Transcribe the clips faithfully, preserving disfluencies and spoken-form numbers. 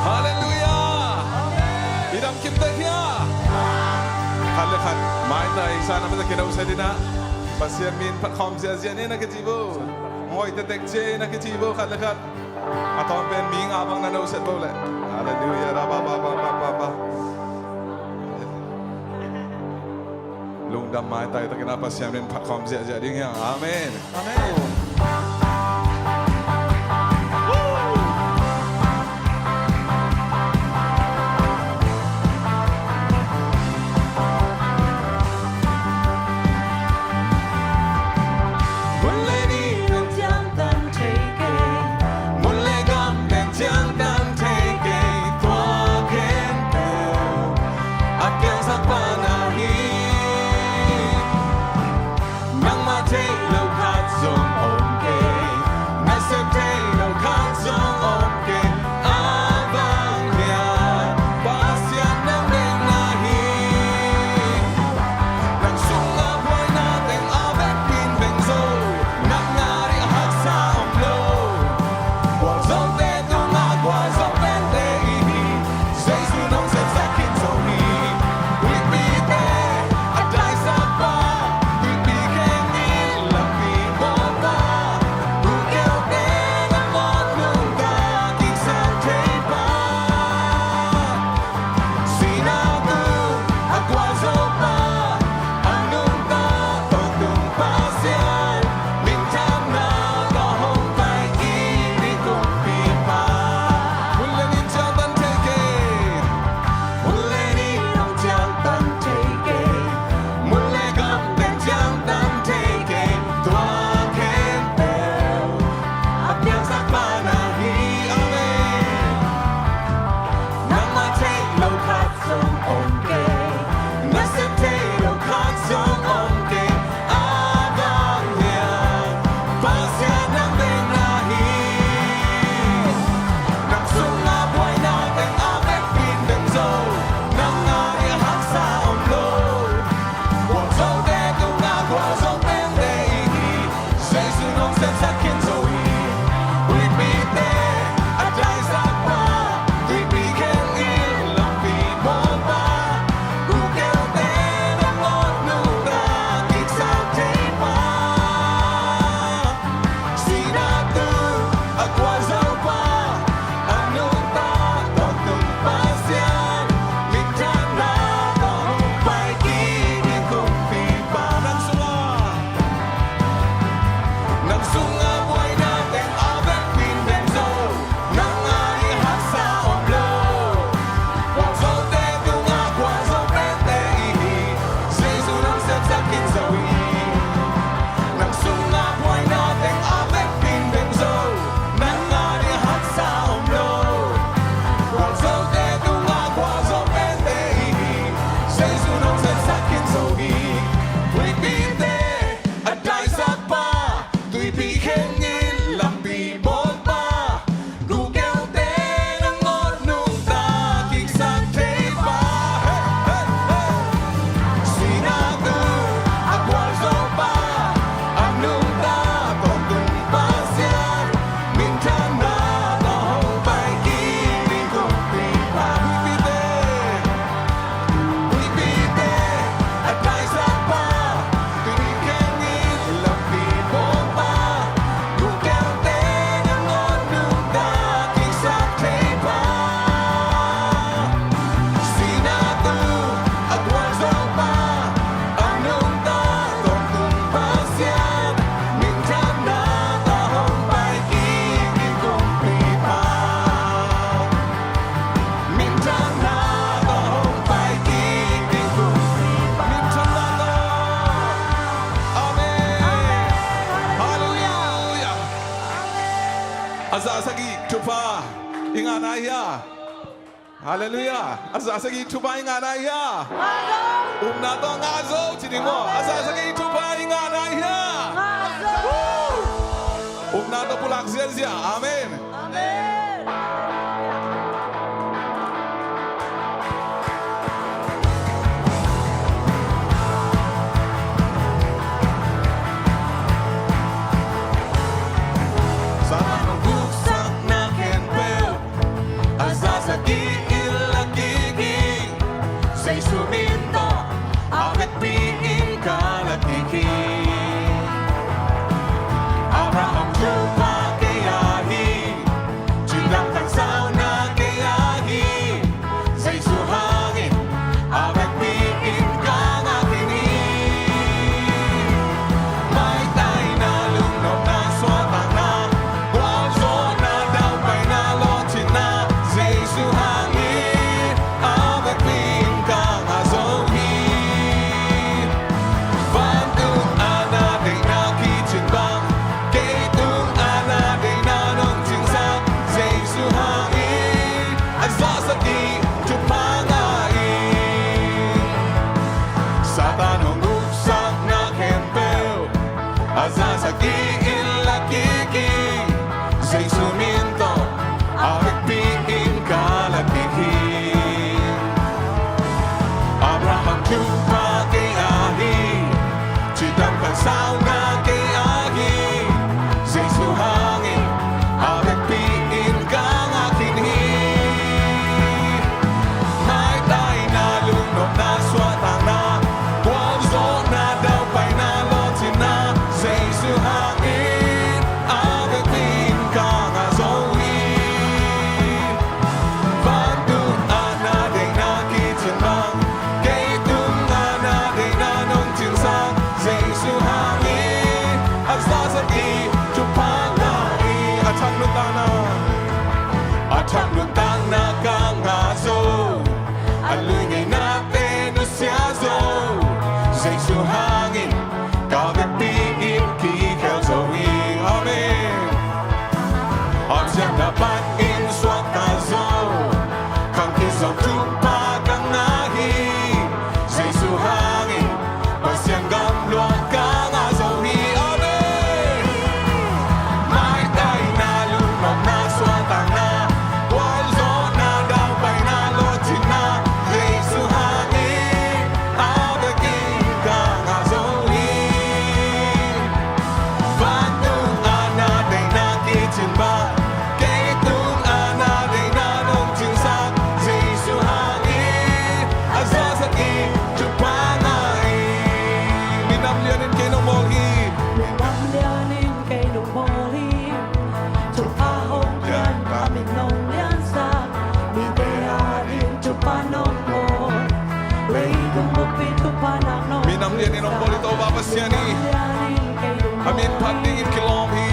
Halleluiah! I dam kim tek hia? Khat le khat maitai sa na masa kino sa dina. Pasian min phat khawm ziahziah ni na kici bo. Ngoi tetek ci na kici bo khat le khat. A tawm pen mi nga bang na no set bo le. Halleluiah. Ra ba ba ba ba ba ba. Lungdam maitai takin a Pasian min phat khawm ziahziah ding hiang. Amen. Amen. Mun le ni nang ciangtan thei kei, mun le gam nang ciangtan thei kei, tua khempeuh a piangsak pa na hi. Nangmah theih lo khat zong om Sungah buaina teng a vekpi in beng zo, nang a ding haksa om lo. Gualzote tungah gualzo pente i hi, Jesu nong sepsak khin zo hi. Nang sungah buaina teng a vekpi in beng zo, nang a ding haksa om lo. Gualzote tungah gualzo pente i hi, Jesu nong sepsak khin zo hi. Huipite a daisakpa, tuipi khengin lampi bawlpa, gukeute nangawn nungta kiksak theipa. Hey, hey, hey. Sihna tungah gualzopa, a nungta tawntung Pasian, minthanna tawh hong pai kik ding kumpipa. Huipite, huipite a daisakpa, tuipi khengin lampi bawlpa, gukeute nangawn nungta kiksak theipa. Sihna tungah gualzopa, a nungta tawntung Pasian, minthanna tawh hong pai kik ding kumpipa. Minthanna tawh hong pai kik ding kumpipa. Minthanna tawh. Amen. Halleluiah. A za sagih thupha i ngah nai hia? Halleluiah. A za sagih thupha i ngah nai hia? Upna tawh ngah zo ci ding maw? A za sagih thupha i ngah nai hia? Upna tawh pulak ziahziah. Amen. Amen. Satan hong gupsakna khempeuh a za sagih in la kik hi. Jesu min tawh a vekpi in ka la kik hi. Abraham thupha kei a hi, cidam khansauna kei a hi. Jesu hangin a vekpi in ka ngah khin hi. Maitaina, lungnopna, suahtakna, gualzawhna, daupaina, lawhcinna, Jesu hangin a vekpi in ka ngah zo hi. Vantung a na deihna kicin bang, kei tung a na deihna nong cingsak, Jesu hangin a za sagih thupha ngah in. Satan hong gupsakna khempeuh a za sagih in la kik hi. Jesu min tawh a vekpi in ka la kik hi. Abraham thupha kei a hi, cidam khansauna kei a hi. Jesu hangin a vekpi in ka ngah khin hi. Maitaina, lungnopna, suahtakna, gualzawhna, daupaina, lawhcinna, Jesu hangin a vekpi in ka ngah zo hi. Vantung a na deihna kicin bang, kei tung a na deihna nong cingsak, Jesu hangin a za sagih thupha ngah hi. A thak nuntakna, a thak nuntakna ka ngah zo, a lui ngeinate nusia zo, Jesu hangin ka vekpi in kikhel zo hi. Amen. Hanciamna panin suakta zo, khangkhit zong thupha ka ngah hi. Jesu hangin Pasian gam luat ka ngah zo hi. Amen. Maitaina, lungnopna, suahtakna, gualzawhna, daupaina, lawhcinna, Jesu hangin a vekin ka ngah zo hi. Vantung a na deihna kicin bang, kei tung a na deihna nong cingsak, Jesu hangin a za sagih thupha ngah hi. Minam lianin kei nong bawl hi. Minam lianin kei nong bawl hi. Thupha hong pianpa min nong liansak, mite adingin thupha nong bawl. Leitung bup in thupha nang nong, minam lianin hong bawl hi, Topa Pasian hi. Minam lianin kei nong bawl hi. A min phat dingin kilawm hi.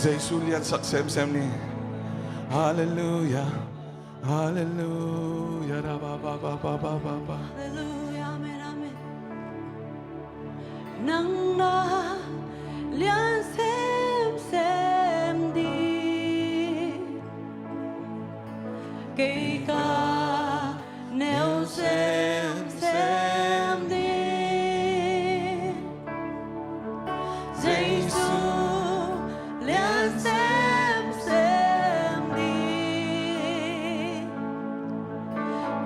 Jesu liansak semsem ni. Halleluia. Halleluia. Ra ba ba ba ba ba ba ba. Halleluia. Amen, amen. Nang na lian semsem ding, kei ka neu semsem ding. Jesu lian semsem ding,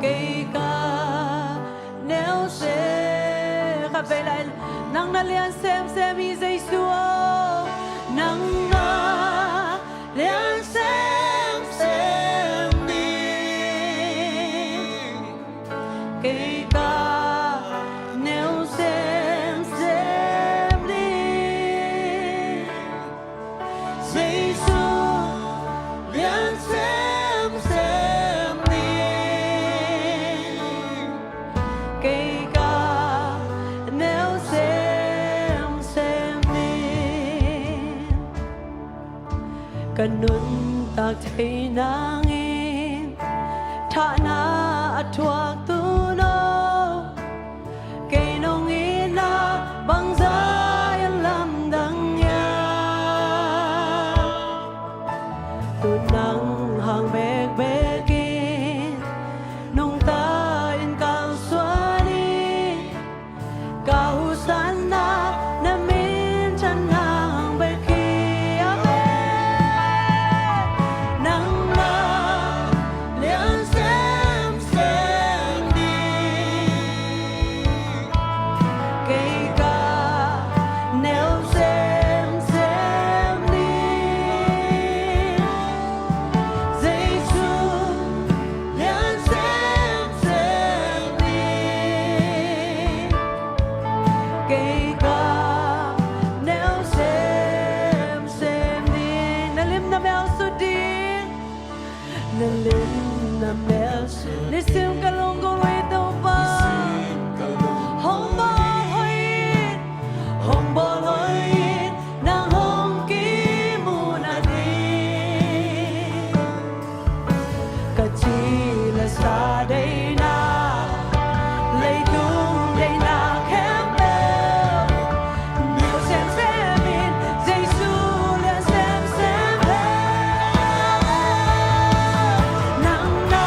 kei ka neu sem. Khatvei lai, nang na lian semsem hi Jesu aw. Nang na lian semsem ding, kei ka neu semsem ding. Jesu lian semsem ding, kei ka neu semsem ding. Ka nuntak thei nangin thahna a thuak tu no, kei nong itna bangzah in lamdang hiam? Tu nang hang bekbek in nungta in kalsuan in, ka husanna na minthanna hang bek hi. Amen. Nang na lian semsem ding, kei ka neu semsem ding. Jesu lian semsem ding, kei ka neu semsem ding. Na lim na mel sut ding. Na lim na mel sut. Nisim ka lungkung uh hi Topa. Hong bawl hoih in, hong bawl hoih in, nang hong kimu nading. Ka ci le sa deihna, leitung deihna khempeuh neu semsem in, Jesu lian semsem hi. Nang na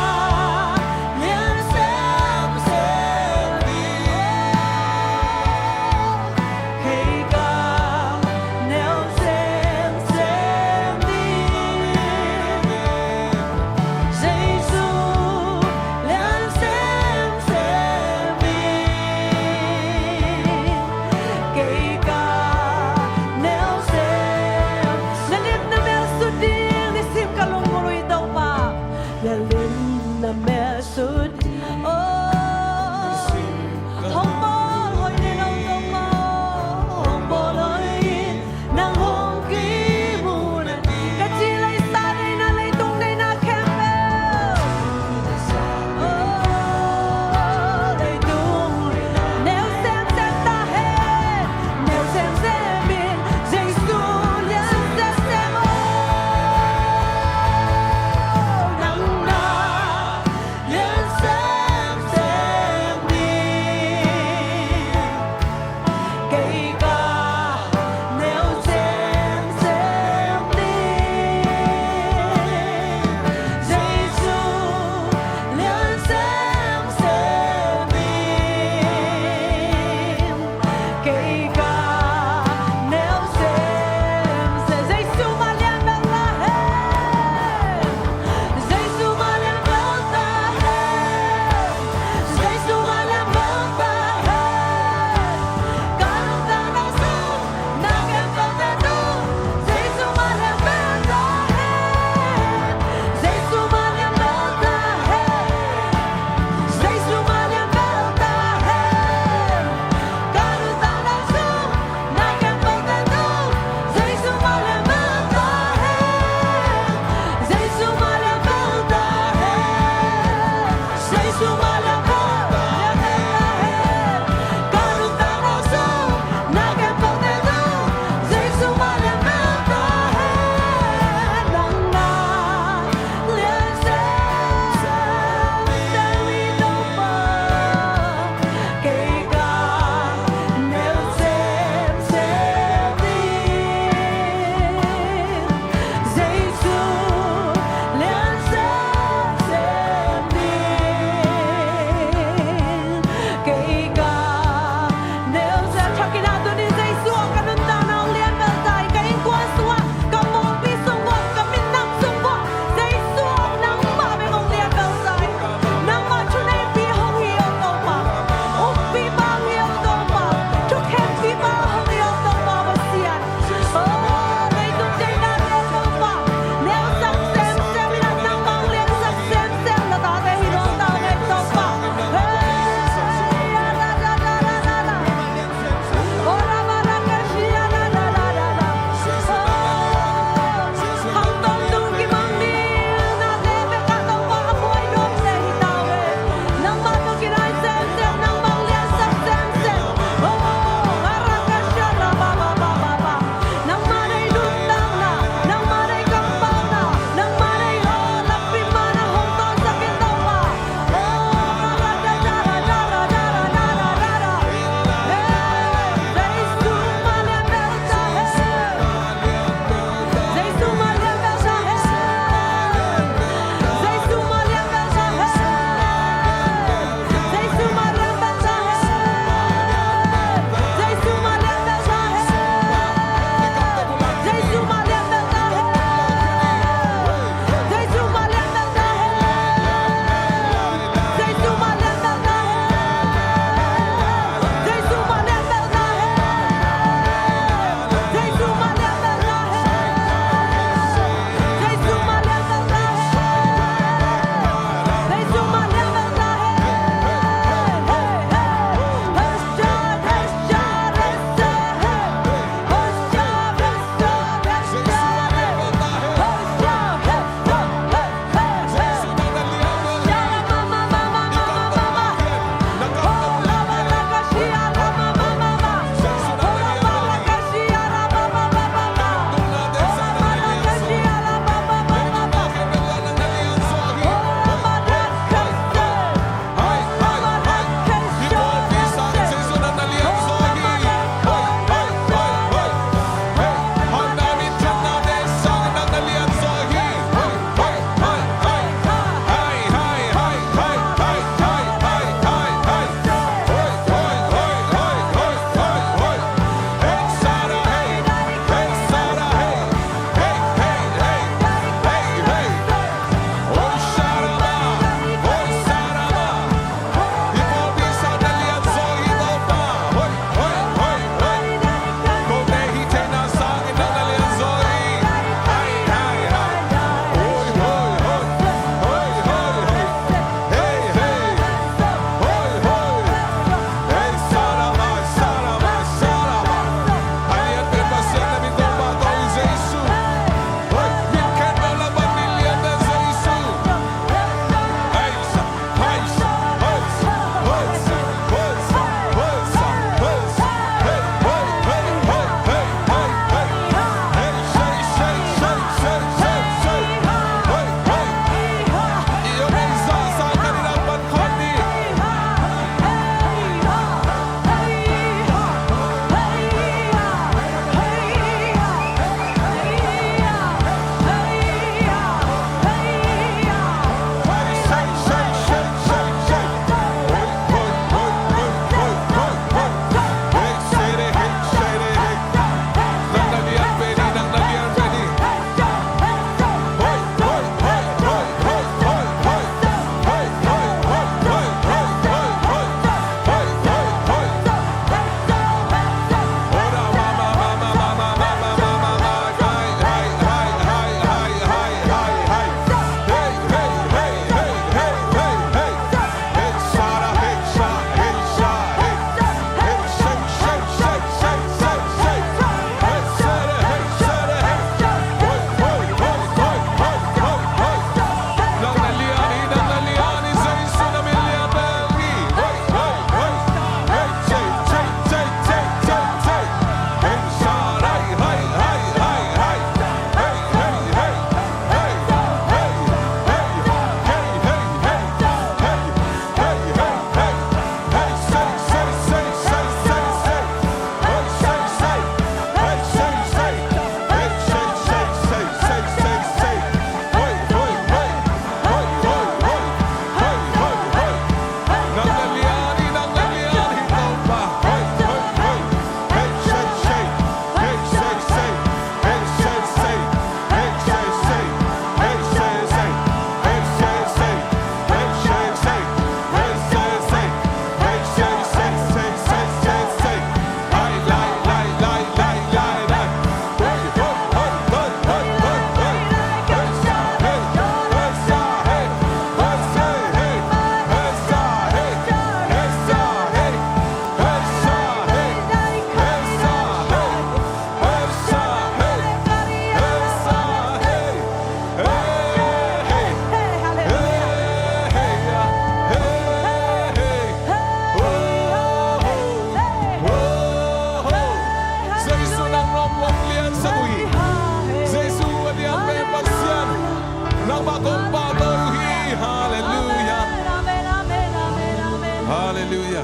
Halleluia.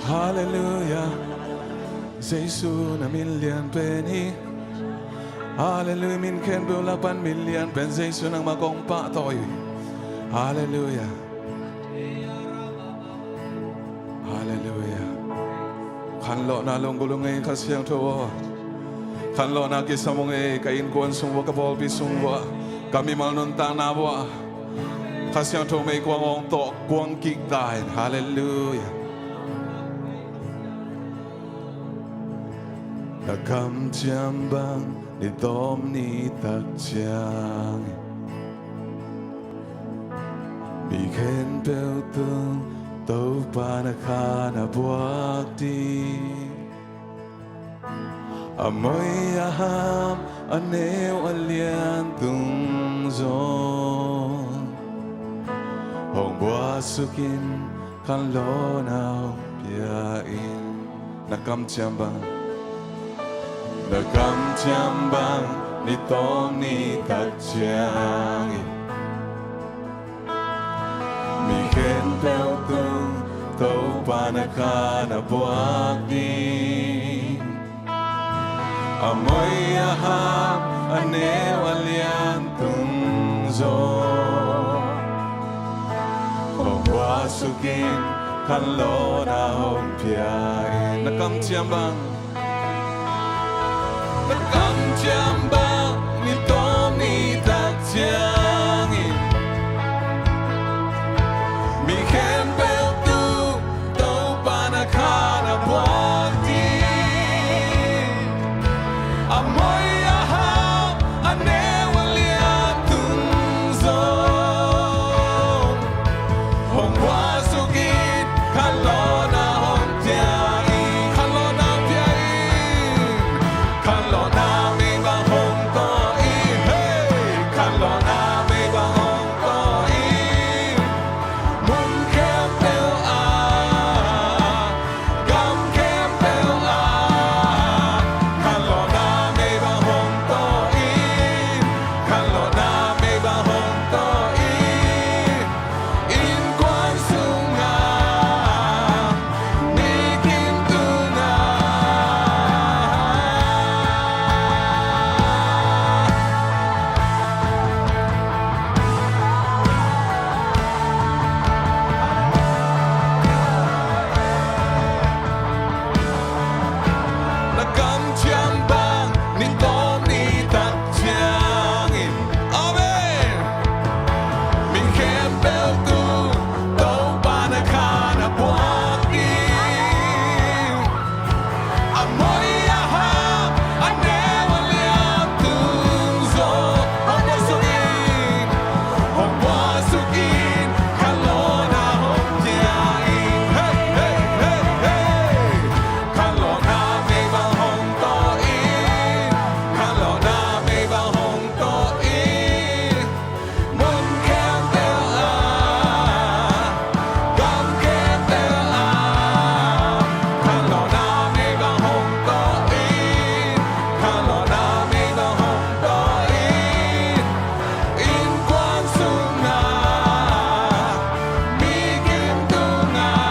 Halleluia. Jesu na min lian pen hi. Halleluia. Min khempeuh lak pan min lian pen Jesu, nangmah kong pahtawi hi. Halleluia. Halleluia. Khanlawhna lunggulh ung ei Kha Siangtho aw. Khanlawhna kisam ung ei ka innkuan sung uah, ka pawlpi sung uah, ka mimal nuntakna uah. Kha Siangtho meikuang hong tawh kuang kik ta in. Halleluia. Na kamciam bang ni tawm ni tak ciang mi khempeuh tung Topa na khan a buak ding. A moi a ham, a neu a lian tung zong hong buaksuk in, khanlawhna hong pia in. Na kamciam bang, na kamciam bang ni tawm ni tak ciangin mi khempeuh tung Topa na khan a buak ding. A moi a ham, a neu a lian tung zong hong buaksuk in, khanlawhna hong pia in. Na kamciam bang, na kamciam bang ni tawm ni tak ciangin mi khempeuh tung Topa na khan a buak ding. A moi a ham, a neu a lian tung zong hong buaksuk in, khanlawhna hong pia in. Khanlawhna pia in. Khanlawhna mei bang hong tawh in. Hey! Khanlawhna mei bang hong tawh in. Mun khempeuh ah, gam khempeuh ah, khanlawhna mei bang hong tawh in, khanlawhna mei bang hong tawh in, innkuan sungah, mi kim tungah. Na kamciam bang ni tawm ni tak ciangin. Amen. Mi khempeuh tung Topa na khan a buak ding. A moi a ham, a neu a lian tung zong hong buaksuk in, hong buaksuk in, khanlawhna hong pia in. Hey, hey, hey, hey. Khanlawhna mei bang hong tawh in, khanlawhna mei bang hong tawh in. Mun khempeuh ah, gam khempeuh ah, khanlawhna mei bang hong tawh in, khanlawhna mei bang hong tawh in, innkuan sungah, mi kim tungah.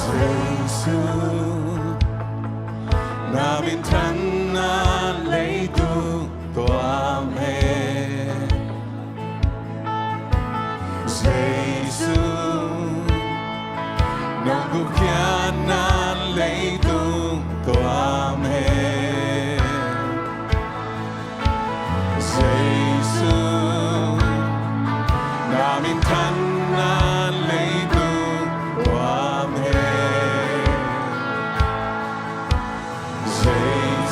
Jesu, na minthan na leitung tuam hen. Jesu, na gupkhiatna leitung tuam hen. Jesu, na minthanna leitung tuam hen. Jesu,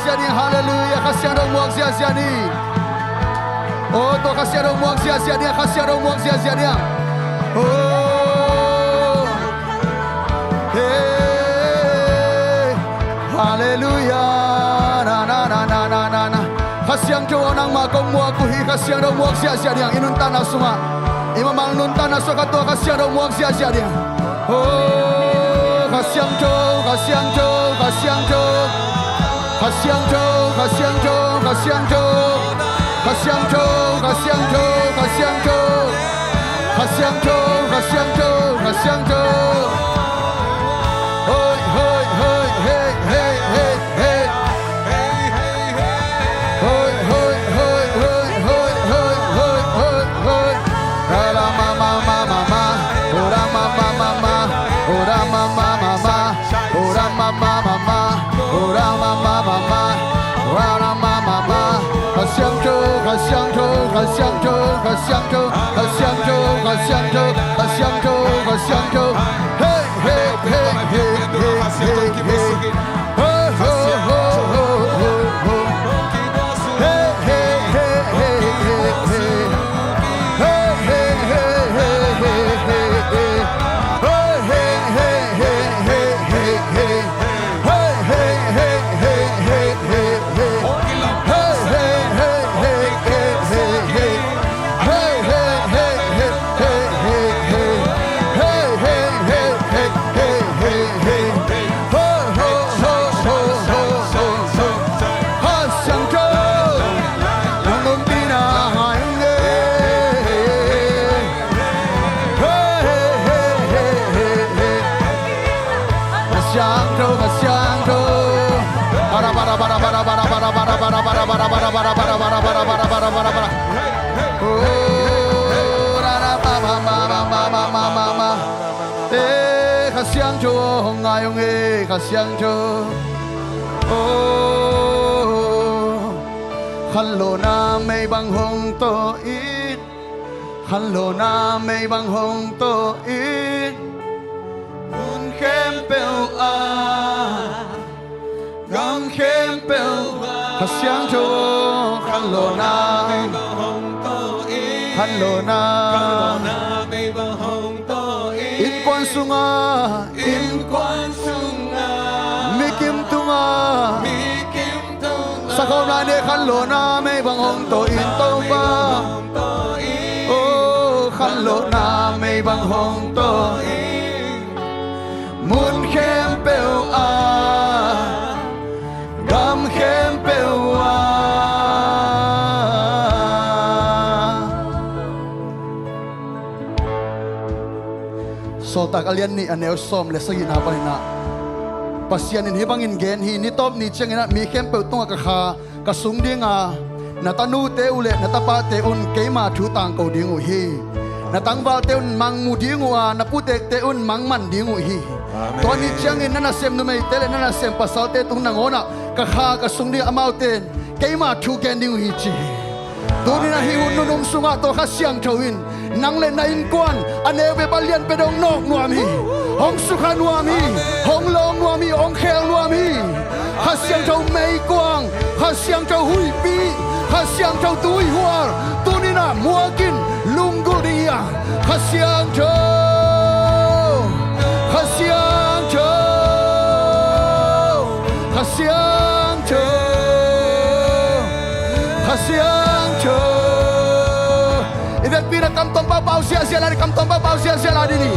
ziahziah ding, halleluiah. Kha Siangtho muak ziahziah ding. Oh, tua Kha Siangtho muak ziahziah ding, Kha Siangtho muak ziahziah ding. Oh, hey, halleluiah. Na, na, na. Kha Siangtho aw, nangmah kong muak uh hi. Kha Siangtho muak ziahziah ding, i nuntakna sungah, i mamal nuntakna sungah tua Kha Siangtho muak ziahziah ding. Oh, Kha Siangtho, Kha Siangtho, Kha Siangtho. Kha Siangtho, Kha Siangtho, Kha Siangtho. Kha Siangtho, Kha Siangtho, Kha Siangtho. Kha Siangtho, Kha Siangtho, Kha Siangtho. Hoi, hoi, hoi, hei, hei, hei, hei. Hoi, hoi, hoi, hoi, hoi, hoi, hoi, hoi. Ora ma, ma, ma, ma, ma. Ora ma, ma, ma, ma. Ora ma, ma, ma, ma. Ora ma, ma, ma, ma. Ora ma, ma, ma, ma. Ora ma, ma, ma. Kha Siangtho, Kha Siangtho, Kha Siangtho, Kha Siangtho, Kha Siangtho, Kha Siangtho, Kha Siangtho, Kha Siangtho. Hey, hey, hey, hey, hey, hey. Ho, ho, ho, ho, ho, ho. Hey, hey, hey, hey, hey, hey. Hey, hey, hey, hey, hey, hey. Hey, hey, hey, hey, hey, hey, hey. Hey, hey, hey, hey, hey, hey, hey. Hey, hey, hey, hey, hey, hey. Hey, hey, hey, hey, hey, hey, hey. Hey, hey, hey, hey, hey, hey, hey. Ho, ho, ho, ho, ho, ho. Kha Siangtho, nang ompihna ngai ung e. Hey, hey, hey, hey, hey, hey. Kha Siangtho, Kha Siangtho. Para, para, para. Oh, ra, ra, ma, ma, ma. Eh, Kha Siangtho hong ngai ung e, Kha Siangtho. Oh, khanlawhna mei bang hong tawh in. Khanlawhna mei bang hong tawh in, mun khempeuh ah, gam khempeuh ah. Kha Siangtho, khanlawhna mei bang hong tawh in, khanlawhna, khanlawhna mei bang hong tawh in. Innkuan sungah, innkuan sungah, mikim tungah, mikim tungah. Sakhawm lai ni, khanlawhna mei bang hong tawh in Topa. Oh, khanlawhna mei bang hong tawh in, mun khempeuh ah, gam khempeuh ah. Sawltak a lian nih a neu sawm le sagihna panin ah, Pasian in hih bangin gen hi, ni tawp ni ciangin ah mi khempeuh tungah ka kha ka sung ding a, na tanute uh le na tapate un keima thu tangko ding uh hi. Na tangvalte un mang mu ding uh a, na putekte un mang man ding uh hi. Amen. Tua ni ciangin na nasem numeite le na nasem pasalte tung nangawn ah ka kha ka sung ding, amaute in keima thu gen ding uh hi, ci hi. Tuni-in ah hih hun nunung sungah tua Kha Siangtho in nang le na innkuan a neu bep a lian bep hong nawk nuam hi. Hong sukha nuam hi. Hong lawng nuam hi. Hong khel nuam hi. Kha Siangtho meikuang, Kha Siangtho huihpi, Kha Siangtho tuihual, tuni-in ah muak in, lunggulh ding hi a. Kha Siangtho, Kha Siangtho, Kha Siangtho, Kha Siangtho. I vekpi-in ah kam tawm pahpah ziahziah lai ni, kam tawm pahpah ziahziah lai ni.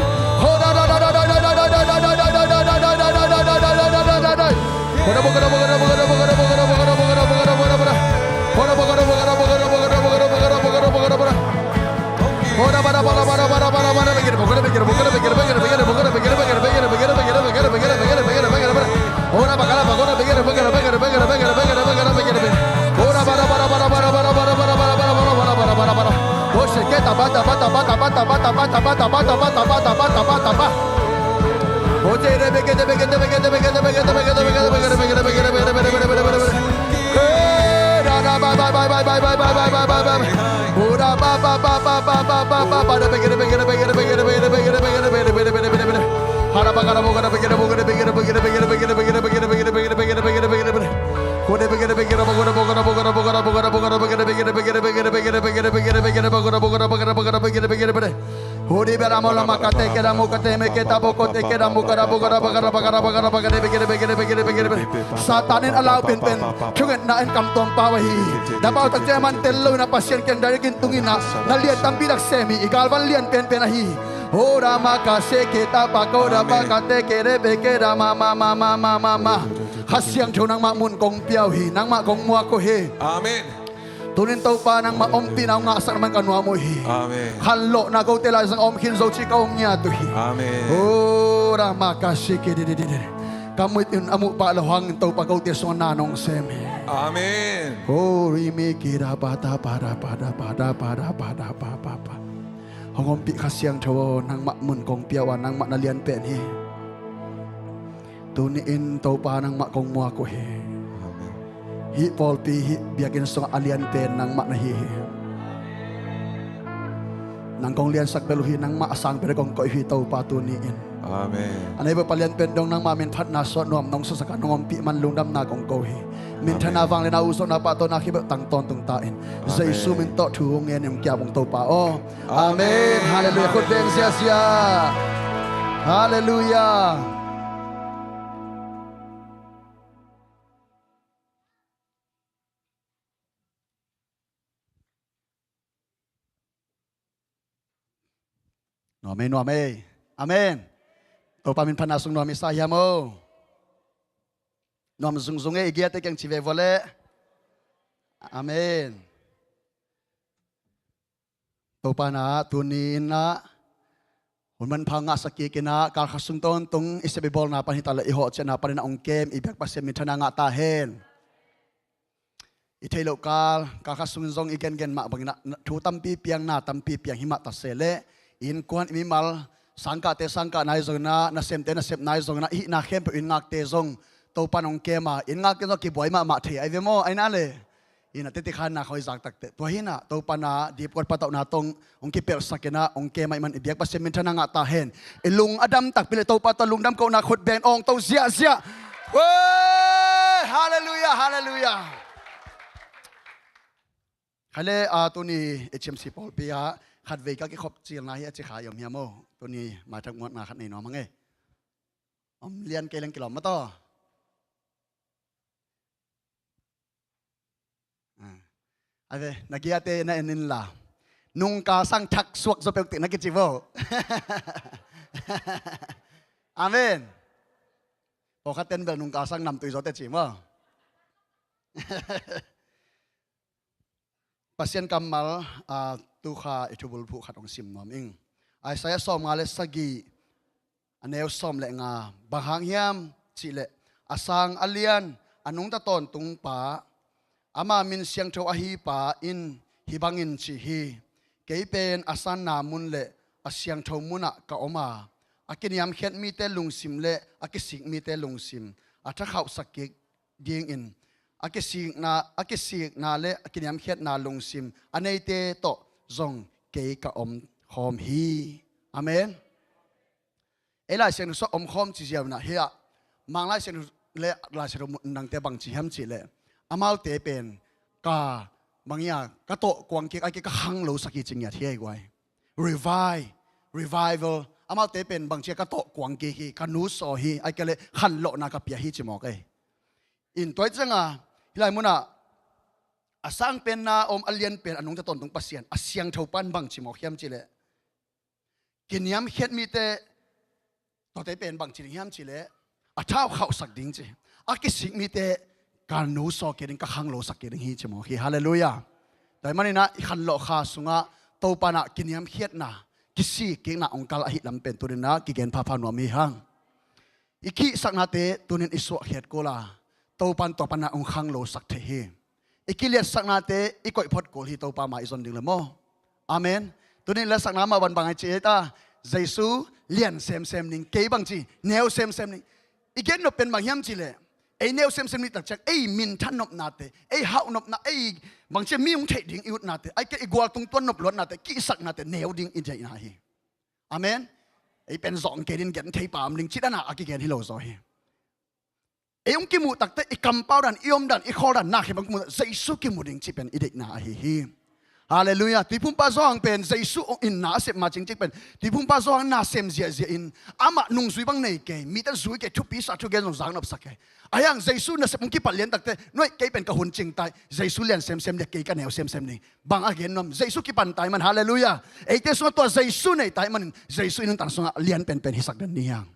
Satan in a lau penpen thungetna in kamtuam pau ahi. Na pau takciang man tel lo in a Pasian kiang direct in tung in a, na lian tampi tak sem hi. I galvan lian penpen ahi. Ho da ma ka se ke ta pa ko da pa ka te ke de pe ke da ma ma ma ma ma ma ma. Kha Siangtho nangmah mun kong pia uh hi, nangmah kong muak uh hi. Amen. Tunin Topa nangmah ompihna hong ngahsak na man ka nuam uh hi. Amen. Khanlawhna kote laizang a om khin zo cih ka hong ngiat uh hi. Amen. Ho da ma ka se ke de de de de. Ka muh in a muh pah lo hangin Topa kote sungah na nong sem hi. Amen. Ho ri mi ki da pa da pa da pa da pa da pa da pa da pa pa pa. Hong ompih Kha Siangtho aw, nangmah mun kong pia uh a, nangmah na lian pen hi. Tuni in Topa nangmah kong muak uh hi. Amen. Hih pawlpi hih biakinn sungah a lian pen nangmah na hi hi. Nang kong liansak bel uh hi, nangmah a sang pen kong koih uh hi Topa tuni in. Amen. A neighbor palian pen dong nangmah min phatna suah nuam nong suaksak a nong ompih man lungdamna kong ko hi. Min thanna vangliatna uh zawhna pahtawina khempeuh tang tawntung ta in. Amen. Jesu min tawh thu hong ngen in hong kiap ung Topa aw. Amen. Amen. Halleluiah. Khut beng ziahziah. Halleluiah. Nuam ei, nuam ei. Amen. Topa min phatna sung nuam i sa hiam aw? Nuam zungzung ei, i giate kiang ci ve vua leh. Amen. Topa na tuni in ah hun manpha ngahsak kik in ah, kal khat sung tawntung i sep i bawlna pan hi ta leh i hawh ciahna panin ah hong kem i biak Pasian minthanna ngah ta hen. I theih loh kal, kal khat sungin zong i gengen mah bangin ah thu tampi piang, na tampi piang hi mah ta se leh, i innkuan, i mimal, sangkahte sangkah nai zongin ah, nasemte nasep nai zongin ah, i hihna khempeuh, inn ngakte zong Topa in hong kem a, inn ngakte zong kibuai mahmah thei ahi ve maw, ahi na leh. Inn ah tete khan na khawng i zak takteh tua hi in ah, Topa na dipkuat patauhna tawh hong kipelhsak in ah hong kem ahih man i biak Pasian minthanna ngah ta hen. I lung a dam takpi leh Topa tawh lungdam kohna khut beng awngto ziahziah. Woi! Halleluiah, halleluiah. Khaile, a, tuni H M C pawlpi ah khatvei ka kikhop cilna hi a ci kha i om hiam aw? Tuni maithak muatna khat nei nuam hang e. Om lian kei leng kilawm mah tawh. A, a ve, na giate na en inla, nungka sang thak suak zaw peuh teh na kici vo. Amen. Pawlkhat ten bel nungka sang namtui zaw teh ci maw. Pasian kammal, a, tu kha i thubulphuh khat hong sim nuam ing. Isaiah sawmnga le sagih, a neu sawm le nga. Bang hang hiam cih leh, a sang a lian, a nungta tawntung pa, ama min siangtho ahi pa in hih bangin ci hi: Kei pen a sanna mun le a siangtho munah ka om a, a kiniamkhiat mite lungsim le a kisik mite lungsim a thakhauhsak kik dingin, a kisikna, a kisikna le a kiniamkhiatna lungsim a neite tawh zong kei ka om khawm hi. Amen. Ei Lai Siangtho sungah om khawm ci ziau in ah, hiah Mang Lai Siangtho le Lai Siangtho nangte bang ci hiam cih leh, amaute pen ka, bang hiam, ka tawh kuang kik, ahih kei leh ka khanglosak hi ci ngiat hi ei guai. Revive, revival. Amaute pen bang ci a, ka tawh kuang kik hi, ka nusaw hi, ahih kei leh khanlawhna ka pia hi ci mawk ei. In tua hi ciangin, hih lai munah a sang pen na om, a lian pen, a nungta tawntung Pasian, a siangtho pan bang ci mawk hiam cih leh, kiniamkhiat mite, tuate pen bang ci ding hiam cih leh, a thakhauhsak ding ci. A kisik mite ka nusaw kik ding, ka khanglosak kik ding hi ci mawk hi. Halleluiah. Tua ahih manin ah i khanlawh kha sungah Topa in ah kiniamkhiatna, kisik kikna hong kal ahih lam pen tuni in ah kigen phapha nuam hi hang. I kihsaknate tunin i suahkhiat kul a, Topa in tua pan ah hong khanglosak thei hi. I kiliatsaknate i koih phot kul hi, Topa mai i zon ding leh maw. Amen. Tunin liatsakna mah bang bang a ci ei ta, Jesu lian semsem ning, kei bang ci, neu semsem ning. I gen nop pen bang hiam cih leh, ei neu semsem ning tak ciang, ei minthan nopnate, ei hauh nopna, ei bang ci mi hong theih ding i utnate, ahih kei leh i gualtung tuan nop luatnate, kihsaknate neu ding i deihna hi. Amen. Ei pen zawng kei ding, gen thei pa om ding cih dan a kigen hi lo zaw hi. I hong kimuh takte i kampau dan, i om dan, i khawl dan, na khe bang kimuh tak Jesu kimu ding cih pen i deihna ahi hi. Halleluiah. Tuiphumpa Johan pen Jesu in na a sep ma cingcing pen Tuiphumpa Johan na sem ziahziah in amah nungzui bang nei kei, mite zui kei, thupi sa thugen zong zaknopsak kei. Ahi hang Jesu nasep hong kipat lian takte nuai kei pen ka hun cingtai, Jesu lian semsem le kei ka neu semsem ni. Bang a gen nuam, Jesu kipan tai man, halleluiah. Eite sungah tua Jesu nei tai manin Jesu i nuntan sungah lian penpen hisak den ni hiang.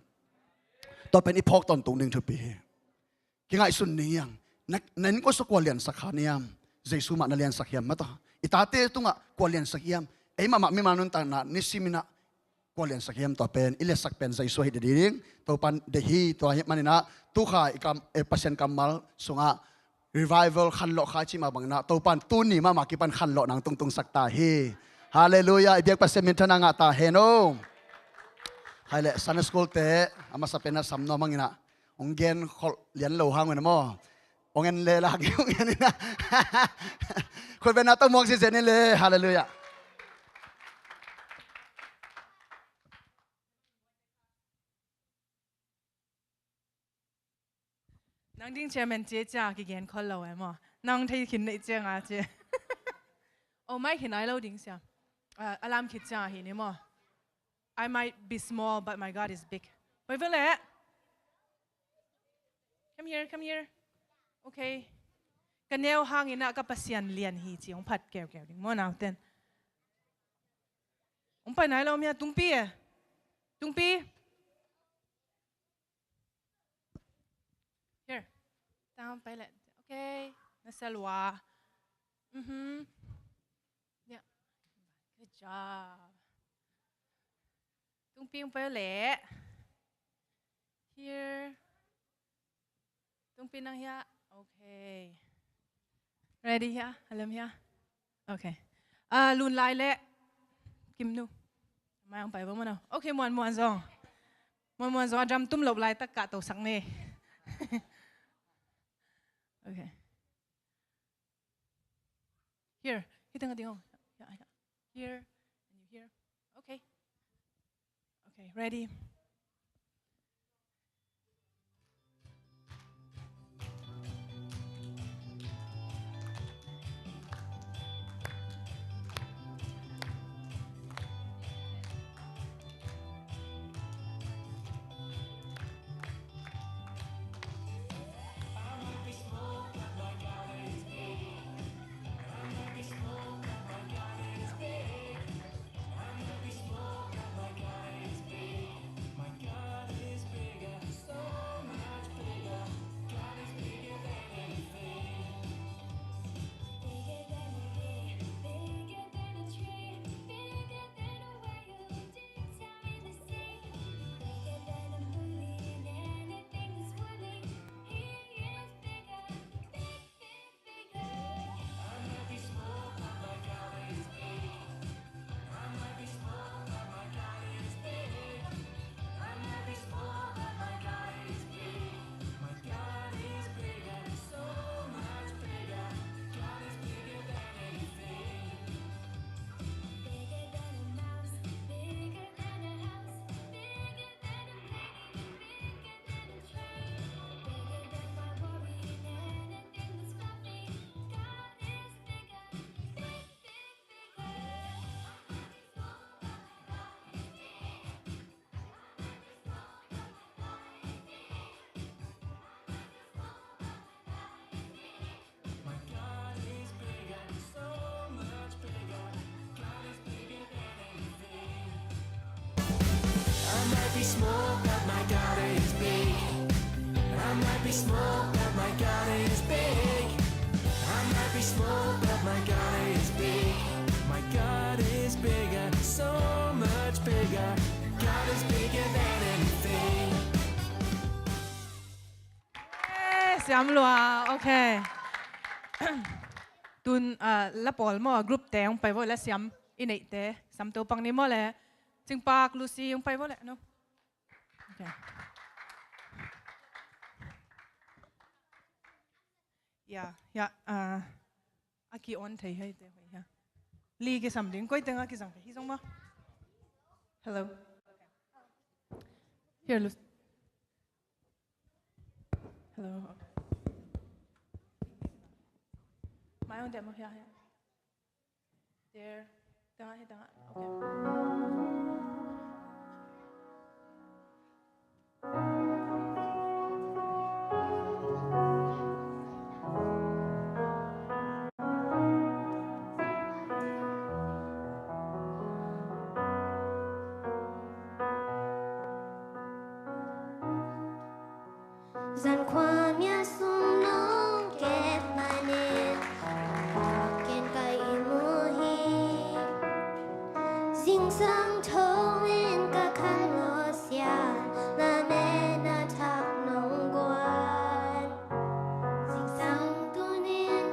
Tua pen i phawk tawntung ding thupi hi. Kingaihsun ni hiang. Na, na innkuan sung kua liansak kha ni hiam? Jesu mah na liansak hiam mataw? I tate tungah kua liansak hiam? Ei mahmah mimal nuntakna nisiminah kua liansak hiam? Tua pen i liansak pen Jesu ahi ding. Topan deih hi. Tua hi maninah tukha i kam, eh, Pasian kammal sungah revival khanlawh khai cih mah banginah Topan tuni mahmah kipan khanlawh nang tungtungsak ta hi. Halleluiah. I biak Pasian minthanna ngah ta hen o. Hai le Sunday school te a masa penah sam nuam hanginah hong gen kholh lian lo hang un a maw? Hong en le lak hong en inah khutbetna tawh muak zizia ni le. Halleluiah. Nang ding chairman cia cia kigen khol lo e maw? Nang thei khin neih cianga cia. Oh, mai khin ai lo ding sia. Ah, alam khit cianga hi ni maw? I might be small, but my God is big. Hoi vele. Come here, come here. Okay. Ka neu hangin ah ka Pasian lian hi ci hong phat keukeu ding maw nauten? Hong pai nai lo mia tungpi e. Tungpi. Here. Tang pai le. Okay. Na sa lua. Mhm. Yeah. Good job. Tungpi hong pai le. Here. Tungpi nang hia. Okay. Ready hia? Halem hia? Okay. Ah, Lunlai le Kimnu. Mai ang pai ba mana. Okay, muan muan zong. Muan muan zong a drum tum lop lai tak ka to sak ne. Okay. Here. Hita nga ding o. Yeah, yeah. Here. And you here. Okay. Okay, ready. I might be small, but my God is big. I might be small, but my God is big. I might be small, but my God is big. My God is bigger, so much bigger. God is bigger than anything. Eh, siam lua, okay. Tun, ah, la pawl maw, group te hong pai vo le siam i neihte, siam to pang ni maw le. Cingpak Lucy hong pai vo le, no. Okay. Ya, ya, ah, a ki on thei hei te hoi ha. Li kisam ding, koi teng a kizang thei hi zong maw. Hello. Here, Lucy. Hello. Mai on demo here, here. There. Tengah, here, tengah. Okay. Zan khua mia sung nong kep manin, ken ka ihmu hi. Zingsang thongin ka khanlawh sian, lamen a thak nong guan. Zingsang tunin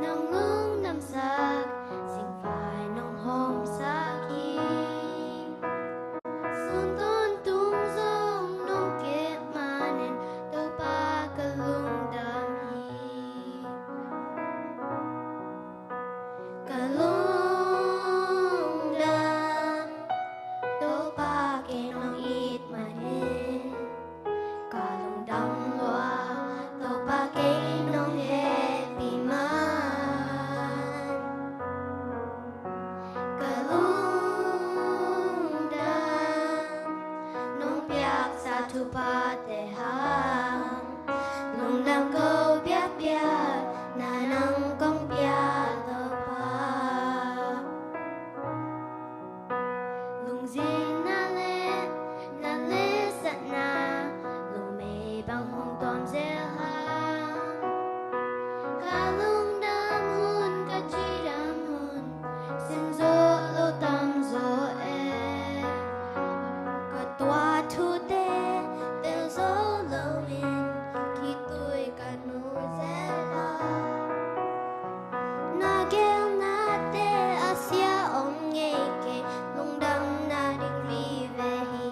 nong lungdamsak, zingvai nong hawmsak hi. Sun tawntung zong nong kep manin, Topa ka lungdam hi. Ka lungdam, Topa kei nong it manin. Ka lungdam lua, Topa kei nong hehpih man. Ka lungdam, nong piaksa thuphate hang. Lungdam ko biakpiak, na nang kong pia Topa. Lungzinna le na letsatna, lungmei bang hong tawm zel hang. Ka lungdam hun, ka cidam hun, sem zawh lo tam zaw e. Ka tuah thute tel zo loin, khitui ka nu zel a. Na gelnate a sia om ngei kei, lungdamna ding vive hi.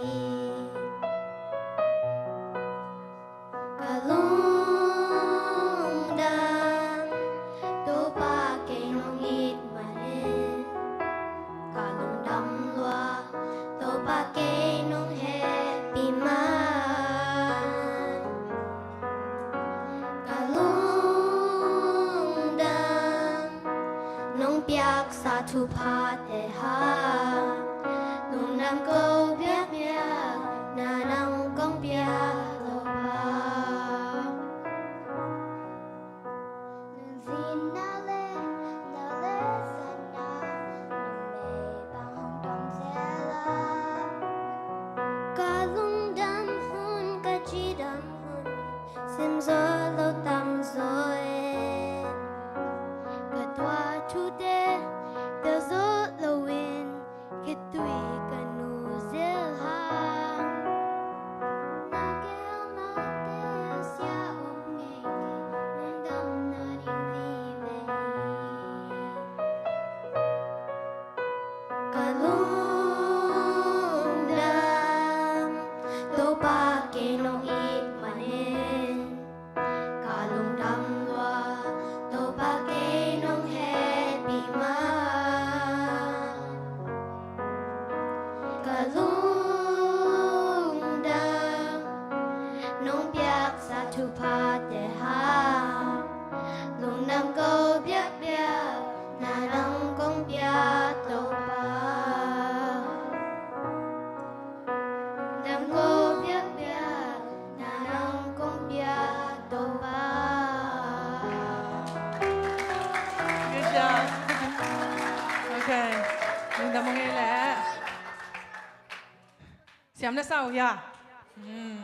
Ka lungdam, Topa kei nong it manin. Ka lungdam lua, Topa kei nong hehpih man. Ka lungdam, nong piaksa thuphate hang. Lungdam ko biakpiak, na nang kong pia Topa. Lungzinna le na letsatna, lungmei bang hong tawm zel a. Ka lungdam hun, ka cidam hun, sem zawh lo tam zaw e. Ka tuah thute tel zo loin, khitui ka nu zel hang. Na gelnate a sia om ngei kei, lungdamna ding vive hi. Ka lungdam, Topa kei nong it manin. Ka lungdam lua, Topa kei nong hehpih man. Ka lungdam, nong piaksa thuphate hang. Lungdam ko biakpiak, na nang kong pia Topa. Lungdam ko biakpiak, na nang kong pia Topa. Good job. Okay. Lungdam mah ngei leh. Siam na sa uh hia? Hmm.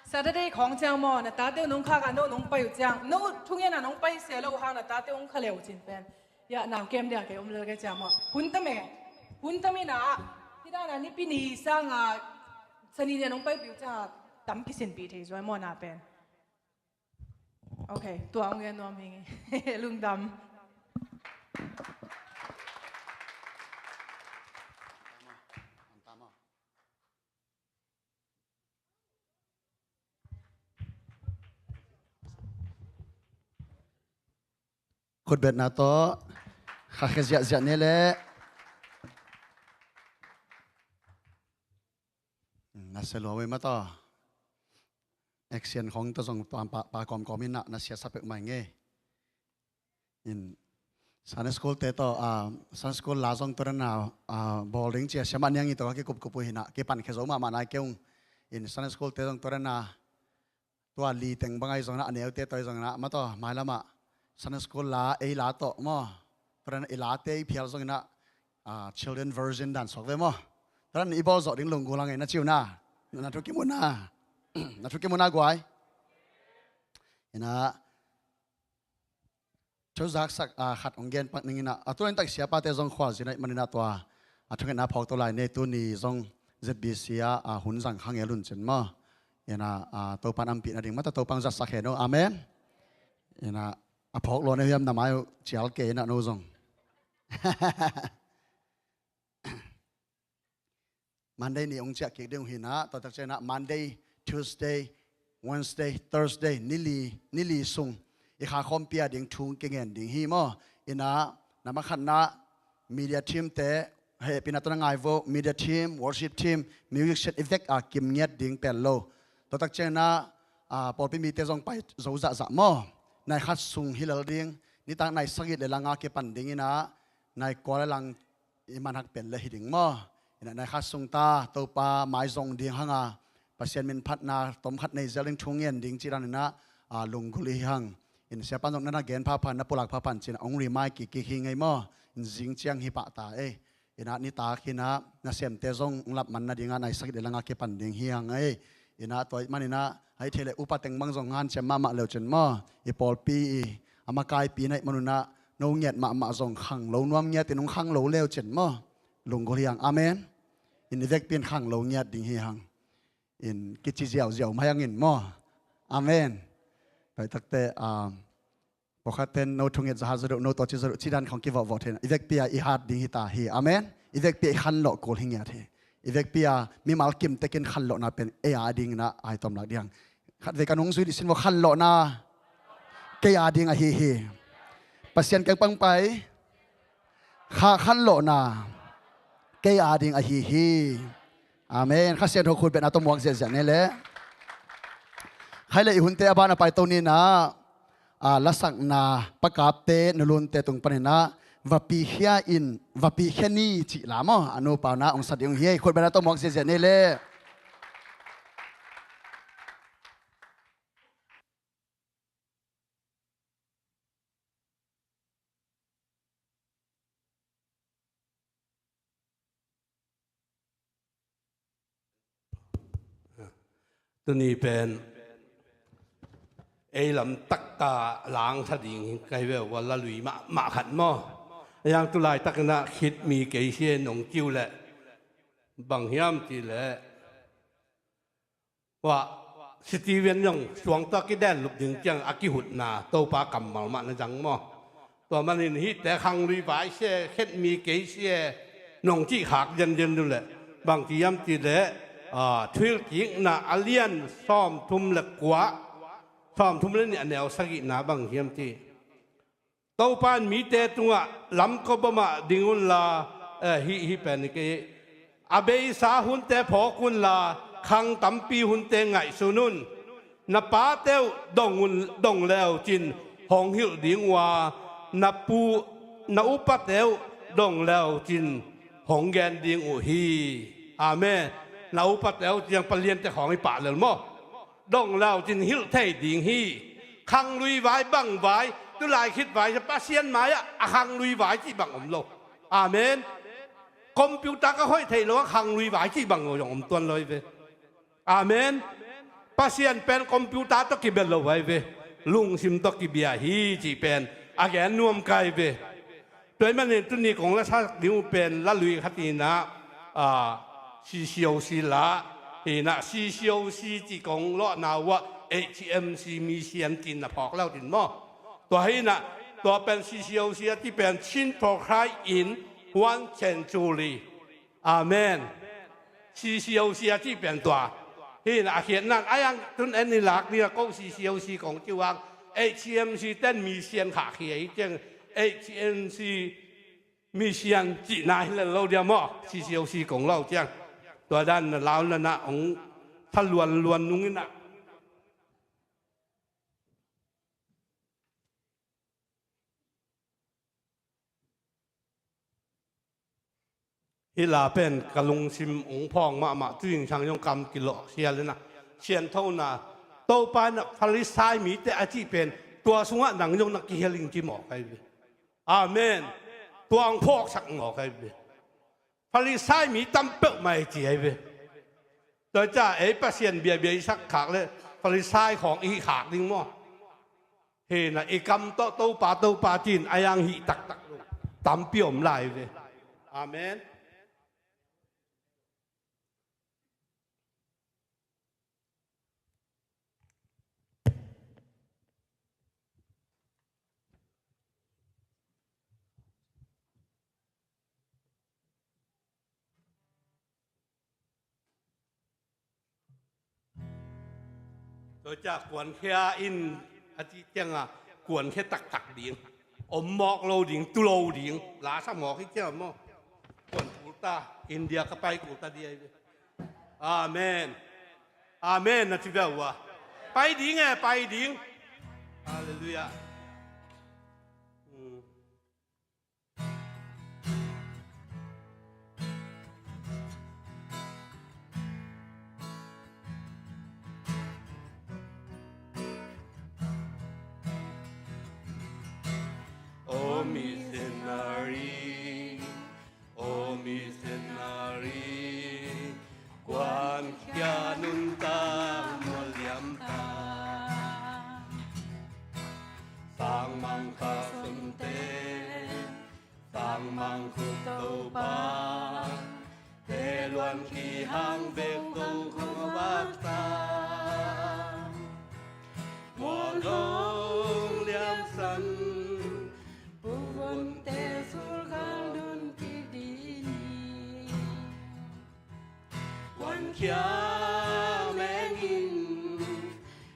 Saturday khawng ciang maw, na tate uh nong khak a, no nong pai uh ciang, no thungetna nong paisia lo uh hang, na tate uh hong kha le uh cin pen. Ya, nau kem dia kei om lel kei ciang maw. Hun tam e. Hun tam in a. Hih dan a Nipi ni sang a, Sani ni a nong paipih uh ciang a, tam kisinpih thei zaw e maw na pen. Ok, tua hong gen nuam hi ing e. Lungdam. Khutbetna tawh khakhia ziahziah ni leh. Na sia lua uh ei mah tawh. Action khong tawh zong tuam pa, pa kawmkawm in ah na siasa peuhmah ing ei. In Sunday school te tawh, ah, Sunday school la zong tua dan a, ah, bawl ding ci a siamah Niang i tawh ka kikupkup uh hi in ah, kipankhia zo mahmah nai kei ung. In Sunday school te zong tua dan a, tua li teng bang ahi zongin ah, a neute tawh ahi zongin ah, amah tawh mailam ah Sunday school la, ei la tawh maw, tua dan a i late i phial zongin ah, ah, children version dan suak ve maw. Tua dan i bawl zawh ding lunggulh hang ei, na ci uh na. Na thu kim uh na. Na thu kim uh na guai. In ah, thu zaksak, ah, khat hong gen pak ning in ah, a tu laitakin siapate zong khualzin ahih manin ah tua, a thungetna phawk to lai nei, tuni zong Z B C ah, ah, hun zang kha ngel un cin maw. In ah, ah, Topa in ampih nading mah tawh Topa hong zatsak hen uh. Amen. In ah, a phawk lua na hiam, na mai uh cial kei in ah no zong. Monday ni hong ciah kik ding uh hi in ah, tua tak ciangin ah Monday, Tuesday, Wednesday, Thursday, ni li, ni li sung i kha khawmpi a ding thu hong kingen ding hi maw. In ah, na makhatna media team te, hehpihna tawh na ngai vo, media team, worship team, musician i vek a kim ngiat ding pel lo. Tua tak ciangin ah, ah, pawlpi mite zong pai zo zahzah maw. Nai khat sung hi lel ding, nitak nai sagih le lang a kipan ding in ah, nai kua le lang i manhak pen le hi ding maw. In ah nai khat sung ta, Topa mai zong ding hang a, Pasian min phatna tom khat nei zel ding thu ngen ding ci dan in ah, ah, lunggulh i hi hang. In siapa in zong na na gen phapha in, na pulak phapha in cin ah hong remind kik kik hi ing ei maw. In zing ciang hi pah ta ei. In ah nitak hi in ah nasemte zong hong lap man nading ah nai sagih le lang a kipan ding hi hang ei. In ah tua ahih manin ah, ahih theih leh upa teng bang zong hanciam mahmah le uh cin maw. I pawlpi i a makaipi na hih man un ah, no ngiat mahmah zong khanglo nuam ngiat in hong khanglo le uh cin maw. Lunggulh hi hang. Amen. In i vekpi in khanglo ngiat ding hi hang. In kici ziauziau mai hang in maw. Amen. Tua hi takte, ah, pawlkhat ten no thunget za hat zaw deuh, no tua ci zaw deuh, ci dan khong kivawhvawh thei in ah, i vekpi a i hat ding hi ta hi. Amen. I vekpi a i khanlawh kul hi ngiat hi. I vekpi a mimal kim tekin khanlawhna pen ei a ding in ah ai tawm lak ding. Khatvei ka nung zui dih sin vo, khanlawhna kei a ding ahi hi. Pasian keng pangpai kha khanlawhna kei a ding ahi hi. Amen. Kha Siangtho khut betna tawh muak ziahziah ni leh. Khai le i hunte a ban a pai to ni in ah, ah, lasakna Pa Kapte, Nu Lunte tung panin ah, va pikhia in, va pikhia ni cih la maw, a nupa in ah hong sa ding uh hi. Khut betna tawh muak ziahziah ni leh. Tuni pen ei lam taktak langtha ding ka hi ve ua, la lui mahmah khat maw. A yang tu laitakin ah khitmi kei si e nong ci uh leh bang hiam cih leh, ua, Steven zong suang tawh a kiden lup ding ciang a kihutna Topa kammal mah na zang maw. Tua manin hihte khanglui vai si e, khetmi kei si e nong cih khak zenzen uh leh bang ci hiam cih leh, ah, Thuhilhkikna a lian sawmthum le kua, sawmthum le nih a neu sagihna bang hiam cih, Topa in mite tungah lamkobamah ding unla, eh, hih, hih pen hi kei, a beisa hunte phawk unla, khang tampi hunte ngaihsun un. Na pate uh dong un, dong leucin hong hilh ding uh a, na pu, na upate uh dong leucin hong gen ding uh hi. Amen. Na upate uh ciang paliante khawng i pah lel maw. Dong leucin hilh thei ding hi. Khanglui vai bang vai, tulai khit vai Pasian mai-ah a khanglui vai cih bang om lo. Amen. Computer ka hoih theih lo a khanglui vai cih bang zong om tuan lo hi ve. Amen. Pasian pen computer tawh kibia lo vai ve. Lungsim tawh kibia hi cih pen a gen nuam kai ve. Tua ahih manin tuni kong lasak ding uh pen la lui khat hi in ah, ah, C C O C la hi in ah, C C O C cih kong lawhna uh ah H M C mission cih na phawk lo ding maw. Tua hi in ah, tua pen C C O C a cih pen Chin for Christ in One Century. Amen. C C O C a cih pen tua hi in ah, a khiatna in a yang tun en i lak ding a ko C C O C kong ci uh hang, H M C ten mission khahkhia hi ciang, H M C mission cihna hi lel lo dia maw, C C O C kong lo ciang. Tua dan na lau na na hong thaluan luan nung in ah, Hih la pen ka lungsim hong phawk mahmah, tu zingsang zong kam kilawh sial in ah, sianthona, Topa in ah Farisai mite a cih pen tua sungah nang zong na kihel in ci mawk ahi ve. Amen. Tua hong phawksak mawk ahi ve. Farisai mi tam peuhmah hi ci ahi ve. Tua ciah ei Pasian biabia i sak khak leh Farisai khawng i hih khak ding maw? Hi na, i kam tawh Topa, Topa ci-in a yang hih taktak lo tampi om lai ve. Amen. Tua ciah kuankhia in a cih ciangah kuankhia taktak ding, om mawk lo ding, tu lo ding, la sa mawk hi ciah maw? Kuan kulta, India ka pai kulta ding ahi ve. Amen. Amen na ci ve uh a. Pai ding e, pai ding. Halleluiah. Hmm. O missionary, o missionary, kuankhia nuntak mual liam ta. Sangmang kha sunte, sangmang khuk Topa, te luan khi hang vek tong khong a vak ta. Mual hong liam san, pu vunte sulgal dun kik ding hi. Kuankhia mengin,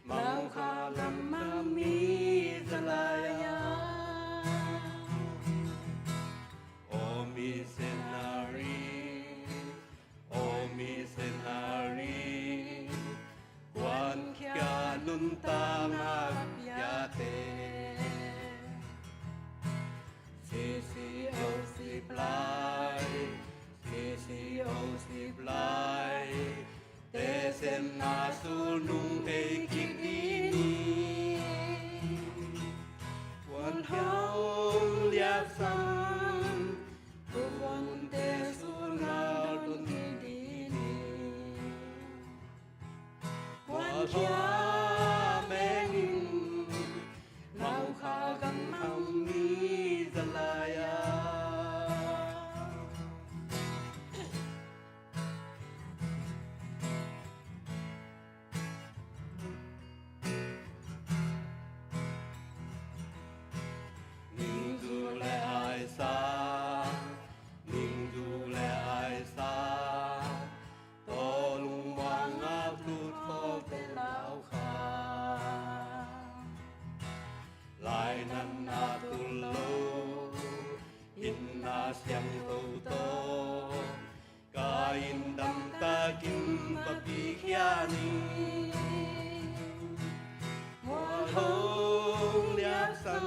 Lau Kha gam hang mi za lai a. O missionary, o missionary, kuankhia nuntak a piate. C C O C Blai, C C O C Blai, te sem na sulnung thei kik ding hi. Kuankhia hong liam san, pu vunte sulgal dun kik ding hi. Kuankhia mengin, Lau Kha gam hang mi za lai a. Ningzu le aisa, ningzu le aisa, tawlung muang a lut khawlte Lau Kha. Lainatna tul lo, itna siangtho tawh, ka inn damtakin papi khia ni. Mual hong liam san,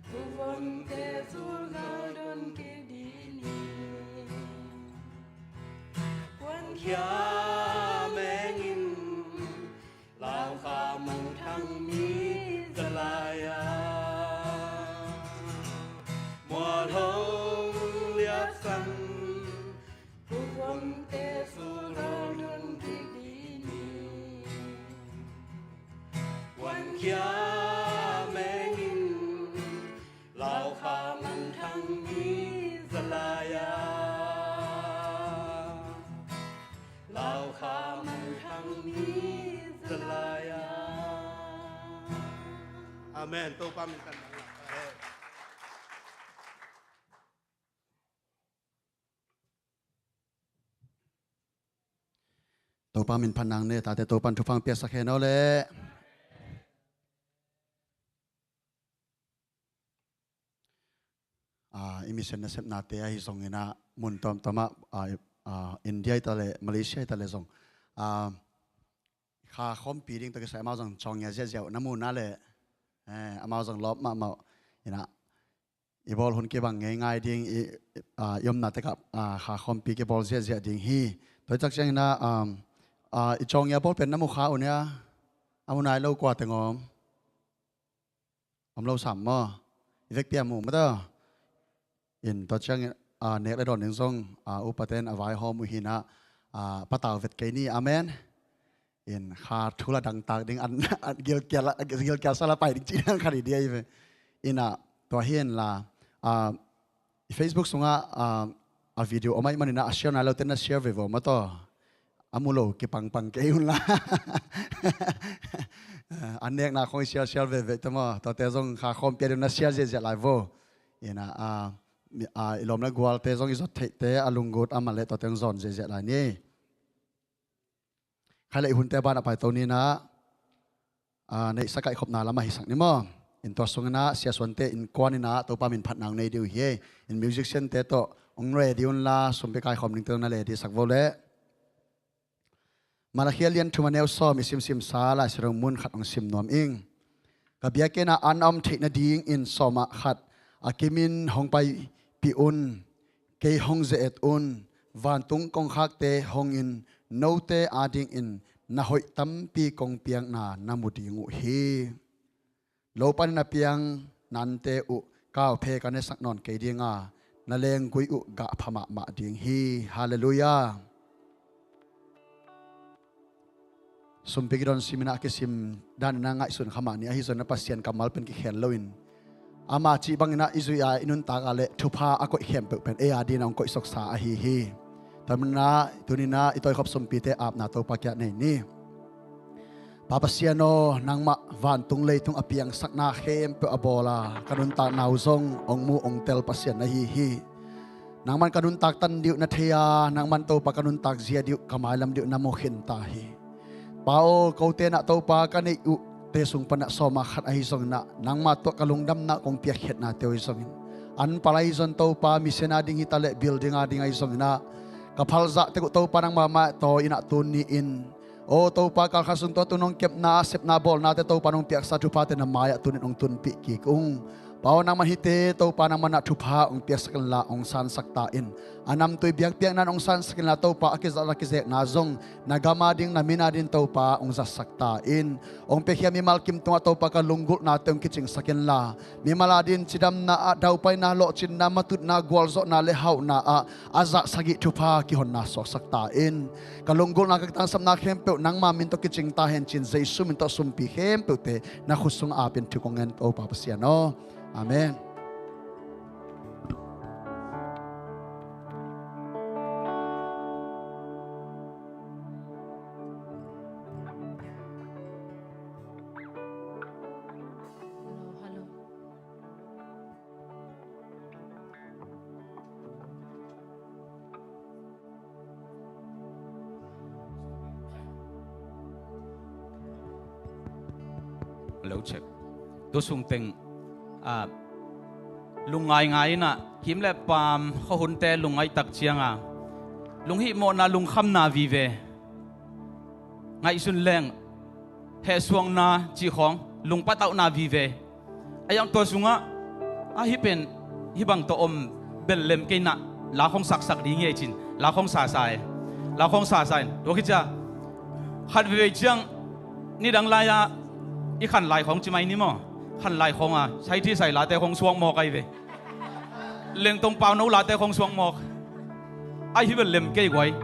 pu vunte sulgal dun kik ding hi. Kuankhia mengin, Lau Kha mangthang mi za lai a. Mual hong liam san, pu vunte sulgal dun kik ding hi. Kuankhia mengin, Lau Kha mangthang mi za lai a. Lau Kha mangthang mi za lai a. Amen. Topa min thanna. Topa min phat nang ne, tate Topan thupha piaksak hen aw le. Ah, i mission nasepnate ahi zongin ah, mun tuamtuam ah, ah, ah, India hi ta le, Malaysia hi ta le zong, ah, kha khawmpi ding tawh kisai amau zong cawngia ziahziah uh na mu na le, eh, amau zong lawp mahmah uh. Inah, i bawl hun kibang ngeingai ding, i, i, a, i omna tekah, a, kha khawmpi kibawl ziahziah ding hi. Tua i tak ciangin ah, um, a, i cawng i a bawl pen na mu kha uh nia, a mu nai lo kua teng om. Om lo sam maw? I vekpi a mu mataw. In tua ciangin, a, nek le dawn ding zong, a, upaten a vaihawm uh hinah, a, patau vet kei ni. Amen. In kha thu la dangtak ding an, an gilkial, gilkial sala pai ding cih dang kha dih dia i ve. Inah tua hi inla, a, i Facebook sungah, a, a video om ahih maninah a share nai lote na share ve vo mataw. A mu lo kipangpang kei unla. A nekna khong i share share veve te maw, tuate zong kha khawmpi a ding na share ziahziah lai vo. Inah, a, mi, a, i lawm le gualte zong i zot theihte a lunggut a man leh tuate zong zawn ziahziah lai ni. Khai le i hunte banah paito ninah, a, neihsa kaihkhopna lamah hisak ni maw? In tua sunginah siasuante innkuan inah Topa min phatna hong nei dih uh hi. In musiciante tawh hong ready unla sumpi kaikhawm dingte zong na ready sak vo leh. Malakhi a lian thum a neu sawm i simsimsa Lai Siangtho mun khat hong sim nuam ing. Ka biakinn ah an a om theih nadingin sawm ah khat a kimin hong paipih un. Kei hong ze-et un. Vantung kongkhakte hongin note adingin na hoih tampi kong piakna na mu ding uh hi. Lo panin a piang nante uh kauphe ka nesak nawn kei dinga, na lenggui uh gah pha mahmah ding hi. Halleluiah. Sumpi kidon siminah a kisim daninah ngaihsun kha mah ni, ahi zongin a Pasian kammal pen kikhel loin ama cih banginah i zuih a i nuntak a le thupha a koih khempeuh pen ei a dinah hong koihsoksa ahi hi. Tua maninah tuninah i tawikhop sumpite apna Topa kiang nei ni. Pa Pasian aw, nangmah vantung leitung a piangsakna khempeuh a bawl a ka nuntakna uh zong hong mu hong tel Pasian na hi hi. Nangman ka nuntak tan dih uh na thei a, nangman Topa ka nuntak zia dih uh ka mailam dih uh na mu khin ta hi. Pa aw, kote nah Topa ka neih uh te sung panah sawm ah khat ahi zonginah nangma tuah ka lungdamna kong piakkhiatnate uh ahi zongin, an pal ahi zong Topa mission a ding hita leh building a ding ahi zonginah ka phalzah tek uh Topa nangma mai-ah tawi inah tun ni-in, aw Topa, kalkhat sung tua tun hong kepna, sepna, bawlnate Topa nong piaksa thuphate na mai-ah tunin hong tunpih kik ung. Pa aw, nangman hihte Topa nangman ah thupha hong piaksak inla hong sansak ta in. A namtui biakpiakna in hong sansak inla Topa, a kizat a kizekna zong na gam a ding, na min a ding Topa hong zatsak ta in. Hong piakhia mimal kim tungah Topa ka lunggulhnate hong kicingsak inla mimal a ding cidamna ah, daupaina, lawhcinna, matutna, gualzawhna le hauhna ah a zah sagih thupha kihonna suaksak ta in. Ka lunggulhna, ka kitangsapna khempeuh nangma min tawh kicing ta hen ci-in Jesu min tawh sumpi khempeuhte na khut sungah apin thu kong ngen Topa Pasian aw. Amen. Lo check. Tua sung teng, ah, lungngaingai inah him le pam khuahunte lungngaih tak cianga lunghihmawhna, lungkhamna vive, ngaihsun leng hehsuangna cih khawng, lungpatauhna vive. A yang tua sungah a hih pen hih bang tawh om bel lem kei inah la khong saksak ding hi ei cin, la khong sasa e. La khong sasa in tua khit cia khat veivei ciang nidang lai-a i khan lai khawng ci mai ni maw? Khan lai khawng a saithih sai late khong suak mawk ahi ve. Lengtong pau no late khong suak mawk. Ahi bel lem kei guai.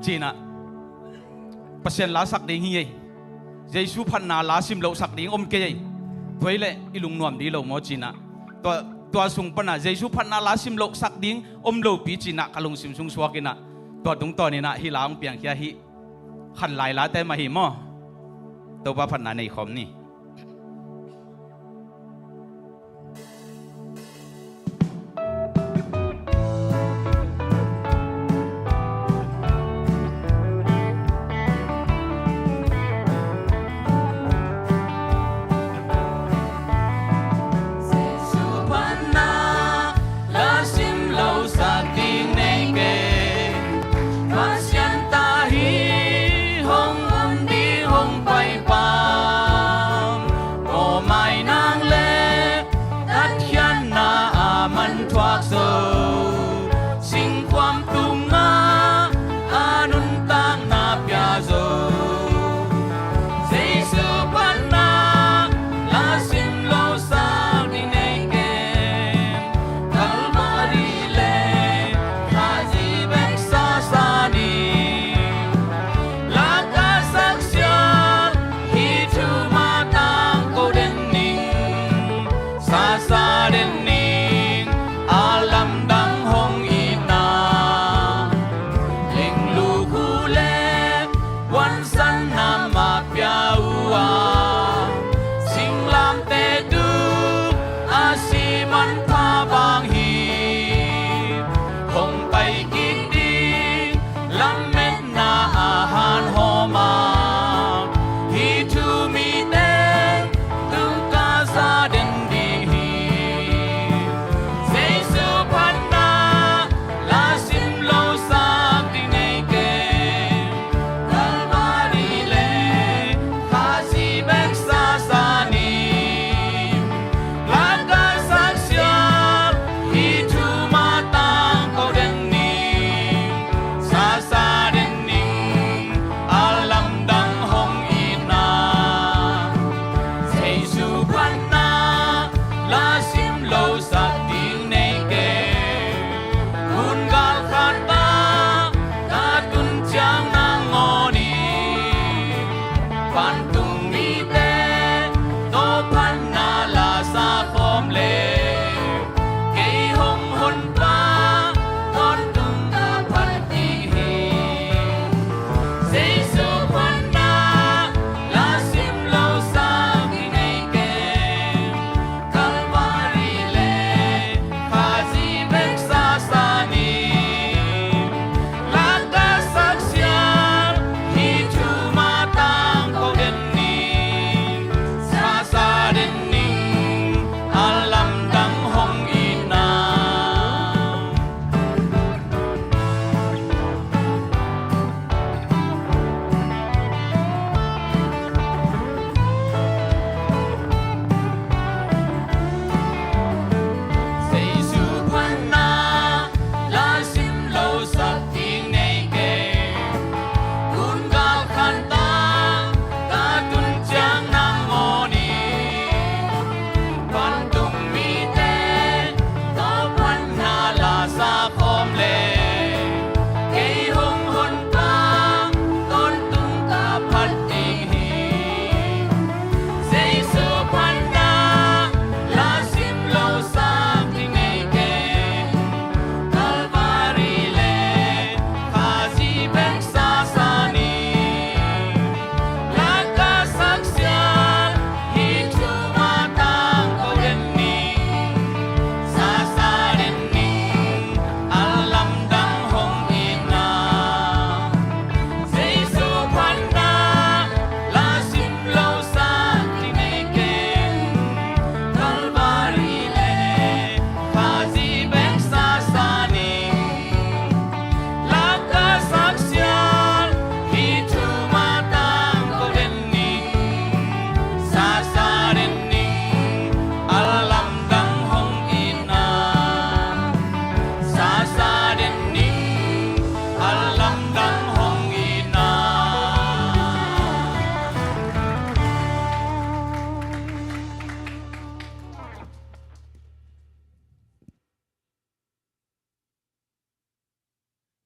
Cinah Pasian la sak ding hi ei. Jesu phatna la sim loh sak ding om kei ei. Tua hi leh i lungnuam dih lo maw cinah. Tua, tua sung panah Jesu phatna la sim loh sak ding om lopi cinah ka lungsim sung suak inah tua tungtawn inah hih la hong piangkhia hih khan lai late mah hi maw? Topa phatna nei khawm ni. Jesu phatna la sim lo sak ding nei kei. Pasian ta hi hong um ding hong paipa.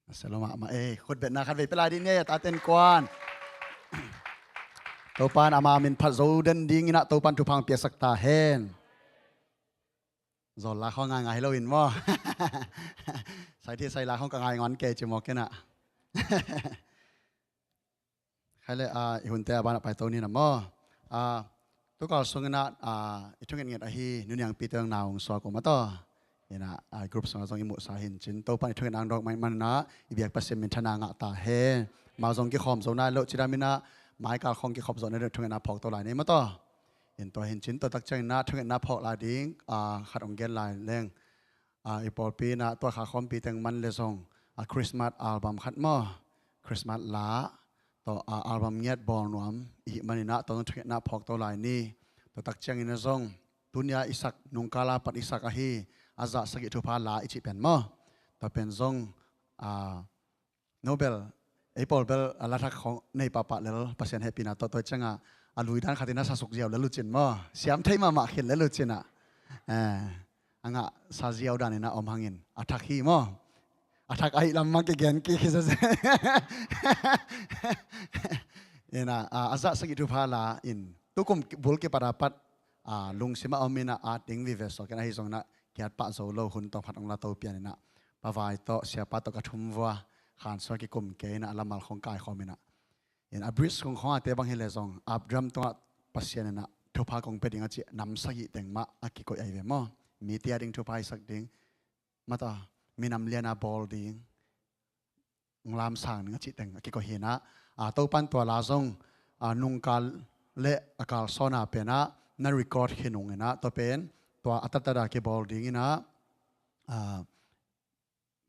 A sia lo mahmah ei. Khutbetna khat vei pia lai dih ni ei, a tate innkuan. Topa'n ama min phat zo den dingin ah Topa'n thupha hong piaksak ta hen. Zawl la khawng ngaingai hi lo in maw? Sai thi sai la khawng ka ngai ngawn kei ci mawk in ah. Khai le, ah, i hunte a banah paito ni na maw? Ah, tukal sungin ah, ah, i thungetnget ahi nuniangpite zong na hong suak uh maw taw? Ina, ah, group sungah zong i muhsa hi in cin, Topa'n i thungetna hong dawk mah ahih manin ah i biak Pasian minthanna ngah ta hen. Amau zong kikhawm zo nai loh cidam in ah, maikal khawng kikhop zawh nai loh, thungetna phawk to lai ni maw taw? In tua hi in cin, tua tak ciangin ah thungetna phawk lai ding, ah, khat hong gen lai leng. Ah, i pawlpi in ah tua kha khawmpi teng man le zong, ah, Christmas album khat maw, Christmas la tawh, ah, album ngiat bawl nuam i hih manin ah tua zong thungetna phawk to lai ni. Tua tak ciangin ah zong tuni-a i sak, nungkal a pat i sak ahi a zah sagih thupha la i cih pen maw, tua pen zong, ah, no bel, ei pawl bel a la thak khawng nei pahpah lel, Pasian hehpihna tawh, tua ciangah a lui dan khatin a sa suk ziau lel uh cin maw, siam thei mahmah khin lel uh cin ah. Eh, a ngah sa ziau danin ah om hangin a thak hi maw. A thak ahih lam mah kigen kik hi zazia. Ina, ah, a zah sagih thupha la in tukum bul kipat a pat, ah, lungsim a om in ah at ding vive suak in, ahi zongin ah kiat pah zo lo, hun tawh phat hong la to pian in ah, pavai tawh siapa tawh ka thum vua, khan suak kikum kei in ah, a lamal khawng kaikhawm in ah, in a bridge kong khawng a te bang hi le zong, Abraham tungah Pasian in ah thupha kong pia ding a cih nam sagih teng mah a kikoih ahi ve maw. Mite a ding thupha hisak ding, mata, minam lian a bawl ding, lam sang ding a cih teng a kikoih hi in ah, ah, Topa'n tua la zong, ah, nungkal le a kalsuan a pen ah na record khin ung in ah, tua pen tua a tatat a kibawl ding in ah, ah,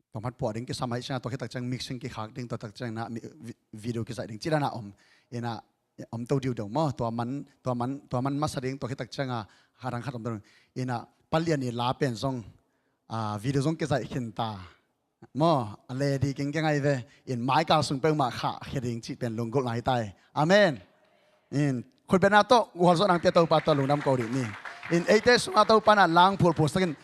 tua mah puah ding kisam ahih ciangah tua khit tak ciang mixing kikhak ding, tua tak ciang in ah mi-, vi-, video kizaih ding cih dan a om in ah, om to diudeu maw. Tua man, tua man, tua man masa ding, tua khit tak ciangah a dang khat om to ding in ah, Palian i la pen zong, ah, video zong kizaih khin ta maw, a le di kingkeng ahi ve. In maikal sung peuhmah khahkhia ding cih pen lunggulhna hi ta hi. Amen. In khutbetna tawh gualzawhna hong pia Topa tawh lungdam ko dih ni. In eite sungah Topa'n ah la hong phulphulsak in,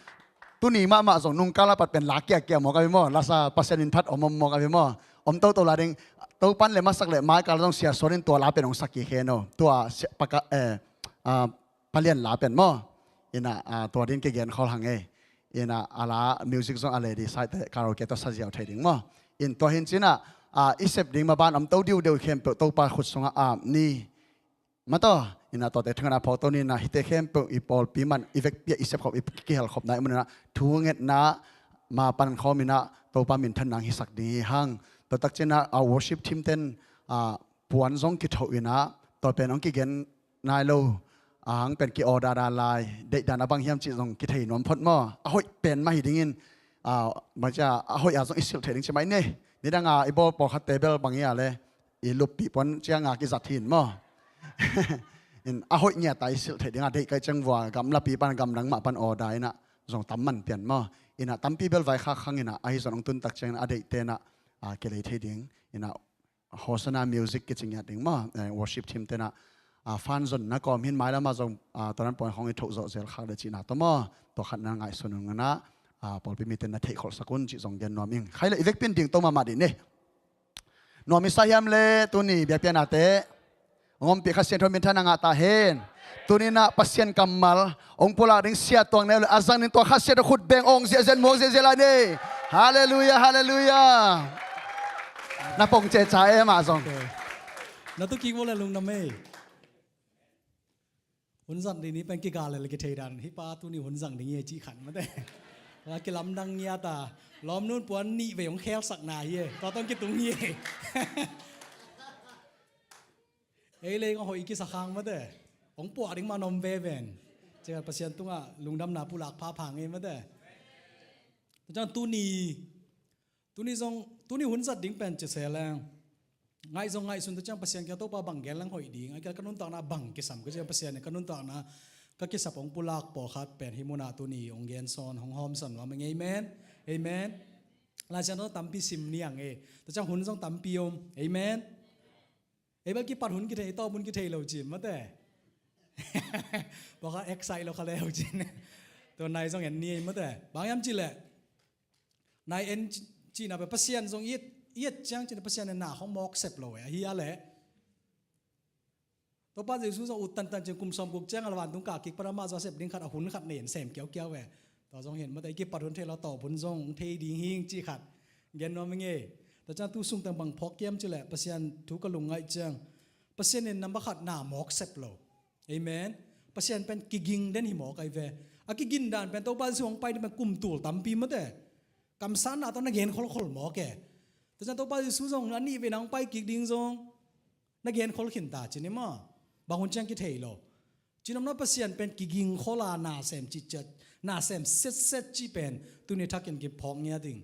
tuni mahmah zong nungkal a pat pen la kiakia mawk ahi ve maw, lasa Pasian min phat om om mawk ahi ve maw. Om toto lai ding, Topa'n le masak le maikal zong siasuan in tua la pen hong sak kik hen aw. Tua sia-, paka-, eh, ah, Palian la pen maw. In ah, ah, tua ding kigen khol hang ei. In ah, a la music zong a le di sa teh karaoke tawh sa ziau thei ding maw. In tua hi in cin ah, ah, i sep ding maban om to diudeu khempeuh Topa khut sungah ap ni. Mata, in ah tuate thungetna phawk to ni in ah, hihte khempeuh i pawlpi man, i vekpi ah i sepkhop, i kihelkhopna i mun in ah, thungetna ma pankhawm in ah Topa minthanna hong hisak ding hi hang. Tua tak ciang in ah, ah, worship team ten, ah, puan zong kithoh in ah, tua pen hong kigen nai lo, a hang pen ki-order dan lai, deih dan a bang hiam cih zong kithei nuam phot maw. A hoih pen mah hi dingin, ah, bang ci a, a hoih a zong i silh theih ding ci mai ni. Nidang a i bawl pawlkhatte bel bang hi a le, i luppih puan ciang a kizat hi in maw. In a hoih ngiat a i silh theih ding a, deih ka hih ciang vua gamlapi pan, gamdang mah pan order in ah zong tam man pian maw. In ah tampi bel vaikhak hang in ah, ahi zong hong tun tak ciang in ah a deihte in ah, ah, kilei thei ding. In ah Hosanna music kici ngiat ding maw, eh, worship team ten ah, ah, fan zonna kawm hi in, mailam ah zong, ah, tua dan puan khawng i thoh zawh zel khak le cihna tawh maw, tua khat na ngaihsun un in ah, ah, pawlpi mite na theihkholhsak un cih zong gen nuam ing. Khai le i vekpi in dingto mahmah dih ni. Nuam i sa hiam le tuni biakpiaknate hong ompih Kha Siangtho minthanna ngah ta hen. Tuni in ah Pasian kammal hong pulak ding sia tuang neu le a zang ding tua Kha Siangtho khut beng ong ziahziah, muak ziahziah lai ni. Halleluiah, halleluiah. Na pong ceca e mah zong. Na tu kik vua le lungdam e. Hun zang ding ni pen kigal le kithei dan, hih pa tuni hun zang ding hi e cih khat mate. Kilamdang ngiat a, lawmnu'n puan nih vei hong khelsakna hi e, tua tawh hong kitung hi e. Ei leng a hoih i kisa khang mate. Hong puah ding mah na om veve in, ciah Pasian tungah lungdamna pulak phapha ngei mate. Tua ciang tuni, tuni zong, tuni hun zat ding pen ci se leng, ngaih zong ngaihsun, tua ciang Pasian kiang Topa bang gen leng hoih ding, a kiang ka nuntakna bang kisam, ka ciang Pasian in ka nuntakna ka kisap hong pulak pawlkhat pen hih munah tuni hong gen sawn, hong hawmsawn nuam ing. Amen. Amen. Lai Siangtho tampi sim ni ang e. Tua ciang hun zong tampi om. Amen. Ei bel kipat hun kithei, tawp hun kithei lo cin mate. Baka excite lo kha le ho cin. Tua nai zong en ni ei mate. Bang hiam cih leh, nai en, Cihna pen Pasian zong i et, i et ciang cihna Pasian in na khong mawk sep lo e, ahi a leh. Topa Jesu zong ut tantan ciang kum sawm guk ciang a la vantung kah kik pan amah zong a sep ding khat a hun khat nei in sem kiaukiau e. Tua zong hi in mate, i kipat hun thei lo, tawp hun zong thei ding hing cih khat gen nuam ing e. Tua ciang tu sung teng bang phawk kiam cih leh Pasian thu ka lungngaih ciang Pasian in number khat na mawk sep lo. Amen. Pasian pen kiging den hi mawk ahi ve. A kigin dan pen Topa Jesu hong pai ding pen kum tul tampi mate. Kamsanna tawh na gen kholkhol mawk e. Tua ciang Topa Jesu zong a nih vei na hong pai kik ding zong na gen khol khin ta ci ni maw? Bang hun ciang kithei lo. Cinomna Pasian pen kiging khol a na sem cihciat, na sem setset cih pen tuni thakin kiphawk ngiat ding.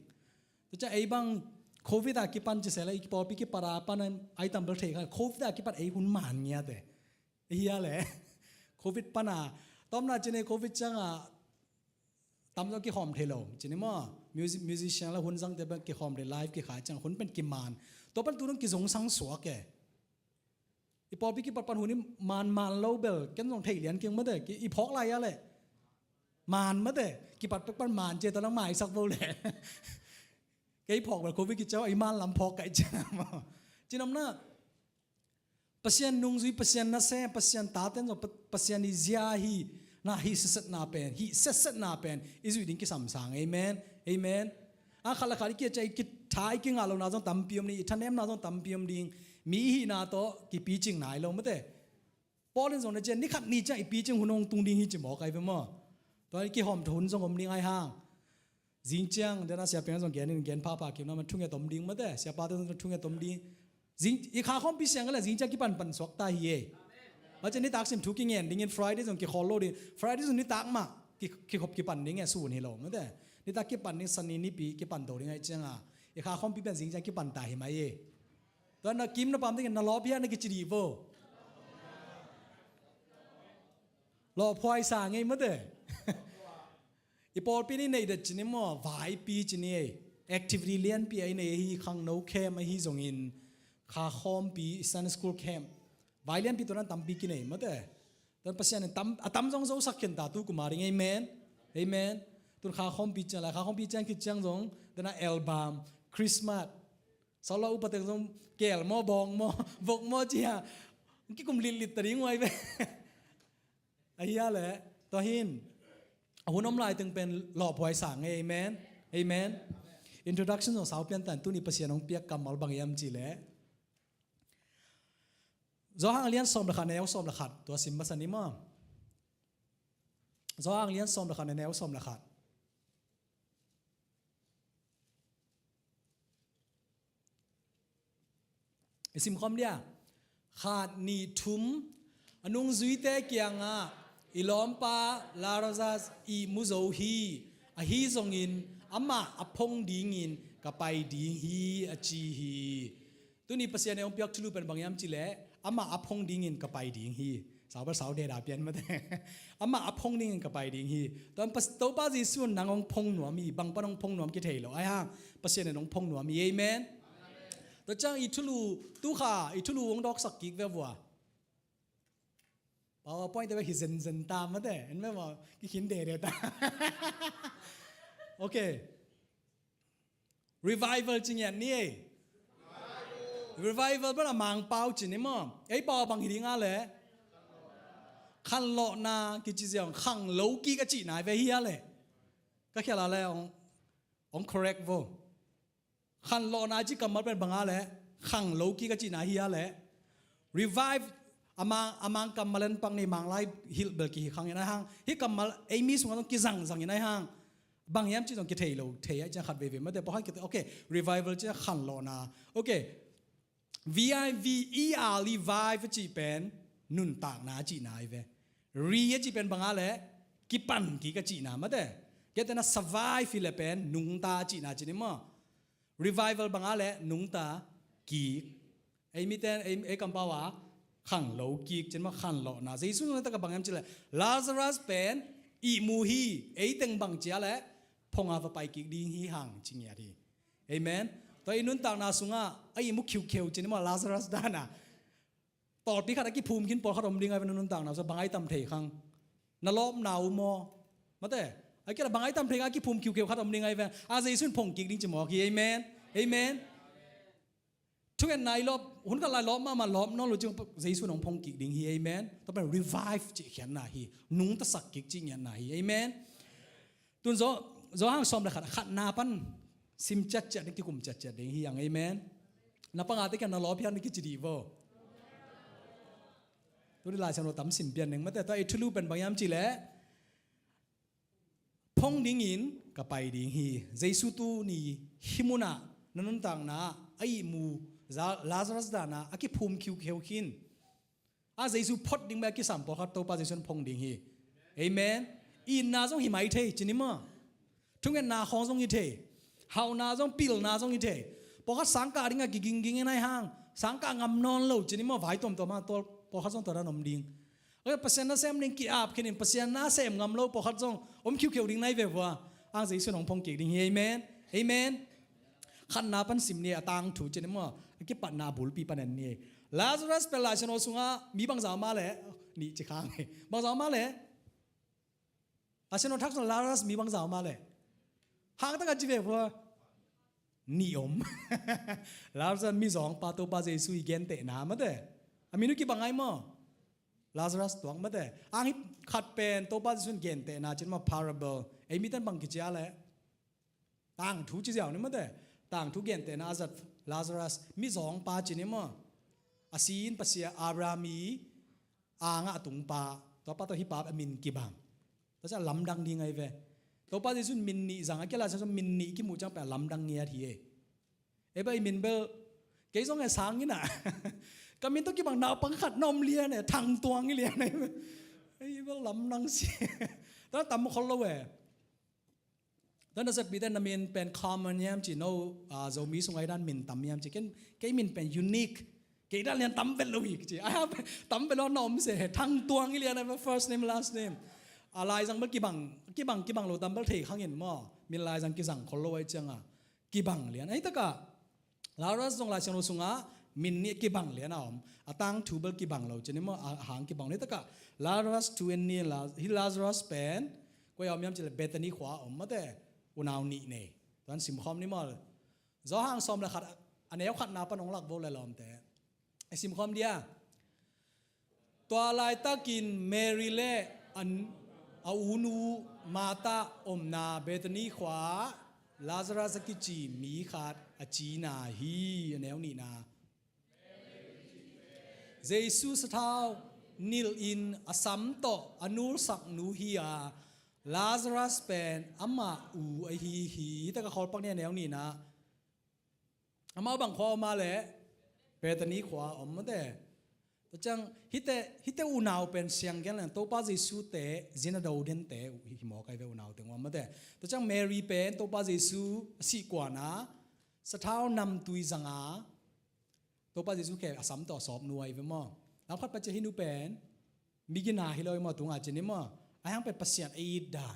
Tua ciang ei bang Covid a kipan ci seh la, i pawlpi kipat a pan ai tambel thei kha, Covid a kipat ei hun man ngiat e. Ahi a leh. Covid pan a, tawmna ci ni Covid ciang a, tam zong kikhawm thei lo ci ni maw? Music, musician la hun zangte pen kikhawm thei, live kikhai ciang hun pen kiman. Tua pan tu dong kizong sang suak e. I pawlpi kipat pan hun i man man lo bel ken zong thei lian keng mate, ki, i phawk lai a leh. Man mate, kipat pek pan man ci e, tua nang maisak bo leh. Kei phawk bel Covid kiciau, i man lam phawk kai ciang maw? Cinomna Pasian nungzui, Pasian nasem, Pasian taten zong Pa-, Pasian i zia hi, na hi setsetna pen, hi setsetna pen i zuih ding kisam sang. Amen. Amen. A khat le khat i kiat ciang i kitha i kingah lohna zong tampi om ding, i thanemna zong tampi om ding. Mi i hihna tawh kipicing nai lo mate. Paul in zong na cian ni khat ni ciang i picing hun hong tung ding hi ci mawk ahi ve maw? Tua i kihawm hun zong om ding ahi hang. Zing ciang, dena siapiang zong gen in gen phapha kim na man thunget om ding mate, siapate zong thunget om ding. Zing, i kha khawmpi siang ka le zing ciang kipan pan suak ta hi e. Maw ci nitak sim thu kingen dingin Friday zong kikhol lo ding. Friday zong nitak mah ki, kikhop kipan ding e, sun hi lo mate. Nitak kipan ding, Sani nipi kipan to ding ahi ciang a, i kha khawmpi pen zing ciang kipan ta hi mai e. Tua na kim na pam dingin na lawp hia na kici dih vo. Lawphuai sa ngei mate. I pawlpi ni nei det ci ni maw, vaipi ci ni ei. Activity lianpi a i nei ahi, khangno camp ahi zongin, kha khawmpi, Sunday school camp. Vai lianpi tua nan tampi kinei mate. Tua Pasian in tam, a tam zong zosak khen ta tu kum a ding, amen. Amen. Tun kha khawmpi ciang lai, kha khawmpi ciang khit ciang zong, tua na album, Christmas. Sawla upa teng zong kel maw, bawng maw, vok maw ci a. Kikum litlit ta ding uai ve. Ahi a leh, tua hin, a hun om lai teng pen lawphuai sa ngei, amen. Amen. Introduction zong sau pian tan, tuni Pasian hong piak kammal bang hiam ci leh. Johan a lian sawm le khat, a neu sawm le khat, tua sim masa ni maw. Johan a lian sawm le khat, a neu sawm le khat. I sim khawm dia. Khat, nih, thum, a nungzuite kiangah, i lawmpa Lazarus ihmu zo hi, ahi zongin amah a phong dingin ka pai ding hi, a ci hi. Tuni Pasian in hong piak thulu pen bang hiam ci leh, amah a phong dingin ka pai ding hi. Sau bel sau deda pian mate. Amah a phong dingin ka pai ding hi. Tua Pas-, Topa Jesu in nang hong phong nuam hi, bang pan hong phong nuam kithei lo. Ahi hang, Pasian in hong phong nuam hi. Amen. Tua ciang i thulu, tu kha, i thulu hong dawksak kik ve vua. PowerPoint te bek hi zenzen ta mate. En ve maw, kikhin dede ta. Okay. Revival ci ngiat ni ei. Revival bel a Mangpau ci ni maw. Ei pau bang hi ding a leh. Khanlawhna kici ziau, khang lo kik a cihna hi ve hi a leh. Ka khial a leh, ong, ong correct vo. Khanlawhna ci kammal pen bang a leh, khang lo kik a cihna hi a leh. Revive, a Mang, a Mang kammal en pang ni, Mang lai hilh bel kihi khang in ahi hang. Hih kammal ei mi sungah zong kizangzang in ahi hang. Bang hiam ci zong kithei lo, thei a ciang khat veivei mate, pawh khat kithei, okay, revival ci a khanlawhna. Okay, V I V E R, revive a cih pen, nuntakna a cihna hi ve. Re a cih pen bang a leh, kipan kik a cihna mate. Kei tena survive hi leh pen, nungta a cihna ci ni maw. Revival bang a leh, nungta kik. Ei miten, ei, ei kampau a, khang lo kik, cin maw khanlawhna. Jesu zong tak a bang hiam ci leh, Lazarus pen, ihmu hi, ei teng bang ci a leh, phong a va pai kik ding hi hang, ci ngiat hi. Amen. Tua i nuntakna sungah, a ihmu khiukheu, cin maw Lazarus dan a. Tawlpi khat a kiphum khin pawlkhat om ding a, i nuntakna sungah, bang a i tam thei khang. Na lawpna uh maw. Mate, A kila bang ai tam thei a kiphum khiukheu khat om ding ai ve. A Jesu in phong kik ding ci mawk hi. Amen. Amen. Thungetna i lawp, hun khat lai lawp mahmah lawp nawn lo cing Jesu in hong phong kik ding hi. Amen. Tua pen revive cih khiatna hi. Nungtasak kik cih ngiatna hi. Amen. Tun Zo, Zo hang sawm le khat, khatna pan sim ciatciat ding, kikum ciatciat ding hi ang. Amen. Na pangate kiang na lawp hiang ding kici dih vo. Tuni Lai Siangtho tam sim pian ding mate, tua i thulu pen bang hiam cih leh phong dingin ka pai ding hi. Jesu tuni hih munah na nuntakna a ihmu Za-, Lazarus danah a kiphum khiukheu khin. A Jesu phot ding bek a kisam pawlkhat Topa Jesu in phong ding hi. Amen. Itna zong hi mai thei ci ni maw. Thungetna khawng zong hi thei. Hauhna zong, pilna zong hi thei. Pawlkhat sangkah ding a kigingging in ai hang sangkah ngam nawn lo ci ni maw, vai tuamtuam hang tual pawlkhat zong tua dan om ding. Pasian nasem ding ki-ap khin in Pasian nasem ngam lo pawlkhat zong om khiukheu ding nai ve vua. Ang Jesu in hong phong kik ding hi. Amen. Amen. Khatna pan sim ni a tangthu ci ni maw, a kipatna a bulpi pan en ni. Lazarus pen Lai Siangtho sungah mi bangzah om a leh, nih ci khang hi. Bangzah om a leh. Lai Siangtho thak sungah Lazarus mi bangzah om a leh. Hangtak a ci ve vua. Nih om. Lazarus mizawngpa Topa Jesu i gentehna mate. A min uh kibang ai maw. Lazarus tuak mate. Ang hi khat pen Topa Jesu in gentehna ci ni maw, parable. Ei miten bang kici a leh. Tangthu ci ziau ni mate. Tangthu gentehna a zat Lazarus mizawngpa ci ni maw. A si in Pasian Abraham i angah a tungpa. Tuapa tawh hih pa a min kibang. Tua ciang lamdang ding ai ve. Topa Jesu in min nih zang a kila ciang min nih kimuh ciang pen a lamdang ngiat hi e. Ei bel i min bel kei zong e sang ina. Ka min tawh kibang naupang khat na om lian e, Thang Tuang i lian e. Ei bel lamdang si. Tua tam khol lo e. Tua nasep pite na min pen common hiam ci no, ah, Zomi sung ai dan min tam hiam ci. Ken, kei min pen unique. Kei dan lian tam vet lo hi ci. Ai ha, tam vet lo na om se. Thang Tuang i lian ai first name, last name. A laizang bel kibang, kibang, kibang lo tam bel thei khang in maw. Min laizang kizang khol lo ai ciang a. Kibang lian. Ai taka. Lazarus zong Lai Siangtho sungah min nih kibang lian a om. A tangthu bel kibang lo ci ni maw, a hang kibang lo. Hih takah Lazarus thu en ni, La-, hih Lazarus pen koi a om hiam cih leh Bethany khua a om mate, unau nih nei. Tuan simkhawm ni maw. Zawhang sawm le khat, a neu khatna pan hong lak vo le lawmte. I simkhawm dia. Tua laitakin Mary le a, a unu Martha omna Bethany khua-ah Lazarus a kici mi khat a cina hi, a neu nihna. Jesu sathau nilhin a sam tawh a nulsak nu hi a, Lazarus pen amah u ahi hi. Hih takah khawlpak ni, a neu nihna. Amau bang khua om a leh Bethany khua om mate. Tua ciang hihte, hihte unau pen siang gen leng Topa Jesu te zin a do dente uh hi mawk ai ve, unau teng uh om mate. Tua ciang Mary pen Topa Jesu a sih kuana sathau namtui zanga Topa Jesu khe a sam tawh a sawp nu ai ve maw. Lam khat pa cia hih nu pen migina hi lo i maw, tunga ci ni maw. Ai hang pen Pasian a it dan.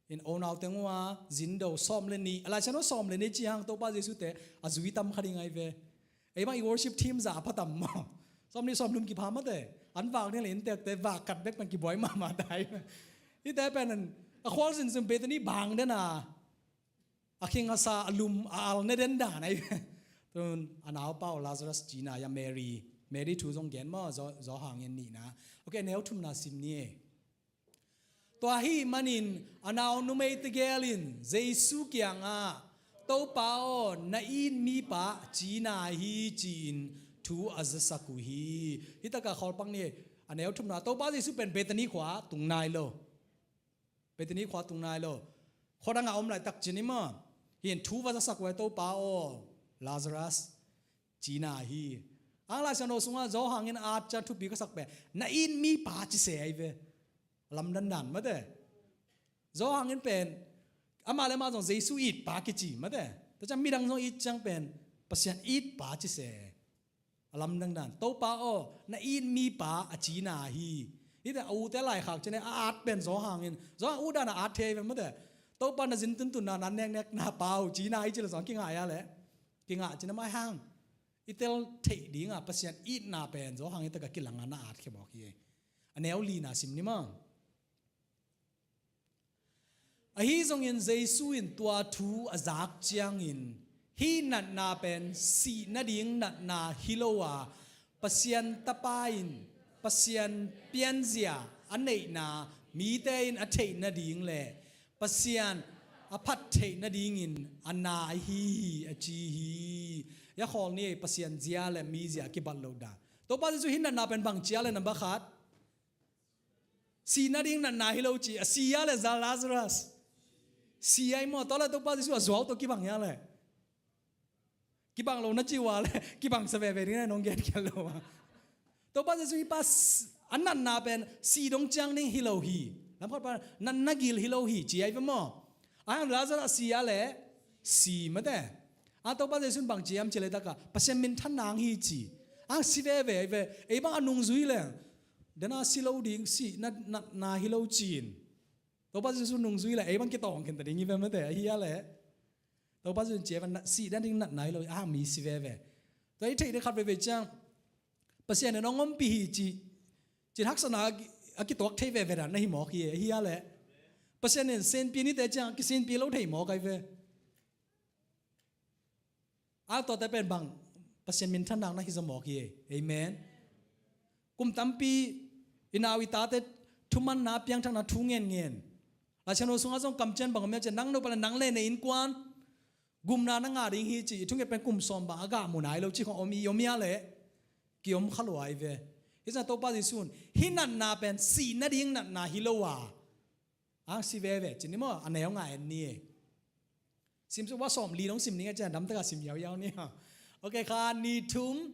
In unau teng uh a zin do sawm le nih, a Lai Siangtho sawm le nih ci hang Topa Jesu te a zui tam kha ding ai ve. Ei bang i worship team za a pha tam maw. Sawm nih sawm thum kipha mate. An vak ding le inntekte vak kat bek pen kibuai mahmah tai. Hihte pen a khual zinzin Bethany bang den a. A khing a sa, a lum a al ne den dan ai. Tun a naupa uh Lazarus cina hi a, Mary. Mary thu zong gen maw, Zawhang in nihna. Ok, a neu thumna sim ni. Tua ahih manin a nau numei tegel in Jesu kiangah, Topa aw, na it mipa cina hi, ci-in thu a zasak uh hi. Hih takah khawlpak ni, a neu thumna, Topa Jesu pen Bethany khua tung nai lo. Bethany khua tung nai lo. Khua dangah om laitak ci ni maw. Hih in thu va zasak uh hi, Topa aw, Lazarus cina hi. Ang Lai Siangtho sungah Zawhang in at ciang thupi ka sak pen na it mipa ci se ai ve. Lamdang dan mate. Zawhang in pen amah le amah zong Jesu itpa kici mate. Tua ciang midang zong it ciang pen Pasian itpa ci se. A lamdang dan. Topa aw, na it mipa a cina hi. Hihte a ute laikhak cine a at pen Zawhang in. Zawhang ut dan a at thei pen mate. Topa na zin tuntunna, na neknekna pa uh cina hi ci le zong kingah a le. Kingah cina mai hang. I tel theih dinga Pasian itna pen Zawhang in taka kilanga na at khia mawk hi. A neu lina sim ni maw. Ahi zongin Jesu in tua thu a zak ciangin, hih natna pen sih nading natna hi lo a, Pasian Tapa in Pasian pianzia a neihna mite in a theih nading le Pasian a phat theih nadingin a na ahi hi, a ci hi. Ia khawl ni ei, Pasian zia le mi zia kibat lo dan. Topa Jesu hih natna pen bang ci a le, number khat, sih nading natna hi lo ci, a si a le, za Lazarus. Si ai maw, tua le Topa Jesu a zuau tawh kibang ia le. Kibang lo na ci ua le, kibang sa veve ding na nong gen khial lo a. Topa Jesu hih pa s-, a natna pen sih dong ciang ding hi lo hi. Lamkhat pa natna gil hi lo hi, ci ai ve maw. A hang Lazarus a si a le, si mate. A Topa Jesu in bang ci am ci le taka, Pasian minthanna hang hi ci. A si veve ai ve, ei bang a nungzui le. Dena si lo ding, sih na, na, na hi lo cin. Topa Jesu nungzui le, ei bang kitawng khen ta ding hi ve mate, ahi a le. Topa Jesu in ci a ve, na, sih na ding natna hi lo, a mi si veve. Tua i theih ding khat veve ciang, Pasian in hong ompih hi ci, cin haksatna a ki-, a kituak thei veve dan na hi mawk hi, ahi a le. Pasian in senpi nite ciang, kisenpi lo thei mawk ai ve. A tuate pen bang, Pasian minthanna na hi zaw mawk hi. Amen. Kum tampi i nau i tate thumanna piangthakna thu ngenngen. Laisiangtho sungah zong kamciam bang om ia ci a, nang nupa le nang le na innkuan gumna na ngah ding hi ci, i thunget pen kum sawm bang a gah mu nai lo ci khong om i om ia le. Ki om kha lua ai ve. Hi zong Topa Jesu in hih natna pen sih nading natna hi lo a. Ang si veve ci ni maw, a neu nga en ni e. Sim suk va sawm li dong sim ni nga cian dam taka sim yau yau ni ha. Ok, kha ni thum.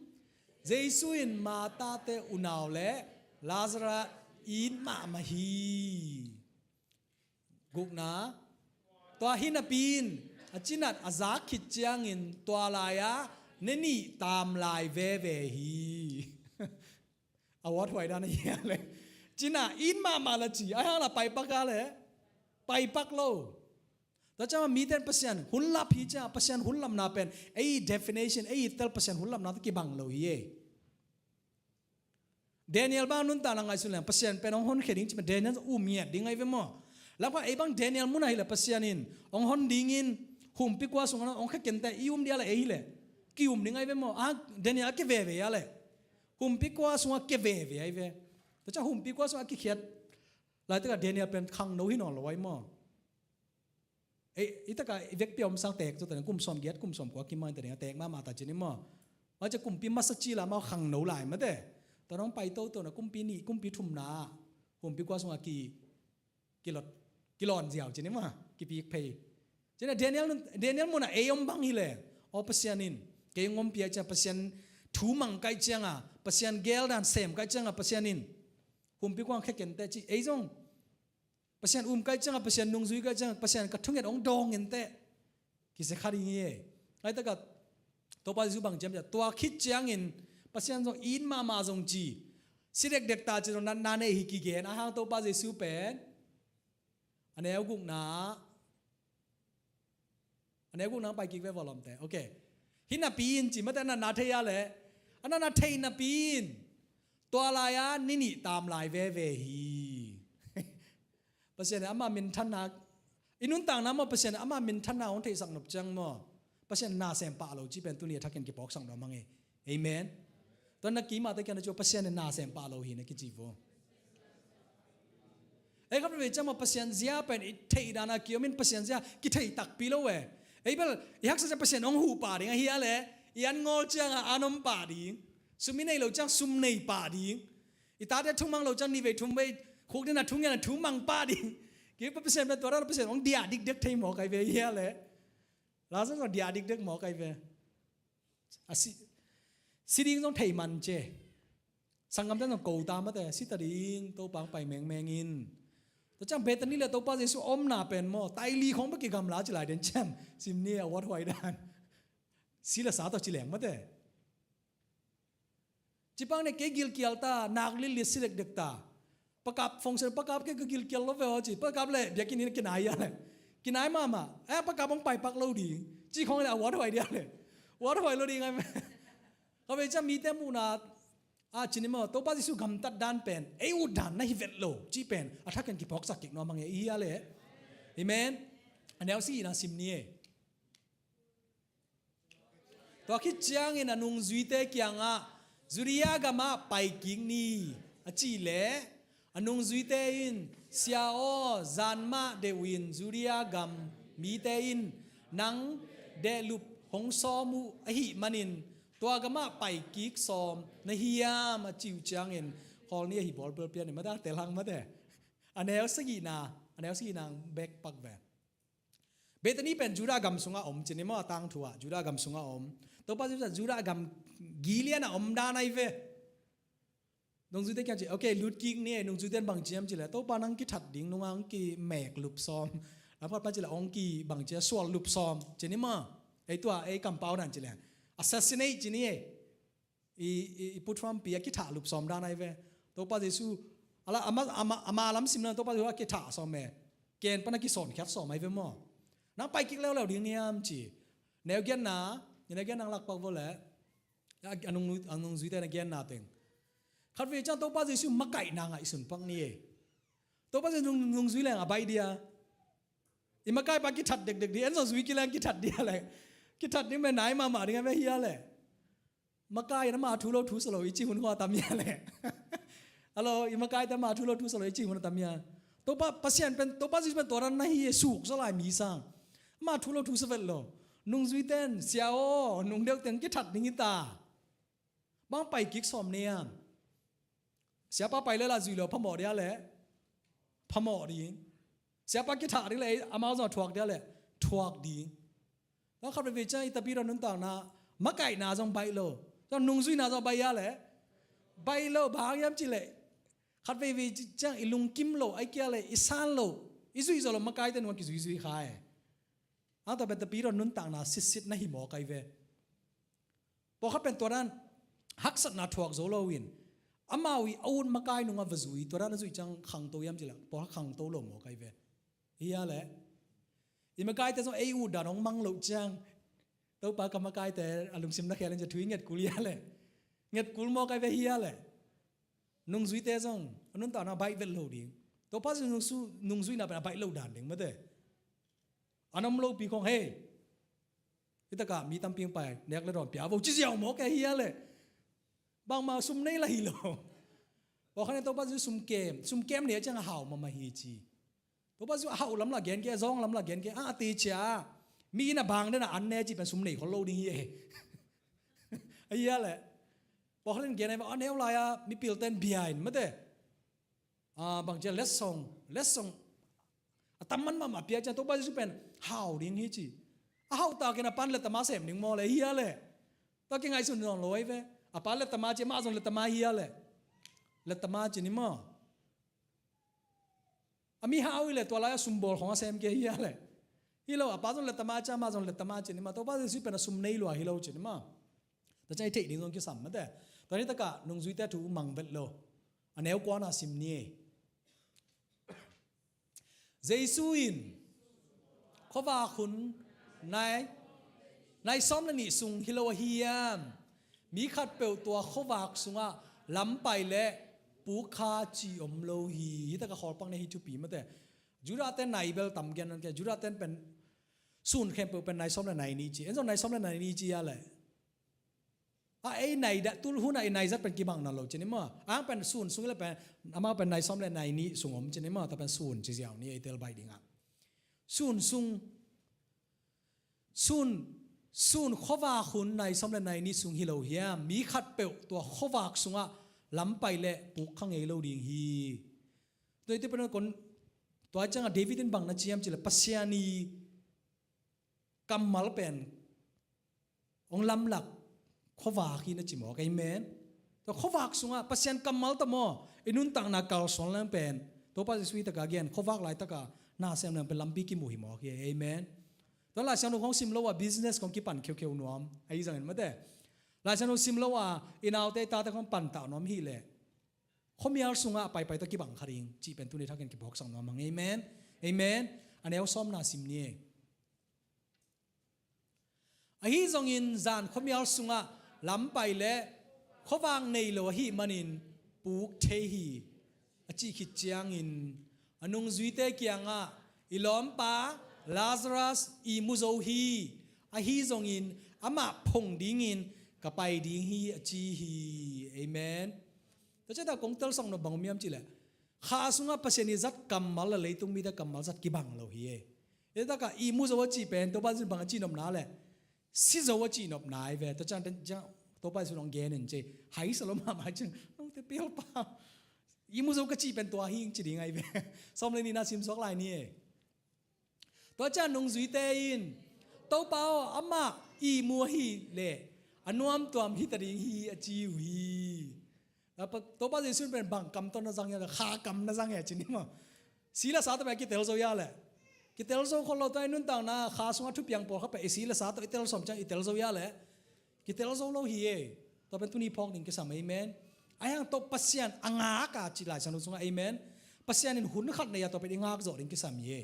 Jesu in Martha te unau le Lazarus it mahmah hi. Gukna. Tua hi napi in a cinat a zak khit ciangin tua lai-a ni nih tam lai veve hi. A wat huai dan a hia le. Cina in mahmah la ci, a hang la paipak a le. Paipak lo. Tua ciang mite in Pasian hun lap hi ciang, Pasian hun lapna pen ei definition, ei tel Pasian hun lapna tawh kibang lo hi e. Daniel bang nuntakna ngaihsun leng Pasian pen hong honkhia ding ci, Daniel um ngiat ding ai ve maw. Lamkha ei bang Daniel mun ah hi le Pasian in hong hon dingin humpi kua sungah hong khe kente i um dia le ei hi le ki um ding ai ve maw. A Daniel a kia veve a le. Humpi kua sungah kia veve ai ve. Tua ciang humpi kua sungah a kikhiat laitak a Daniel pen khangno hi nawn lo ai maw. Ei, i taka i vekpi a om sang tek, tua teng kum sawm giat, kum sawm kua kim mang teng a tek mahmah ta ci ni maw. Tua ciang kumpi masa ci la maw khangno lai mate. Tua nong pai toto na kumpi nih, kumpi thumna. Humpi kua sungah ki, kilot, kilawn ziau ci ni maw, kipik phei. Ci ni Daniel, Daniel mun ah ei om bang hi le. Aw Pasian in kei hong ompih a ciang, Pasian thu mang kai ciang a, Pasian gel dan sem kai ciang a, Pasian in humpi kua hong khe kente ci, ei zong Pasian um kai ciang a, Pasian nungzui kai ciang a, Pasian ka thunget hong dawng in teh kizia kha ding hi e. Ai taka Topa Jesu bang ciam ciah, tua khit ciangin Pasian zong it mahmah zong ci, si dekdek ta ci zong natna nei hi kigen. A hang Topa Jesu pen a neu gukna, a neu gukna pai kik ve, volume te. Ok. Hi napi in ci mate, a natna thei a le. A natna thei napi in tua lai-a ni nih tam lai veve hi. Pasian in ama minthanna, i nuntakna maw Pasian in ama minthanna hong theihsak nop ciang maw, Pasian na sem pah lo ci pen tuni a thakin kipawksak nuam hang e. Amen. Tua na kimah te kian a cu Pasian in na sem pah lo hi na kici vo. Ei khat veve ciang maw Pasian zia pen i theih dan a kiom in Pasian zia kithei takpi lo e. Ei bel i haksa ciang Pasian hong huh pah ding a hi a le, i an ngawl ciang a an om pah ding. Sum i nei lo ciang sum nei pah ding. I tate thu mang lo ciang ni vei thum vei khuk ding a thu ngen a thu mang pah ding. Ki pa Pasian pen tua dan Pasian hong dia dikdek thei mawk ai ve hi a le. Lazarus hong dia dikdek mawk ai ve. A si, si ding zong thei man ce. Sanggam ten zong ko ta mate, si ta ding, Topa hong pai mengmeng in. Tua ciang Bethany le Topa Jesu omna pen maw, tai li khong bek kigamla ci lai den ciam. Sim ni a wat huai dan. Si le sa tawh ci leng mate. Cipang ne kei gilkial ta, nak lillit si dekdek ta. Pakap, fongsen pakap kei ka gilkial lo ve aw ci, pakap le biakinn in kinai a le. Kinai mahmah, eh, pakap hong paipak lo ding. Ci khong le a wat huai dia le. Wat huai lo ding ai. Ka ve ciang mite muhna a ci ni maw, Topa Jesu gamtat dan pen ei ut dan na hi vet lo ci pen a thakin kiphawksak kik nuam hang e, i hi a le. Amen. A neu sagihna sim ni e. Tua khit ciangin a nungzuite kiangah, "Judea gamah paikik ni," a cih leh, a nungzuite in, "Sia aw, zan mah deuhin Judea gam mite in nang dehlup hong sawm uh ahih manin tua gamah paikik sawm na hiam?" a cih uh ciangin, khawl ni ahi bawl pialpial ni mate, a telhang mate. A neu sagihna, a neu sagihna bek pak ve. Bethany pen Judah gam sungah om ci ni maw, a tangthu ah Judah gam sungah om. Topa Jesu Judah gam gilian ah om dan ahi ve. Nungzuite kiang ci, "Ok, lutkik ni e." Nungzuite in bang ci hiam cih leh, "Topa nang kithat ding nungah hong kimek lup sawm. Lamkhat pan cih leh hong ki bang ci a sual lup sawm," ci ni maw. Ei tua, ei kampau dan cih leh assassinate ci ni e. I, i, i puthuampi a kithah lup sawm dan ahi ve. Topa Jesu, a la, ama, ama, ama lam sim na Topa Jesu a kithah sawm e. Ken pan a kisawn khiat sawm ahi ve maw. Nang paikik leuleu ding ni hiam ci. Neu giatna, neu giatna lak pak vo leh. A, a nung, a nungzuite na giatna teng. Khatvei ciang Topa Jesu makaihna ngaihsun pak ni e. Topa Jesu nung, nungzui leng a baih dia. I makaipa kithat dekdek ding, en zong zui kileng kithat dia leh. Kithat ding meh nai mahmah ding a meh hia leh. Makai in ama thu lo thu sa lo i cih hun khua tam hia leh. Hello, i makaite ama thu lo thu sa lo i cih hun a tam hia. Topa Pasian pen, Topa Jesu pen tua dan na hi e, suk zaw lai mi sang. Ama thu lo thu sa vet lo. Nungzuite in, "Sia aw, nung deuh teng kithat ding hi ta. Bang paikik sawm ni hiam? Siapa pai le la zui lo phamawh dia leh phamawh ding. Siapa kithah ding leh amau zong a thuak dia leh thuak ding." Tua khat veivei ciang i tapidaw nuntakna makaihna zong baih lo. Zong nungzuihna zong baih hia leh baih lo, bang hang hiam cih leh khat veivei ciang i lungkim lo, ai kia leh i san lo, i zuih zo lo makaite nung a kizuizui kha e. Ang tua pen tapidaw nuntakna sitsit na hi mawk ahi ve. Pawlkhat pen tua dan haksatna thuak zo loin amau i a ut makai nungah va zui, tua dan a zuih ciang khangto hiam cih leh pawlkhat khangto lo mawk ahi ve. Hia leh i makaite zong ei ut dan hong mang loh ciang, "Topa, ka makaite a lungsim na khel in," ci a thu i nget kul hia leh. Nget kul mawk ahi ve hia leh. Nungzuite zong a nuntakna baih vet lo ding. Topa Jesu nungsu-, nungzuihna pen a baih lo dan ding mate. An om lopi khong, "Hei, hi takah mi tampi hong pai, nek le dawn pia vo," ci ziau mawk e hia leh. Bangmah sum nei la hi lo. Pawlkhat in Topa Jesu sum kem, sum kem nei a ciang a hau mahmah hi ci. Topa Jesu a hau lam la gen kei, a zawng lam la gen kei, a, a ti cia. Mi inn a bang den a an ne ci pen sum nei khol lo ding hi e. A hia leh. Pawlkhat in gen a, a neu lai a mipilte in bia in mate. A, bang cia letsong, letsong a tam man mahmah pia ciang Topa Jesu pen hau ding hi ci. A hau takin a pan lettama sem ding maw leh hia leh. Tua kingaihsun nawn lo ahi ve. A pan lettama ci, amah zong lettama hia leh. Lettama ci ni maw. A mi hau hi leh tua lai a sumbawl khong a sem kei hia leh. Hi lo, a pa zong lettama ci, amah zong lettama ci ni maw. Topa Jesu pen a sum nei lua hi lo ci ni maw. Tua ciang i theih ding zong kisam mate. Tua ni takah nungzuite thu mang vet lo. A neu kuana sim ni e. Jesu in khuavak hun nai, nai sawm le nih sung hi lo ahi hiam? Mi khatpeuh tua khuavak sungah lam pai le puk kha ci om lo hi. Hi takah khawl pak ni hi thupi mate. Judah te nai bel tam gen an ke. Judah te pen sun khempeuh pen nai sawm le nai nih ci. En zong nai sawm le nai nih ci a leh. A ei nai dah tul hun a ei nai zat pen kibang nawn lo ci ni maw. Ang pen sun sung le pen, amau pen nai sawm le nai nih sung om ci ni maw. Tua pen sun ci ziau ni ei tel baih dingah. Sun sung, sun, sun khuavak hun nai sawm le nai nih sung hi lo hiam? Mi khatpeuh tua khuavak sungah lam pai le puk kha ngei lo ding hi. Tua i ti pen kon, tua ciangah David in bang na ci hiam cih leh Pasian i kammal pen hong lamlak khuavak hi na ci mawk. Amen. Tua khuavak sungah Pasian kammal ta maw, i nuntakna kalsuan leng pen Topa Jesu hi takah gen, khuavak laitaka na sem leng pen lampi kimu hi mawk hi. Amen. Tua Lai Siangtho khong sim lo a business khong kipan kheukheu nuam ahi zangin mate. Lai Siangtho sim lo a i naute i tate khong pan tah nuam hi leh khuamial sungah paipai tawh kibang kha ding cih pen tuni thakin kiphawksak nuam hang. Amen. Amen. A neu sawmna sim ni e. Ahi zongin zan khuamial sungah lam pai le khuavak nei lo ahih manin puk thei hi, a cih khit ciangin a nungzuite kiangah, I lawmpa Lazarus ihmu zo hi. Ahi zongin amah phong dingin ka pai ding hi, a ci hi. Amen. Tua ciangin kong telsawk nop bang om hiam cih leh, kha sungah Pasian i zat kammal le leitung mite kammal zat kibang lo hi e. Hitakah ihmu zo a cih pen Topa Jesu bang a cihnopna leh, si zo a cihnopna hi ve. Tua ciang, ciang Topa Jesu hong gen in ci. Hai sa lo mahmah ciang, note pialpa, ihmu zo ka cih pen tua hi ing ci ding ahi ve. Sawm le nihna simsuak lai ni e. Tua ciang nungzuite in, Topa aw, amah ihmu ahih leh a nuamtuam hi ta ding hi, a ci uh hi. A pa-, Topa Jesu pen bang kam tawh na zang hia leh, kha kam na zang hi a ci ni maw. Si le sa tawh pen kitel zo hia leh, kitel zo khol lo. Tua i nuntakna kha sungah thupiang pawlkhat pen i si le sa tawh i tel sawm ciang i tel zo hia leh, kitel zo lo hi e. Tua pen tuni phawk ding kisam, amen. Ahi hang tua Pasian a ngak a ci Lai Siangtho sungah, amen. Pasian in hun khat nei a tua pen i ngak zawh ding kisam hi e.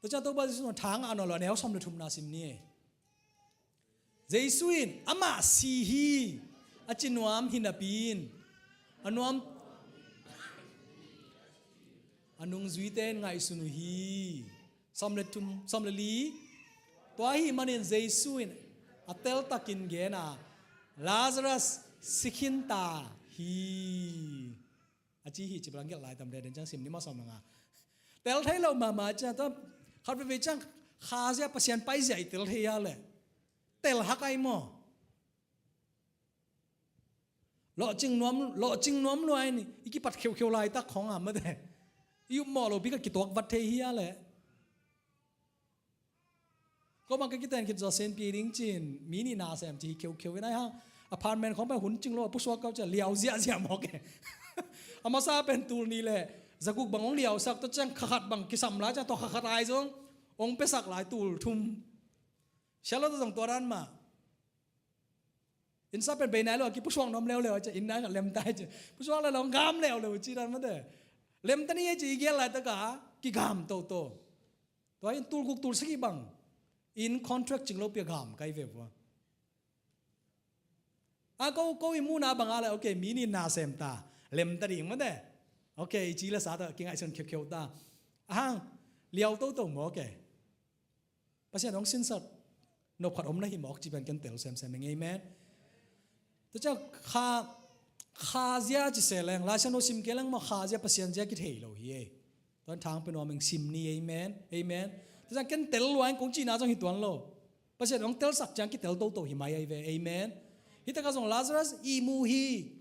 Tua ciang Topa Jesu in thang a nawn lo, a neu sawm le thumna sim ni e. Jesu in amah si hi, a ci nuam hi napi in, a nuam, a nungzuite in ngaihsun uh hi. Sawm le thum, sawm le li. Tua ahih manin Jesu in a teltakin gen a, Lazarus si khin ta hi, a ci hi. Ci bang gelh lai tam den ciang sim ni maw, sawm le nga. Tel thei lo mahmah ciang, tua khat veve ciang kha zia, Pasian pai zia i tel thei hia leh, tel hak ai maw. Lawhcing nuam, lawhcing nuam lua in i kipat kheukheu laitak khong a mate, i upmawh lo bik a kituak vat thei hia leh. Ko bang ka kiten khit zawh sen pi ding ci-in, mi nih na sem ci hi kheukheu in, ahi hang apartment khong pen hun cing lo a pusuak kau ciang liau ziahziah mawk e. A masa pen tul nih le zaguk bang hong liausak, tua ciang kha khat bang kisam lai ciang tua kha khat ai zong hong piasak lai tul thum. Sia lo ta zong tua dan mah. Inn sa pen bei nai lo a kipusuak nuam leuleu a ci, inn nai khat lem ta ci. Pusuak le lo gam leuleu ci dan mate. Lem ta ni e ci i gel laitak a kigam toto. Tua in tul guk tul sagih bang inn contract cing lo pi a gam kai ve vua. A ko, ko i muhna bang a le, ok, mi nih na sem ta, lem ta ding mate. Ok, i ci le sa ta, kingaihsun kheukheu ta. A hang liau toto mawk e. Pasian hong sinsak nop khat om na hi mawk ci pen ken tel semsem ing, amen. Tua ciang kha, kha zia ci se leng, Lai Siangtho sim kei leng maw, kha zia Pasian zia kithei lo hi e. Tua in thang pe nuam ing, sim ni, amen, amen. Tua ciang ken tel lua ing kong cihna zong hi tuan lo. Pasian hong telsak ciang kitel toto hi mai ahi ve, amen. Hitakah zong Lazarus ihmu hi.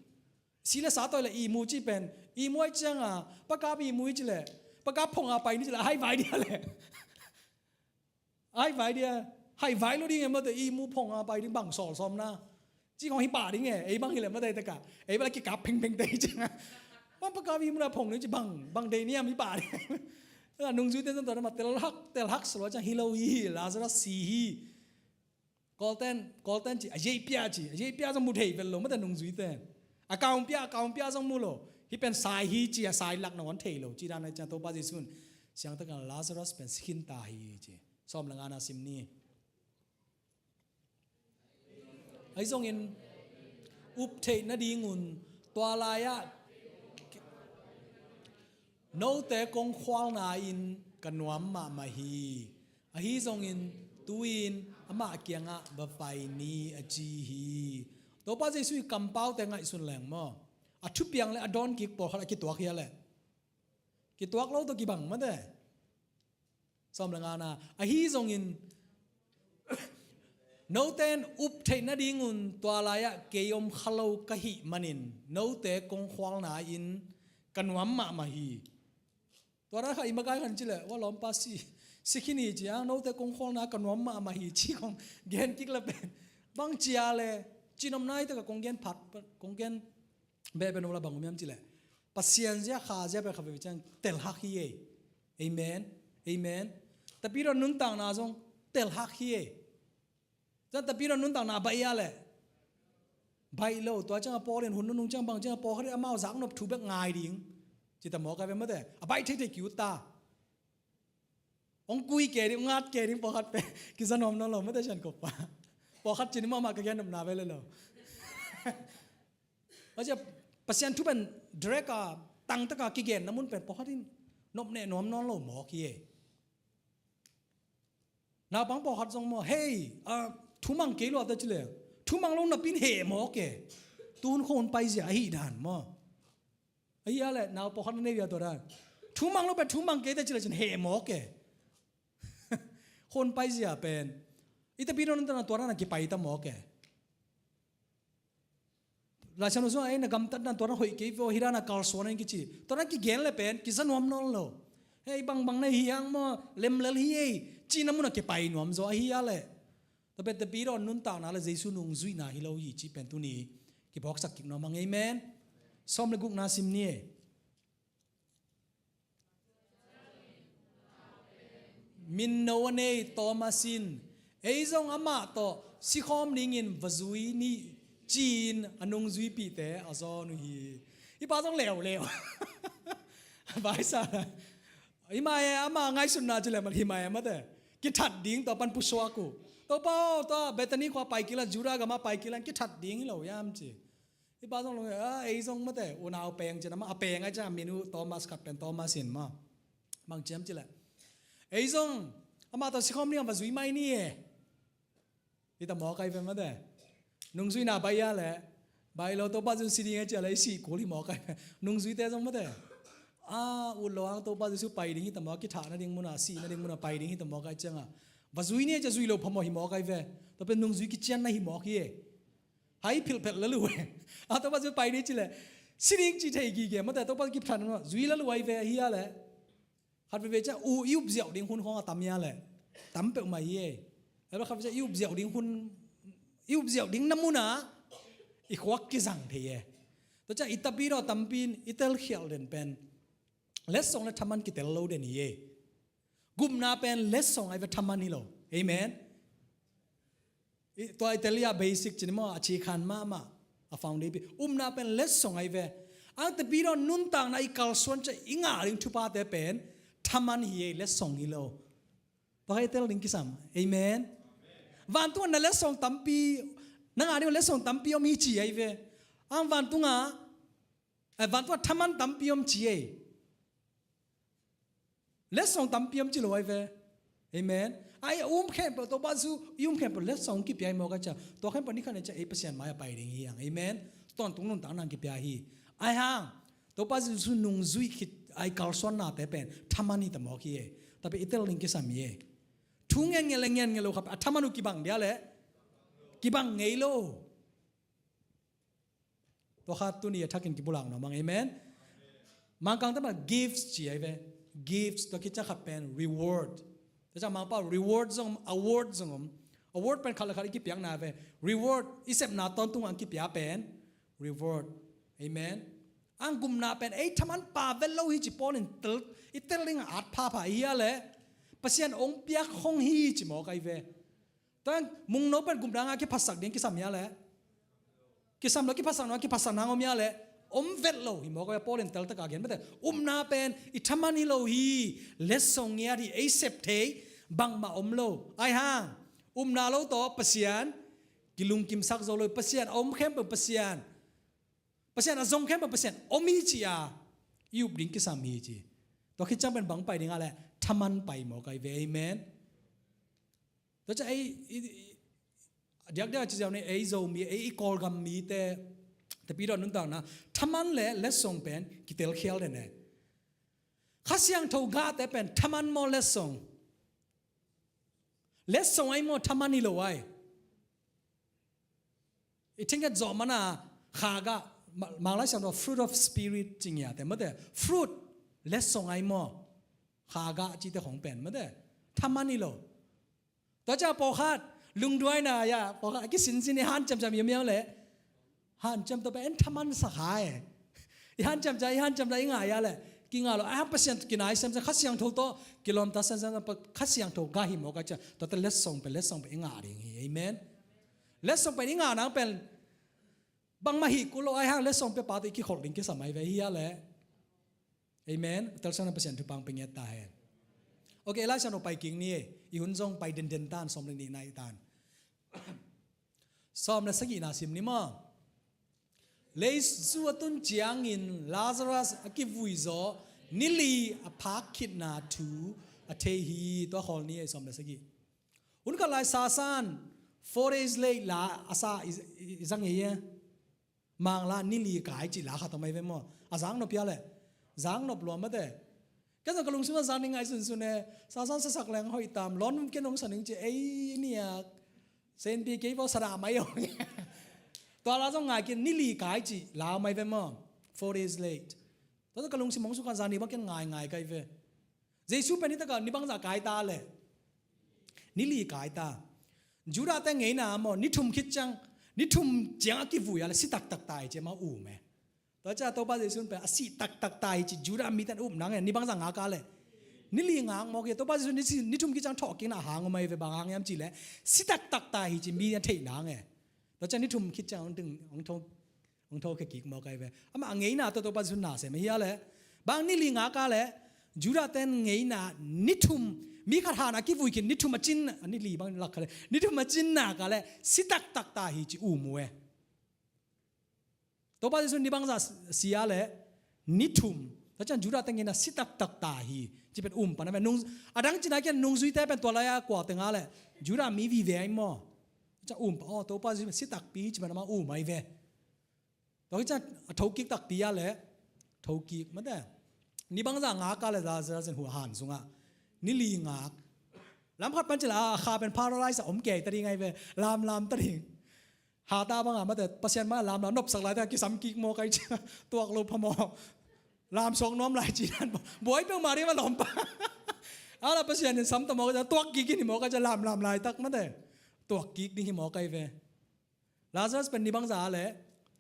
Si le sa tawh le ihmu ci pen, ihmu ai ciang a, pakap ihmu hi ci le, pakap phong a pai ni ci le, hai vai dia le. Hai vai dia, hai vai lo ding e mate, ihmu phong a pai ding bang sawlsawm na. Ci khong hi pah ding e, ei bang hi le mate taka. Ei bang le kikap phengpheng te ci nga. Bang pakap ihmu na phong ding ci bang, bang dei niam hi pah ding. Nungzuite zong tua na mah tel hak, tel hak sawlsawm ciang hi lo hi, Lazarus si hi. Kawlten, Kawlten ci, a yeih pia ci, a yeih pia zong mu thei vel lo mate nungzuite. A kaung pia, a kaung pia zong mu lo. Hi pen sai hi ci, a sai lak na wan thei lo. Ci dan a ciang Topa Jesu in siangtak a Lazarus pen si khin ta hi ci. Sawm le ngana sim ni. Ahi zongin up theih nadingun tua lai-ah note kong khualna in ka nuam mahmah hi. Ahi zongin tu-in amah kiangah va pai ni a ci hi. Topa Jesu i kampaute ngaihsun leng maw. A thupiang le a dawn kik pawlkhat a kituak hi a leh. Kituak lo tawh kibang mate. Sawm le ngana, ahi zongin note in up theih nadingun tua lai-ah kei om kha lo ka hih manin note kong khualna in ka nuam mahmah hi. Tua dan kha i makai khan ci leh, ua lawmpa si, si khin hi ci a, note kong khualna ka nuam mahmah hi ci kong gen kik la pen. Bang ci a le, cihnopna hi taka kong gen phat, kong gen beh pen om la bang om hiam ci leh. Pasian zia kha zia pen kha veve ciang tel hak hi e. Amen. Amen. Tapidaw nuntakna zong tel hak hi e. Zan tapidaw nuntakna baih a leh. Baih lo, tua ciang a Paul in hun nunung ciang bang ciang a Paul khat in amau zaknop thu bek ngai ding. Ci ta mawk a ve mate. A baih theithei ki-ut ta. Hong kui ke ding, hong ngat ke ding pawlkhat pen. Kiza nuam nawn lo mate sian kop pa. Pawlkhat ci ni mahmah ka gen nopna ve le lo. Pasian thu pen direct a tangtaka kigenna mun pen pawlkhat in nopneh nuam nawn lo mawk hi e. Naupang pawlkhat zong maw, hei, ah, thumang kei lua ta ci leh, thumang lo napi in heh mawk e. Tu hun khua hun paizia ahih dan maw. Ahi a leh, nau pawlkhat na nei via tua dan. Thumang lo pen thumang kei ta ci leh cin heh mawk e. Khua hun paizia pen i tapidaw nuntakna tua dan a kipai ta mawk e. Laisiangtho sungah ei na gamtatna tua dan hoih kei ve aw, hi dan a kalsuan in kici. Tua dan kigen leh pen kiza nuam nawn lo. Hei, bangbang na hi hang maw, lemlel hi ei, cihna munah kipai nuam zaw ahi a leh. Tua pen tapidaw nuntakna leh Jesu nungzuihna hi lo hi cih pen tuni kiphawksak kik nuam hang, amen. Sawm leh gukna sim ni ei. Minno a nei Thomas in, ei zong amah tawh sikhawm dingin va zui ni, ci-in a nungzuipihte a zawn uh hi. Hih pa zong leuleu. Vaisa. Hi mai e, ama ngaihsutna ci leh man hi mai e mate. Kithat ding tawh pan pusuak uh. Topa aw, tua Bethany khua pai kik lan, Judah gam ah pai kik lan, kithat ding hi lo hiam ci. Hih pa zong lo, ah, ei zong mate, unau peng ci-in amah a peng ahih ciang min uh Thomas, khat pen Thomas in maw. Bang ci hiam ci leh, ei zong amah tawh sikhawm ding a va zui mai ni e. Hi ta mawk ahi ve mate. Nungzuihna baih a leh, baih lo, Topa Jesu si ding ahih ciang leh i sih kul hi mawk ahi ve. Nungzuite zong mate, ah, ut lo hang Topa Jesu pai ding hi ta mawk, kithah nading munah, sih nading munah pai ding hi ta mawk ahih ciangah va zui ni e ci-a zui lo phamawh hi mawk ahi ve. Tua pen nungzui kicianna hi mawk hi e. Hai philh phelh la lu e. A, Topa Jesu pai ni ci leh si ding ci thei gige mate, Topa kipthan mah zui la lu ahi ve ahi a leh. Khat veve ciah uh i up ziauh ding hun khawng a tam hi a leh. Tam peuhmah hi e. Ahi lo khat veve ciah i up ziauh ding hun, i up ziauh ding na munah i khuak kizang thei e. Tua ciah i tapidaw tampi in i telkhialh den pen letsong leh thaman kitel lo den hi e. Gupna pen letsong ahi ve, thaman hi lo. Amen. I, tua i tel a basic ci ni maw, a cikhan mahmah, a foundation. Upna pen letsong ahi ve. Ang tapidaw nuntakna i kalsuan ciah i ngah ding thuphate pen thaman hi e, letsong hi lo. Tua kha i tel ding kisam. Amen. Vantungah na letsong tampi, na ngah ding letsong tampi om hi ci ahi ve. Ang vantungah, eh, vantungah thaman tampi om ci e. Letsong tampi om ci lo ahi ve. Amen. Ai, a um khempeuh, Topa Jesu i um khempeuh letsong kipia hi mawk ahih ciang, tua khempeuh ni khat ni ciang ei Pasian mai-ah pai ding hi hang. Amen. Tawntung nuntakna kipia hi. Ahi hang Topa Jesu nungzui khit a i kalsuannate pen thaman hi ta mawk hi e. Tua pen i tel ding kisam hi e. Thu ngen ngen leh ngen ngen lo kha pen a thaman uh kibang dia leh kibang ngei lo. Tua kha tuni a thakin kipulak nuam hang. Amen. Mangkangte pan gifts ci ahi ve. Gifts, tua khit ciang khat pen reward. Tua ciang Mangpau reward zong om, award zong om. Award pen khat leh khat i kipiakna ve. Reward, i sepna tawntungah ang kipia pen reward. Amen. Ang gupna pen ei thaman pha vet lo hi ci Paul in tel, i tel ding a at phapha hi a leh Pasian hong piak khong hi ci mawk ahi ve. Tua mungno pen gupna ngah kiphatsak ding kisam hi a leh, kisam lo, kiphatsak nang, kiphatsak nang om hi a leh om vet lo hi mawk ahi ve. Paul in teltak a gen mate, upna pen i thaman hi lo hi. Letsong ngiat hi, ei sep thei bangmah om lo. Ahi hang upna lo tawh Pasian kilungkimsak zo lo hi. Pasian a om khempeuh Pasian, Pasian a zong khempeuh Pasian om hi ci-a i up ding kisam hi ci. Tua khit ciang pen bang pai ding a leh thaman pai mawk ahi ve. Amen. Tua ciang ei, i, i, diakdiak a ci ziau ni, ei Zomi, ei i Kawlgam mite, tapidaw nuntakna thaman leh letsong pen kitel khial den e. Kha Siangtho gahte pen thaman maw letsong? Letsong ahi maw, thaman hi lo ahi? I thingkhet zawh mana kha gah, ma-, Mang Lai Siangtho fruit of spirit ci ngiate mate, fruit letsong ahi maw? Kha gah cite khong pen mate, thaman hi lo. Tua ciang pawlkhat lungduaina ah pawlkhat a kisinsin i hanciamciam miamiau leh hanciam tawh pen en thaman sa kha e. I hanciam ciang, i hanciam ciang i ngah a leh kingah lo. A, Pasian kinai semsem, Kha Siangtho tawh kilawmta semsem, Kha Siangtho gah hi mawk a ciang tuate letsong pen, letsong pen i ngah ding hi. Amen. Letsong pen i ngah nang pen bangmah hi kul lo, ahi hang letsong pia pa tawh i kikholh ding kisam ahi ve hi a leh. Amen. Telsiam na Pasian thupha pia ngiat ta hen. Ok, Lai Siangtho pai kik ni e. I hun zong pai denden tan, sawm le nihna hi tan. Sawm le sagihna sim ni maw. Leisu a tun ciangin Lazarus a kivui zaw ni li a phak khitna thu a thei hi. Tua khawl ni e, sawm le sagih. Hun khat lai Sasan, four days late la a sa i, i, i zang ei e. Mang la ni li kai ci la khat a mai ve maw. A zang nop pia le. Zang nop lua mate. Ken zong ka lungsim a zang ni ngai sunsun e. Sasan sasak leng hoih tam. Lon ken ong sa ning ci ei niak. Sen pi kei bo sa da mai ong. Tua la zong ngai ken ni li kai ci la mai ve maw. Four days late. Tua ka lungsim ong su kan zang ni bang ken ngai ngai kai ve. Jesu pen hi taka ni bangza kai ta le. Ni li kai ta. Judah te ngeina maw, ni thum khit ciang, ni thum ciang a kivui a le si taktak ta hi ci ma um e. Tua cia Topa Jesu pen a si taktak ta hi ci Judah mi ten up nang e, ni bangza ngak a le. Ni li ngak mawk e, Topa Jesu ni, si, ni thum khit ciang thawh kikna hang um ai ve bang hang hiam ci le. Si taktak ta hi ci mi a theih nang e. Tua cia ni thum khit ciang hong ting, hong thawh Hong tho khe kik mawk ai ve. Amah a ngeina tawh Topa Jesu na sem hi a le. Bang ni li ngak a le. Judah ten ngeina ni thum. Mi khat hana kivui khin ni thum a cin. A ni li bang lak kha le. Ni thum a cin nak a le. Si taktak ta hi ci um uh e. Topa Jesu ni bangza si a le. Ni thum. Tua cian Judah ten ngeina si taktak ta hi. Ci pen um pan a ve. Nung, a dang cina kian nungzuite pen tua lai a kua teng a le. Judah mi vive ai maw. Cia um pan. Oh, Topa Jesu si takpi hi ci pen amah um ai ve. Tua hi ciang a thokik takpi a le. Thokik mate. Ni bangza ngak a le Lazarus in hua han sungah. Ni li ngak. Lam khat pan ci la a kha pen paralyze a om kei ta ding ai ve. Lam lam ta ding. Ha ta banga mate Pasian ma lam lam nopsak lai ta kisam kik maw kai cia. Tuak lo pha maw. Lam sok nuam lai ci dan. Buai peuh ma ding ma lawm pa. A la Pasian in sam ta maw kai cia. Tuak kik in hi maw kai cia lam lam lai tak mate. Tuak kik ding hi maw kai ve. Lazarus pen ni bangza a le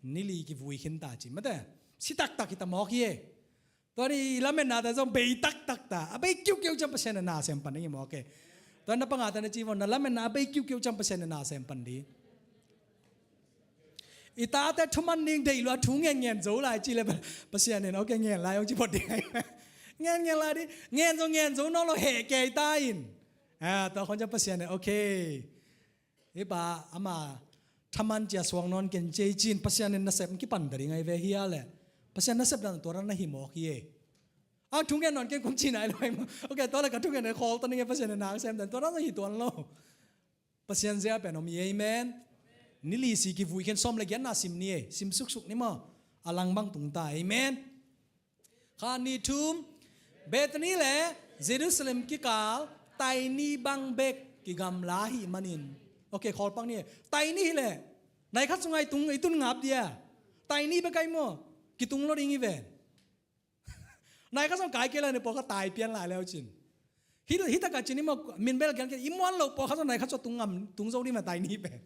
ni li kivui khin ta ci mate. Si taktak hi ta mawk hi e. Tua ni lametna ta zong bei taktak ta. A bei kiukiu ciang Pasian na sem pan ding hi mawk e. Tua na panga ta na ci vong na lametna a bei kiukiu ciang Pasian na sem pan ding. I tate thuman ding deih lua thu ngen ngen zo lai ci le Pasian in ok ngen lai ong ci phot ding. Ngen ngen lai ding. Ngen zo ngen zo nawn lo heh kei ta in. Ah, tua khon ciang Pasian in ok. Hi pa ama thaman cia suang nawn ken cia i cin Pasian in nasep kipan ta ding ai ve hi a le. Pasian nasep dan tua dan na hi mawk hi e. A thungen nawn ken kum cina ai lo ai maw. Ok, tua le ka thungen ai khawl ta ning e Pasian in nang sem dan tua dan na hi tuan lo. Pasian zia pen om hi amen. Ni li si kivui khen sawm le giat na sim ni e. Sim suksuk ni maw. A lang bang tung ta amen. Kha ni thum, Bethany le Jerusalem kikal taini bang bek kigamla hi manin. Ok, khawlpang ni. Taini hi le. Nai khat sungai tung, i tun ngap dia. Taini bek kai maw. Kitung lo ding i ven. Nai khat sung kai kei la ni pawlkhat tai pian lai leu cin. Hi, hi taka cin i maw min bel kian kian i muan lo pawlkhat sung nai khat sung tung ngam, tung zo ding ma taini bek.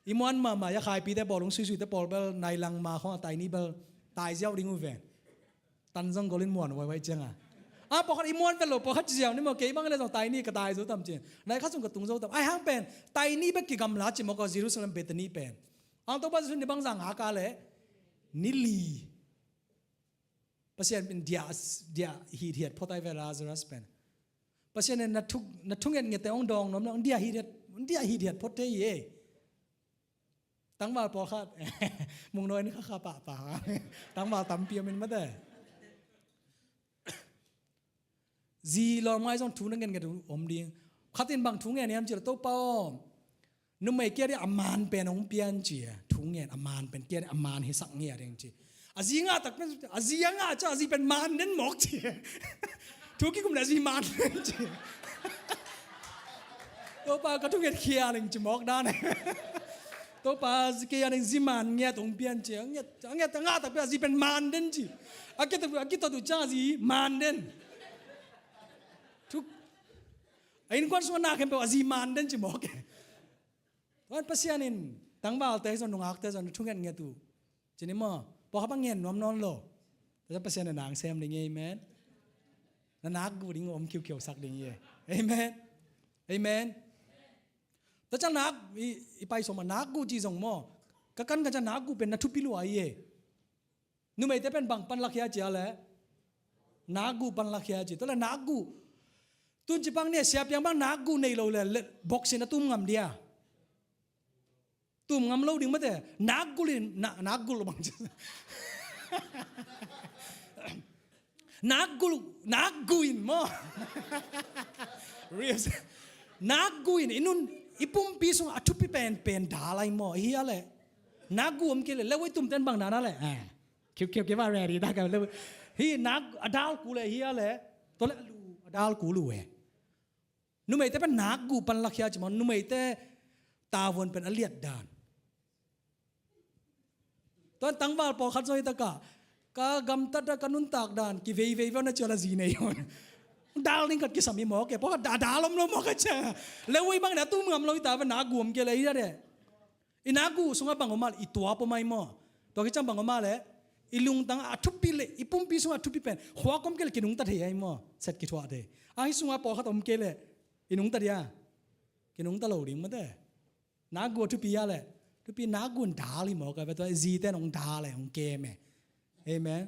I muan mahmah, ya khaipite pawl, hong suisuite pawl bel, nai lang ma khong a taini bel, tai ziau ding uh ve. Tan zong golin muan uaiuai cianga. A pawlkhat i muan vet lo, pawlkhat ci ziau ni maw, kei bang le zong taini ka tai zo tam ci. Nai khat sung ka tung zo tam. Ai hang pen, taini bek kigamla ci maw ka Jerusalem Bethany pen. Ang Topa Jesu ni bangza ngak a le, ni li. Pasian in dia, dia hithiat phot ai ve Lazarus pen. Pasian in na thu, na thunget ngete ong dawng nuam na ong dia hithiat, ong dia hithiat phot thei hi e. Tangval pawlkhat. Mungnawi in kha kha pahpah. Tangval tampi om in mate. Zi lawm ngai zong thu na ngen nget uh om ding. Khat in bang thu ngen hiam ci la Topa aw. Numei kia ding a man pen hong pian ci a. Thu ngen a man pen kia ding a man hi sak ngia ding ci. A zi ngah tak pen a zi a ngah ca a zi pen man den mawk ci. Thu kikum le a zi man den ci. Topa ka thu nget khia ling ci mawk dan. Topa zi kia ding zi man ngiat hong pian ci. A ngiat, a ngiat a ngah tak pen a zi pen man den ci. A kitot, a kitot uh ca a zi man den. Thu a innkuan sungah na khempeuh a zi man den ci mawk e. Tuan Pasian in tangvalte zong nungakte zong na thunget nget uh. Ci ni maw, pawlkhat bang ngen nuam nawn lo. Tua Pasian na nang sem ding hi amen. Na nak gu ding om khiukhiau sak ding hi. Amen. Amen. Tua ciang nak i, i pai sawm a nak gu ci zong maw. Ka kan ka ciang nak gu pen na thupi lua hi. Numeite pen bang pan lakhia cia le. Nak gu pan lakhia ci. Tua le nak gu. Tun ci pang ne siapiang bang nak gu nei lo le, le boxing a tum ngam dia. Tum ngam lo ding mate. Nak gu lin, na, nak gu lo bang ci. Nak gu, nak gu in maw. Real. Nakgu in i nun, i pumpi sungah a thupi penpen dal ahi maw, ahi a leh. Nakgu om kei leh, leh voi tumten bang dan a leh. Eh. Kiu, kiu, kiu, va ready, dah ka leh. Hi, nak, a dal kul e, ahi a leh. Tua leh a lu, a dal kul uh e. Numeite pen nakgu pan lakhia ci maw, numeite tavuan pen a liat dan. Tuan tangval pawlkhat zong hi takah, ka gamtat dan, ka nuntak dan kiveivei veu na cia la zi nei un. Dal ning khat kisam hi mawk e, pawlkhat da-, dal om lo mawk a cia. Leh ui bang na tum ngam lo hi ta, va nakgu om kei leh hi a leh. I nakgu sungah bang om a leh, i tuap om ahi maw. Tua kiciang bang om a leh, i lungtang a thupi leh, i pumpi sungah thupi pen, khuak om kei leh kinungta thei ahi maw. Set kithuah thei. Ahi sungah pawlkhat om kei leh, i nungta dia. Kinungta lo ding mate. Nakgu a thupi a leh. Thupi nakgu in dal hi mawk a, tua zite in hong dal e, hong kem e. Amen.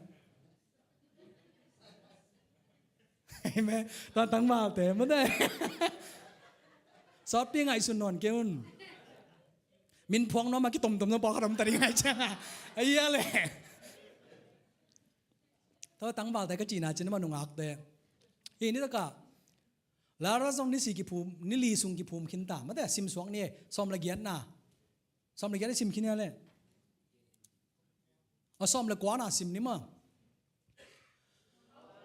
Amen. Tuan tangvalte mate. Sawtpi ngaihsun nawn kei un. Min phuang nuam a kitomtom zong pawlkhat om ta ding ahi ciang a. Ahi a leh. Tua tangvalte ka cihna cin mah nungakte. Hi ni takah. Lazarus zong ni si kiphum, ni li sung kiphum khin ta. Mate, sim suak ni e, sawm le giatna. Sawm le giat i sim khin a leh. A sawm le kuana sim ni maw.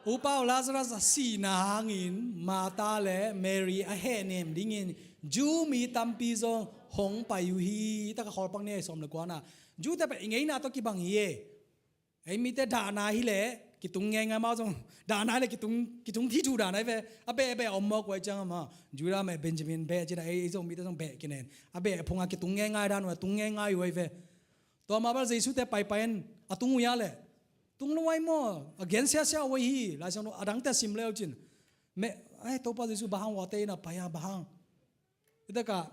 Upa uh Lazarus a sihna hangin Martha le Mary a hehnem dingin Jew mi tampi zong hong pai uh hi. Takah khawl pak ni e, sawm le kuana. Jewte pen i ngeina tawh kibang hi e. Ei mite dahna hileh kitung ngeingai, amau zong dahna hileh kitung, kitung thithu dan ahi ve. A beh, a beh a om mawk uh ahi ciang amah Judah meh Benjamin beh cih dan, ei, ei zong mite zong beh kinen. A beh phungah kitung ngeingai dan uh, tung ngeingai uh ahi ve. Tua mah bel Jesu te paipai in a tung uh hia leh? Tung lo ahi maw, a gen siasia uh ahi hi. Lai Siangtho a dangte a sim le uh cin. Meh, ai, Topa Jesu bang hang uate inn ah pai a, bang hang? Hi takah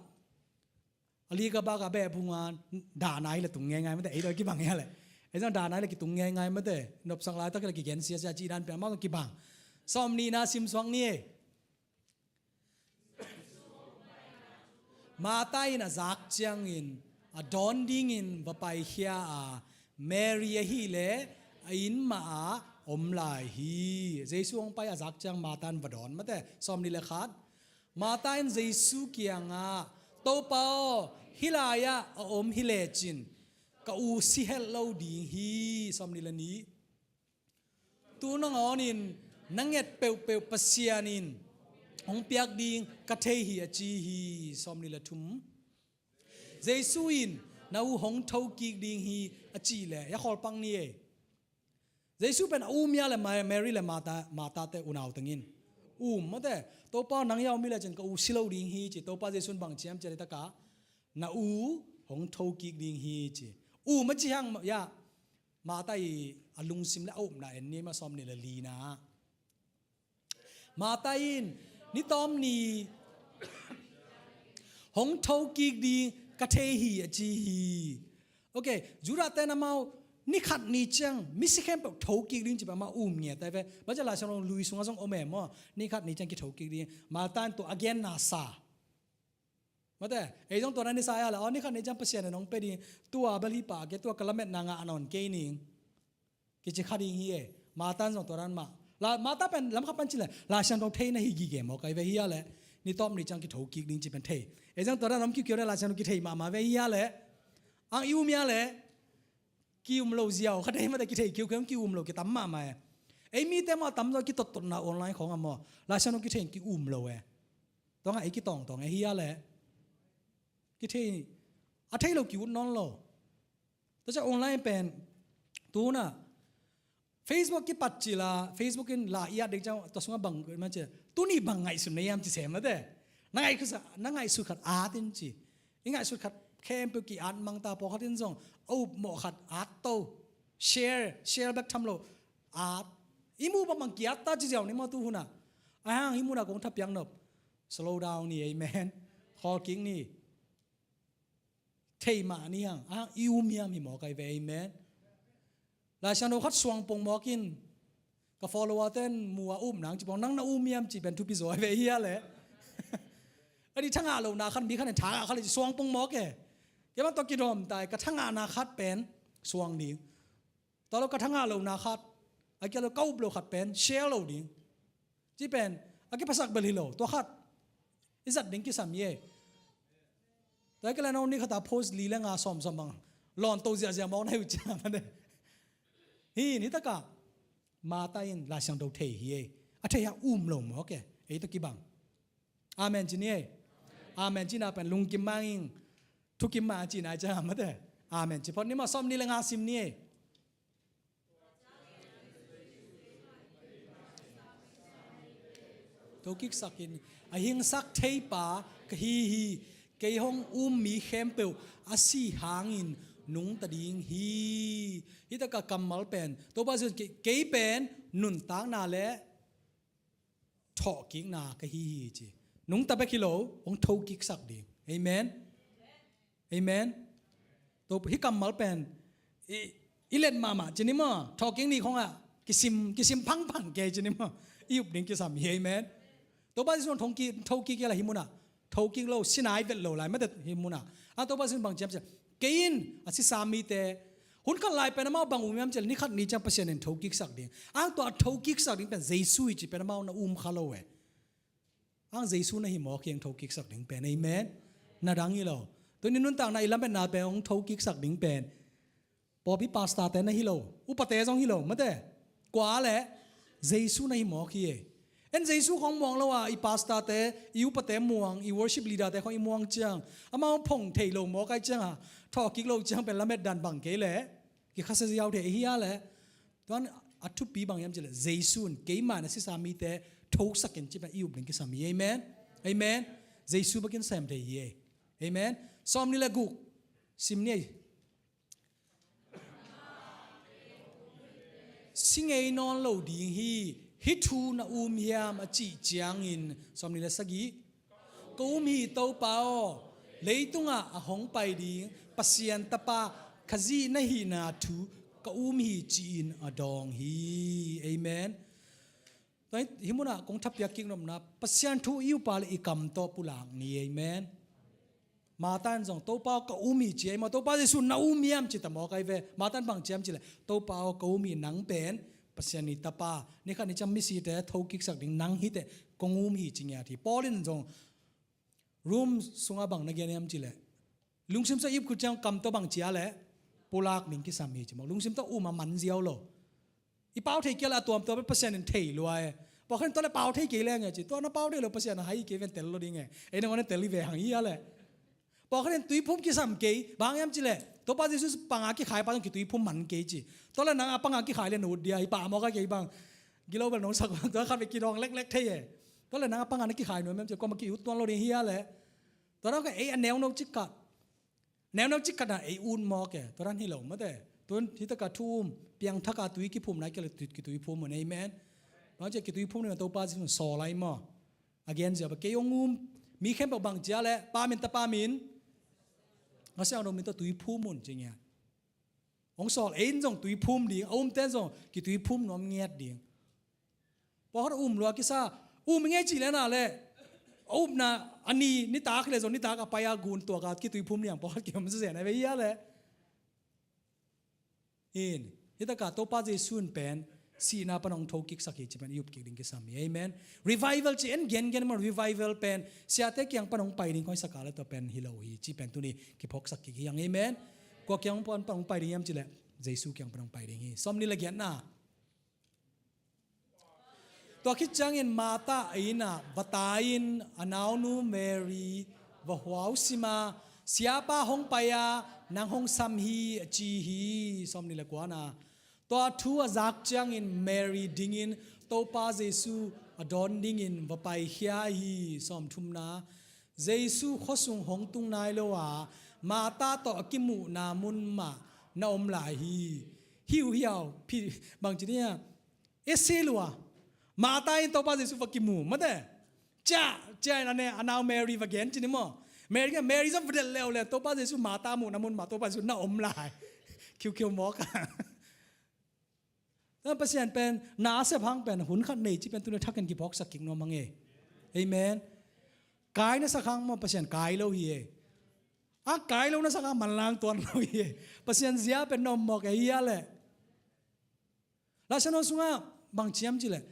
a li ka bak a beh phungah dahna hileh tung ngeingai mate, ei tua kibang hia leh? Ei zong dahna hileh kitung ngeingai mate, nopsak laitak hileh kigen siasia cih dan pen amau zong kibang. Sawm nihna sim suak ni e. Martha in a zak ciangin a dawn dingin va paikhia a, Mary ahileh a inn mah ah om lai hi. Jesu hong pai a zak ciang Martha in va dawn mate, sawm nih le khat. Martha in Jesu kiangah, Topa aw, hih lai-ah a om hi lecin ka u si het lo ding hi. Sawm nih le nih. Tu nangawnin na nget peuhpeuh Pasian in hong piak ding ka thei hi, a ci hi. Sawm nih le thum. Jesu in, na u hong tho kik ding hi, a cih leh, a khawl pak ni e. Jesu pen a um hia leh Ma-, Mary le Martha, Martha te unau tengin? Um mate. Topa, nang hia om hi lecin ka u si lo ding hi, ci. Topa Jesu in bang ci hiam cih leh, takah na u hong tho kik ding hi, ci. Um a ci hang, ya, Martha i a lungsim le a upna en ni ma, sawm nih le lina. Martha in, ni tawm ni hong tho kik ding ka thei hi, a ci hi. Ok, Judah te in amau ni khat ni ciang misi khempeuh tho kik ding ci pah amau um ngiat ahi ve. Bang ci Lai Siangtho lui sungah zong om e maw. Ni khat ni ciang kitho kik ding. Martha in tua a genna sa. Mate, ei zong tua dan i sa hia leh, aw, ni khat ni ciang Pasian in hong pia ding, tua bel hi pah kei, tua ka lametna ngah nawn kei ning, kici kha ding hi e. Martha in zong tua dan mah. La, Martha pen lam khat pan ci leh, Lai Siangtho thei na hi gige mawk ahi ve, hia leh? Ni tawm ni ciang kitho kik ding ci pen thei. Ei zong tua dan om kiukiu leh Lai Siangtho kithei mahmah ve, hia leh? Ang i um hia leh? Ki-um lo ziau kha dei mate, kithei kiukiu, ki-um lo kitam mahmah e. Ei mite mah a tamzaw kitottotna online khawng ah maw, Lai Siangtho kithei ki-um lo e. Tua ngah ei kitawngtawng e, hia leh? Kithei, a thei lo ki-ut nawn lo. Tua ciang online pen, tu hun ah Facebook kipat cil a, Facebook in la i at ding ciang, tua sungah bang, man ci, tuni bang ngaihsun na hiam ci sem mate. Na ngaihsut, na ngaihsut khat at in ci. I ngaihsut khat khempeuh ki-at mang ta, pawlkhat in zong a upmawh khat at to. Share, share bek tham lo. At. I muh bangbang ki-at ta ci ziau ni maw tu hun ah. Ahang hih mun ah kong thapiak nop. Slow down ni, amen. Khawl kik ni. Thei mah ni hang. Ahang i um hiam hi mawk ahi ve, amen. Lai Siangtho khat suang pong mawk in, ka follower ten mu a um nang ci pong, nang na um hiam ci pen thupi zaw ve, hia leh? A di thangah lohna khat, mi khat in thangah khat leh ci suang pong mawk e. Kei bang tua kidawm ta e, ka thangahna khat pen suang ding. Tua lo ka thangah lohna khat, a kia lo ka up lo khat pen share lo ding. Ci pen a kiphasak bel hi lo, tua khat. I zat ding kisam hi ei. Tua hi kei leh no ni khata post li le nga sawmsawm bang lawn to ziahziah mawk na hi uh ciang a mate. Hi in, hi takah Martha in Lai Siangtho thei hi ei. A thei a um lo mawk e, ei tawh kibang. Amen ci ni ei. Amen cina pen lungkim mah ing, thukim mah cina ei ciang a mate. Amen ci phot ni maw. Sawmnih le nga sim ni ei. Thokiksak in, a hingsak theipa ka hi hi. Kei hong um mi khempeuh a sih hangin nungta ding hi. Hi takah kammal pen Topa Jesuh in kei, kei pen nuntakna le thawhkikna ka hi hi ci. Nungta bek hi lo, hong thokiksak ding. Amen. Amen. Tua hi kammal pen i, i let mahmah ci ni maw. Thawhkik ni khong ah kisim, kisim phangphang kei ci ni maw. I up ding kisam hi. Amen. Topa Jesuh in thokik, thokik hi a la hi munah. Thokik lo, sinai vet lo lai mate hi munah. A Topa Jesuh in bang ci hiam ci leh, kei in a sisa mite, hun khat lai pen amau bang um hiam ci leh, ni khat ni ciang Pasian in thokiksak ding. A tua thokiksak ding pen Jesuh hi ci pen amau na um kha lo e. Ang Jesuh na hi mawk hi ang thokiksak ding pen. Amen. Na dang hi lo. Tuni nuntakna i lametna pen hong thokiksak ding pen pawlpi pastorte na hi lo, upate zong hi lo mate. Kua le Jesuh na hi mawk hi e. En Jesuh khong muang lo a i pastorte, i upate muang, i worship leaderte khong i muang ciang, amau phong thei lo mawk ai ciang a, thawhkik lo ciang pen lamet dan bang kei leh kikhasia ziau thei hi a leh. Tuan a thupi bang hiam ci leh, Jesuh in keima na sisa mite thoksak in ci pen i up ding kisam hi. Amen. Amen. Jesuh bekin sem thei hi e. Amen. Sawmnih le guk sim ni ei. Si ngei nawn lo ding hi. Hih thu na um hiam a cih ciangin, sawmnih le sagih, ka um hi Topa aw, leitungah a hong pai ding Pasian Tapa Khazih na hihna thu ka um hi ci-in a dawng hi. Amen. Tua hi, hih munah kong thapiak kik nopna, Pasian thu i upa le i kam tawh pulak ni. Amen. Martha in zong Topa aw ka um hi ci ei maw, Topa Jesuh na um hiam ci ta mawk ai ve. Martha in bang ci hiam ci leh, Topa aw ka um hi, nang pen Pasian i Tapa, ni khat ni ciang misite thokiksak ding nang hi teh kong um hi ci ngiat hi. Paul in zong Rom sungah bang na gen hiam ci leh, lungsim sung ip khit ciang kam tawh bang ci a leh pulak ding kisam hi ci maw. Lungsim tawh um a man ziau lo. I pau thei kei a leh a tuamtuam pen Pasian in thei lua e. Pawlkhat in tua leh pau thei kei leng e ci, tua na pau thei lo Pasian a hai kei ven tel lo ding e. Ei nangawn in tel hi ve hang hi a leh. Pawlkhat in tuiphum kisam kei, bang hiam ci leh, Topa Jesuh panga kikhai pa zong kituiphum man kei ci. Tua leh nang a panga kikhai leh na ut dia, hi pah mawk a kei bang. Gilo bel nong sak bang, tua khat ve kidawng leklek thei e. Tua leh nang a panga na kikhai nuam hiam ci, kuamah ki-ut tuan lo ding hi a leh. Tua dan kah ei a neuno cik kah, neuno cik kah na ei ut mawk e. Tua dan hi lo mate. Tun hi takah thu um, piangthak a tui kiphum nai kei leh tui, kituiphum un. Amen. Bang ci a kituiphum ni ma, Topa Jesuh sawl ai maw. A gen ziau bang, kei hong um mi khempeuh bang ci a leh, Pa min, Tapa min, Kha Siangtho min tawh tuiphum un ci ngiat. Hong sawl, ei in zong tuiphum ding, a umte in zong kituiphum nuam ngiat ding. Pawlkhat a um lua kisa, um i ngei cih leh na leh, a upna a ni, nitak hi leh zong nitak a pai a gun tuak a kituiphum liang pawlkhat kiom zazen a ve hi a leh. In, hi takah Topa Jesuh in pen sihna pan hong thokiksak hi ci pen i up kik ding kisam hi. Amen. Revival ci en gengen maw, revival pen siate kiang pan hong pai ding khong i sak a leh tua pen hi lo hi ci pen tuni kiphawksak kik hi hang. Amen. Kua kiang pan, pan hong pai ding hiam ci leh, Jesuh kiang pan hong pai ding hi. Sawmnih le giatna. Tua khit ciangin Martha a inn ah va tai-in a naunu Mary va huausim a, Siapa hong pai a, nang hong sam hi, a ci hi. Sawmnih le kuana. Tua thu a zak ciangin Mary dingin Topa Jesuh a dawn dingin va paikhia hi. Sawmthumna. Jesuh khuasung hong tung nai lo a, Martha tawh a kimuhna mun mah na om lai hi. Hiu hiau, phi, bangci ni a, e si lua. Martha in Topa Jesuh va kimu mate. Cia, cia in a ne, a nau Mary va gen ci ni maw. Mary, Mary zong va delh leuleu, Topa Jesuh Martha muhna mun mah Topa Jesuh na om lai. Khiukhiu mawk a. Tua Pasian pen na a sep hang pen hun khat nei ci pen tuni thakin kiphawksak kik nuam hang e. Amen. Kai na sak hang maw Pasian kai lo hi e. A kai lo na sak hang manlang tuan lo hi e. Pasian zia pen na om mawk e hi a leh. Lai Siangtho sungah bang ci hiam ci leh,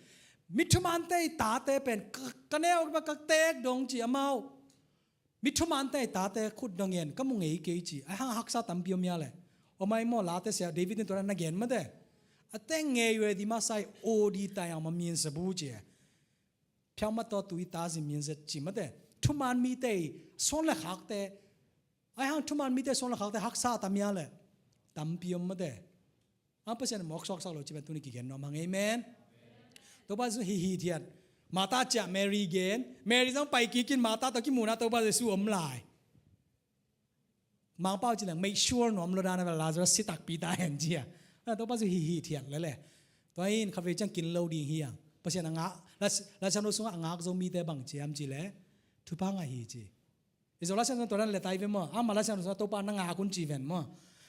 Mi thumante i tate pen ka, ka neu ka tek dong ci amau. Mi thumante i tate khut dong en ka mu ngei kei ci. Ai hang haksa tampi om ia leh. Om ai maw late sia David in tua na gen mate. A teng ngei ve di ma sai o di tai ang ma min sa bu ci. Phiang ma to tu i ta zin min zet ci mate. Thuman mite i suan le khakte. Ai hang thuman mite suan le khakte haksa tam ia leh. Tampi om mate. Ang Pasian mawk suaksak lo ci pen tuni kigen nuam hang. Amen. Topa Jesu hi hi thiat. Martha ciah Mary gen. Mary zong pai kikin Martha tawh kimuhna Topa Jesu om lai. Mangpau ci leng make sure nuam lo dan a Lazarus si takpi ta hen ci a. Topa Jesu hi hi thiat lele. Tua in khavei ciang kin lo ding hi ang. Pasian a ngak, Las-, Lazarus sungah a ngak zo mite bang ciam ci le. Thupha ngah hi ci. I zo la sian zong tua dan le tai ve maw. Ama la sian zong Topa na ngak un ci ven maw.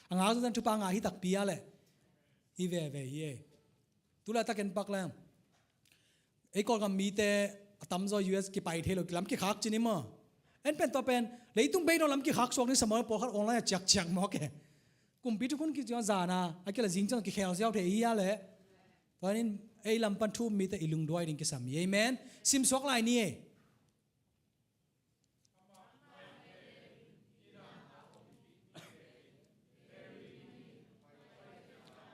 A ngak zong thupha ngah hi takpi a le. Hi veve hi e. Tu la takin pak leng. Ei Kawlgam mite a tamzaw U S kipai thei lo lam kikhak ci ni maw. En pen tua pen leitung bei dong lam kikhak suak ni sa maw pawlkhat online a ciakciak maw ke. Kumpi thukhun ki zana a kila zing ciang kikhel ziau thei hi a le. Tua in ei lam pan thu mite i lungduai ding kisam hi. Amen. Sim suak lai ni e.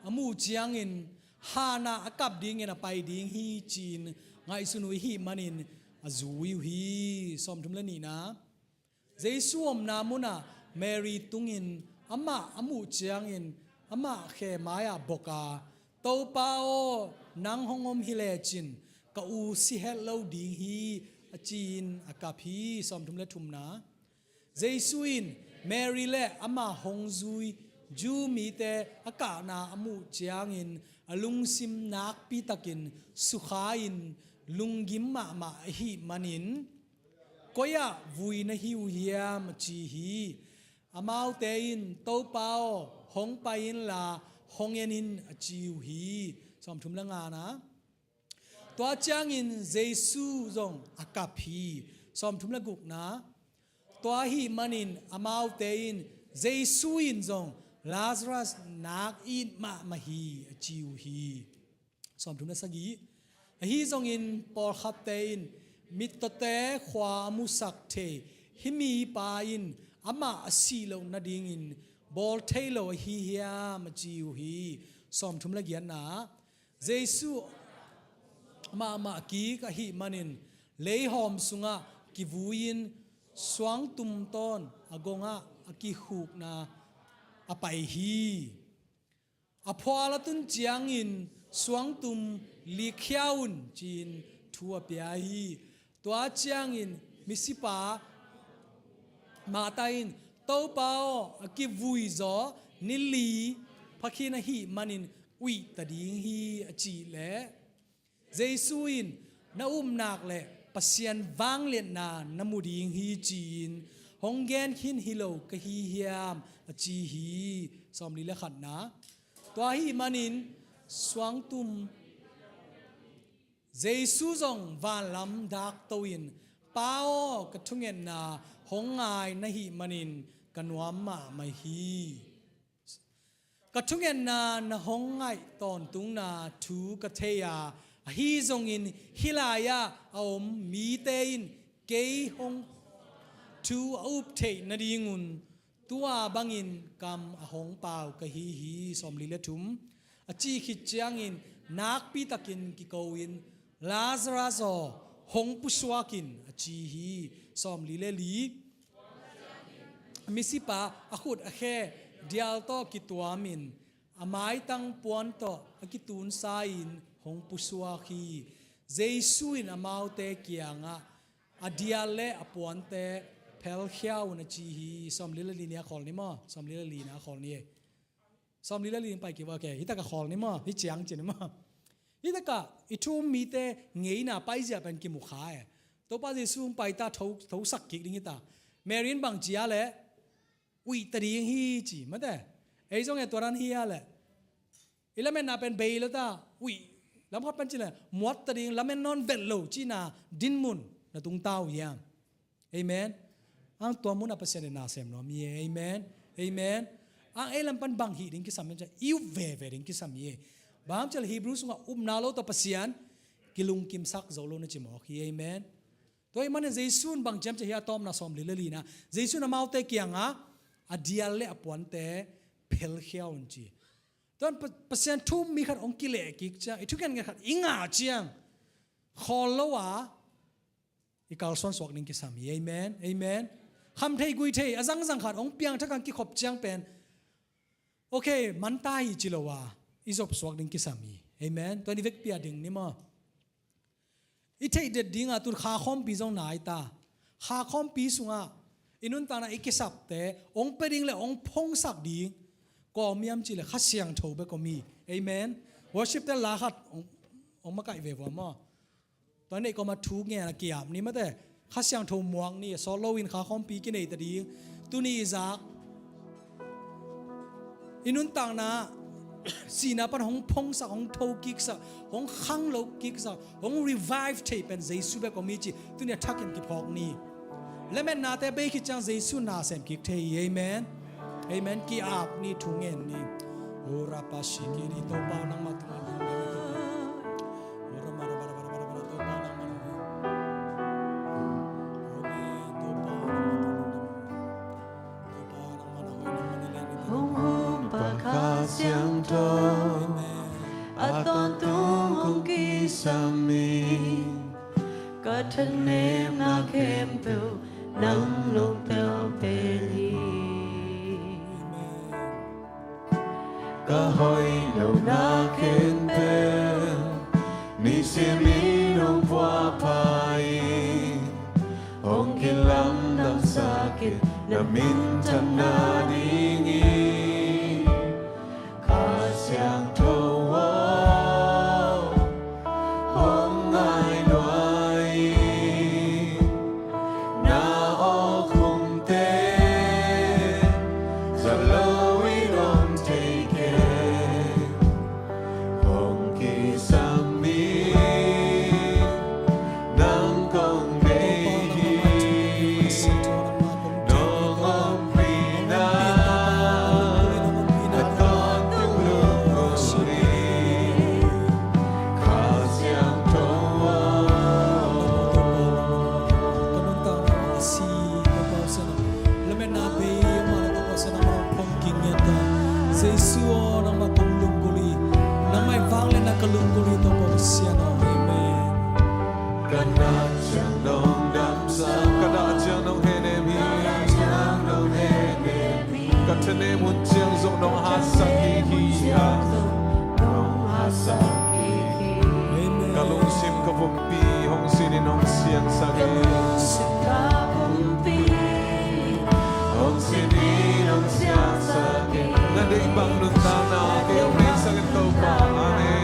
A muh ciangin hana a kap dingin a pai ding hi ci-in ngaihsun uh i hih manin a zui uh hi. Sawmthum le nihna. Jesu omna munah Mary tungin amah a muh ciangin amah khe mai-ah bok a, Topa aw, nang hong om hi lecin ka u si het lo ding hi, a ci-in a kap hi. Sawmthum le thumna. Jesu in Mary le amah hong zui Jew mite a kahna a muh ciangin a lungsim nakpi takin sukha-in lunggim mahmah ahih manin, koi-ah vui na hi uh hiam a ci hi. Amaute in Topa aw, hong pai inla hong en in a ci uh hi. Sawmthum le ngana. Tua ciangin Jesu zong a kap hi. Sawmthum le gukna. Tua ahih manin amaute in Jesu in zong Lazarus nak it mahmah hi a ci uh hi. Sawmthum le sagih. Ahi zongin pawlkhatte in mittawte khua a musak thei hih mipa in amah a sih loh nadingin bawl thei lo ahi hiam a ci uh hi. Sawmthum le giatna. Jesu mahmah kik ahih manin leihawm sungah kivui-in suangtum tawn a gongah a kikhukna a pai hi. A phual a tun ciangin suangtum likkhia un ci-in thu a pia hi. Tua ciangin misipa Martha in Topa aw, a kivui zaw ni li phakhin ahih manin uih ta ding hi a cih leh Jesu in na upnak le Pasian vangliatna na mu ding hi ci-in hong gen khin hi lo ka hi hiam a ci hi. Sawmli le khatna. Tua ahih manin suangtum Jesu zong vanlam dakto in, Pa aw, ka thungetna hong ngai na hih manin ka nuam mahmah hi. Ka thungetna na hong ngaih tawntungna thu ka thei a, ahi zongin hih lai-ah a om mite in kei hong thu a up theih nadingun tua bangin kam a hong pau ka hi hi. Sawmli le thum. A cih khit ciangin nakpi takin kiko-in Lazarus aw, hong pusuak in a ci hi. Sawmli le li. Misipa a khut a khe dial tawh kituamin a maitang puan tawh a kitunsa-in hong pusuak hi. Jesu in amaute kiangah a dial le a puante phelkhia un a ci hi. Sawmli le li ni a khawl ni maw? Sawmli le li na a khawl ni e. Sawmli le li pai kiva ke. Hi taka khawl ni maw? Hi ciang ci ni maw? Hi taka i thu um mite ngeina paizia pen kimu kha e. Topa Jesu hong pai ta tho, thosak kik ding hi ta. Mary in bang ci a le uih ta ding hi ci mate. Ei zong e tua dan hi a le i lametna pen bei lo ta uih lam khat pen ci le muat ta ding lamet nawn vet lo cihna dinmun na tung ta uh hiam? Amen. Ang tua munah Pasian in na sem nuam hi e. Amen. Amen. Ang ei lam pan bang hih ding kisam hiam cih i up veve ding kisam hi e. Bang hang cih le Hebrew sungah upna lo tawh Pasian kilungkimsak zo lo na ci mawk hi. Amen. Tua ahih manin Jesu in bang ciam ci hiam? A tawpna sawmli le lina, Jesu in amaute kiangah a dial le a puante phelkhia un ci. Tua Pa-, Pasian thu-um mi khat hong kileh kik ciang, i thugen ngen khat i ngah ciang, khawl lo a i kalsuan suak ding kisam hi. Amen. Amen. Kham thei gui thei a zangzang khat hong piangthak a kikhop ciang pen, okay, man ta hi ci lo a i zop suak ding kisam hi. Amen. Tua ni vekpi a ding ni maw? I theih det dingah tun kha khawmpi zong nai ta. Kha khawmpi sungah i nuntakna i kisapte hong pia ding le hong phongsak ding kua om hiam cih leh Kha Siangtho bek om hi. Amen. Worship te la khat hong, hong makaih ve vua maw? Tua neih kawmah thu ngen a ki-ap ni mate. Kha Siangtho muak ni, a sawt loin kha khawmpi kinei ta ding. Tuni i zak i nuntakna sihna pan hong phongsak, hong tho kiksak, hong khang lo kiksak, hong revive thei pen Jesu bek om hi ci tuni a thakin kiphawk ni. Lametnate bei khit ciang Jesu na sem kik thei hi. Amen. Amen. Ki-ap ni, thu ngen ni. Ora pa shikiri, Topa nangmah tungah lungdam hi, Topa. Ora mara bara bara bara bara, Topa nangmah lungdam hi. Amen. Topa nangmah tungah lungdam hi. Topa nangmah na hoih, nangmah na lian hi. Hong hun pa Kha Siangtho, Amen. A tawntung hong kisam hi. Ka thanemna khempeuh nang nong tel pen hi. Ka hoih lohna khempeuh nisimin hong puahpha in, hong kilamdangsak in na minthanna dingin. Kha Siangtho aw, hong ngai nuai in, na awkhumte za loin om thei kei. Hong kisam in, nang kong deih hi. Nong ompihna a tawntung lungdam hi. Kha Siangtho aw. Lametna bei mah na tawh Pasian nangmah hong phawk kik ngiat ta. Jesu aw, nangmah kong lunggulh hi. Nangmah i vangliatna ka lunggulh hi, Topa Pasian aw. Amen. Ka nat ciang nong damsak, ka dah ciang nong hehnem hi. Ka thanem hun ciang zong nong hatsak kik hi. Amen. Ka lungsim ka pumpi hong sinin hong siangsak in. Hong sinin hong siangsak in. Na deih bang nuntakna kei hong neisak in, Topa. Amen.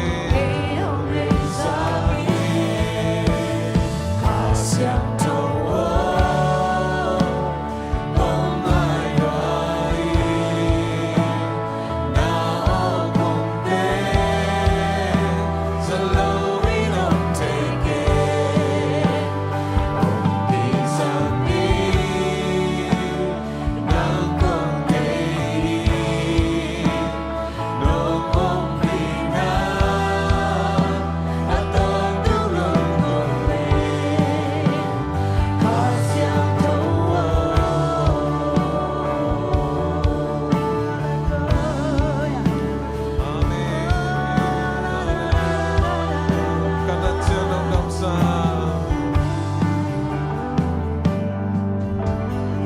Kha Siangtho aw,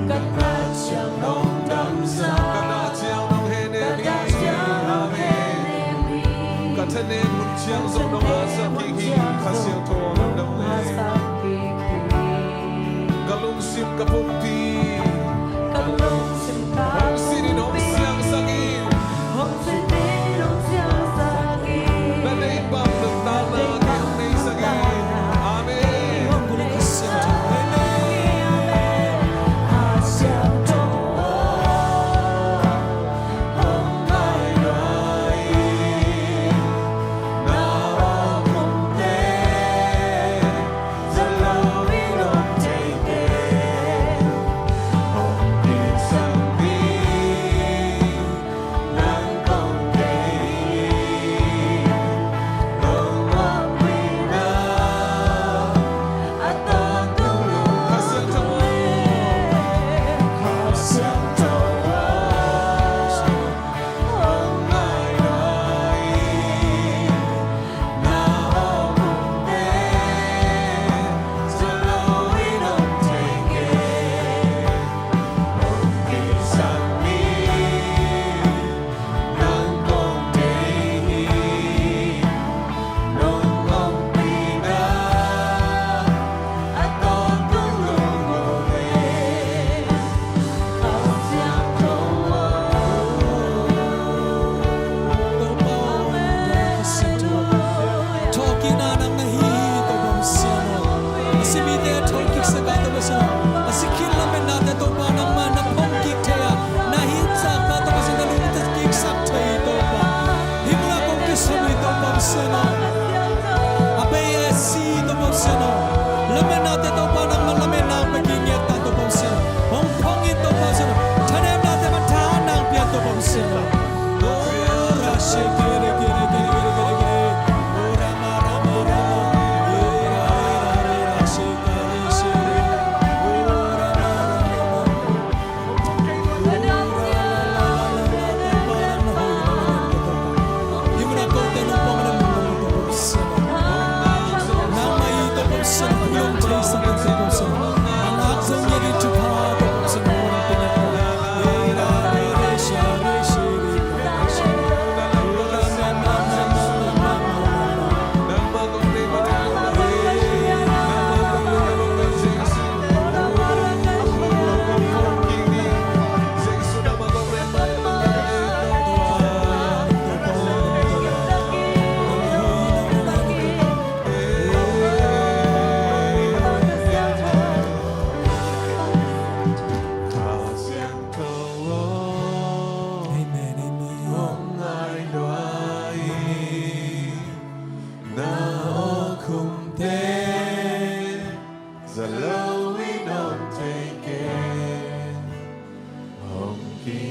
Ka nat ciang nong damsak. Ka dah ciang nong hehnem hi. Amen. Ka thanem hun ciang zong nong hatsak kik hi. Kha Siangtho aw, nang dong hi. Ka lungsim ka pumpi hong sinin hong siangsak in. Na deih bang nuntakna kei hong neisak in. Amen.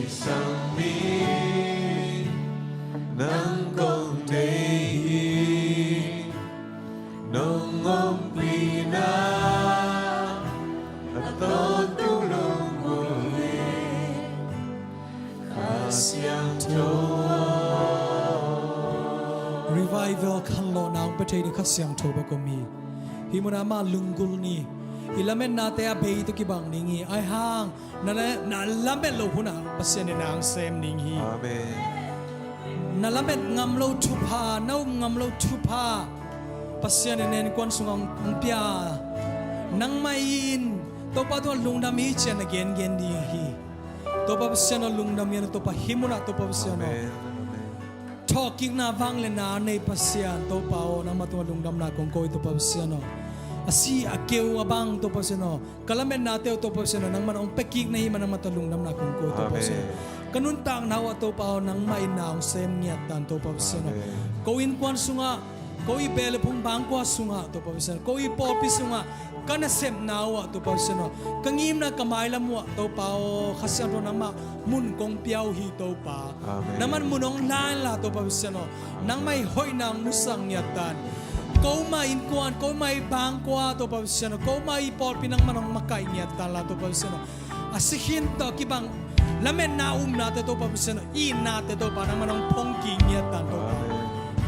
Sang mi nang kong deih hi, nong ompihna a tawntungin Kha Siangtho. Revival khanlawhna hong pia thei ding Kha Siangtho bek om hi. Hih munah amah lunggulh ni. I lametnate a bei tawh kibang ding hi. Ahih hang na, na lamet loh hunah Pasian in na hong sem ding hi. Amen. Na lamet ngam loh thupha, na up ngam loh thupha Pasian in na innkuan sungah hong, hong pia. Nangmah in Topa tungah lungdam hi ci-a na gengen ding hi. Topa Pasian aw, lungdam hi a, Topa, hih munah Topa Pasian aw. Amen. Amen. Thawhkikna vangliatna a nei Pasian Topa aw, nangmah tungah lungdamna kong ko hi Topa Pasian aw. A si a keu a bang Topa Pasian aw, ka lametnate uh Topa Pasian aw, nangmah in hong piakik na hih man nangmah tungah lungdamna kong ko hi Topa Pasian aw. Amen. Ka nuntakna uh ah Topa aw, nangmah in na hong sem ngiat tan Topa Pasian aw. Amen. Ko innkuan sungah, ko i beh le phung bangkua sungah Topa Pasian aw, ko i pawlpi sungah ka nasepna uh ah Topa Pasian aw, ka ngimna ka mailam uh ah Topa aw, Kha Siangtho nangmah mun kong pia uh hi Topa. Amen. Nangmah in mun hong la inla Topa Pasian aw, nangmah i hoihna hong musak ngiat tan. Ko mah innkuan, ko mah i bangkua Topa Pasian aw, ko mah i pawlpi nangmah in hong makaih ngiat tan la Topa Pasian aw. A si khin tawh kibang lametna a upnate Topa Pasian aw, i itnate Topa nangmah in hong phongkik ngiat tan Topa. Amen.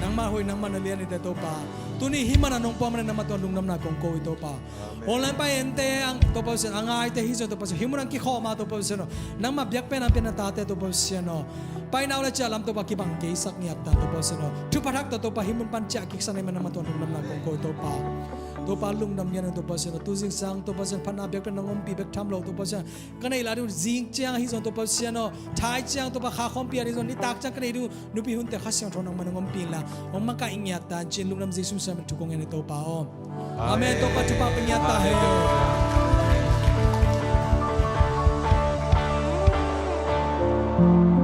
Nangmah hoih, nangmah na lian hi te Topa. Tuni hih man a nong pua manin nangmah tungah lungdamna kong ko hi Topa. Amen. Online pai ente ang Topa Pasian, a ngaite hi zong Topa Pasian, hih munah kikhawm a Topa Pasian aw, nangmah biakpiakna pia na tate Topa Pasian aw, paina uh le ciah lam Topa kibang keisak ngiat tan Topa Pasian aw. Thupha thak tawh Topa hih mun pan ciah kiksan ahih manin nangmah tungah lungdamna kong ko hi Topa. Topa lungdam ngiat ing Topa Pasian aw. Tu zingsang Topa Pasian phatna biakpiakna nong ompih bek tham lo Topa Pasian aw. Ka neih lai ding zing ciang ahi zong Topa Pasian aw, thai ciang Topa kha khawmpi a ding zong nitak ciang ka neih ding nupi hunte Kha Siangtho nangmah in hong ompih inla hong makaih ngiat tan ci-in lungdam Jesu min suang thu kong ngen hi Topa aw. Amen. Amen. Topa thupha pia ngiat ta hen. Hallelujah.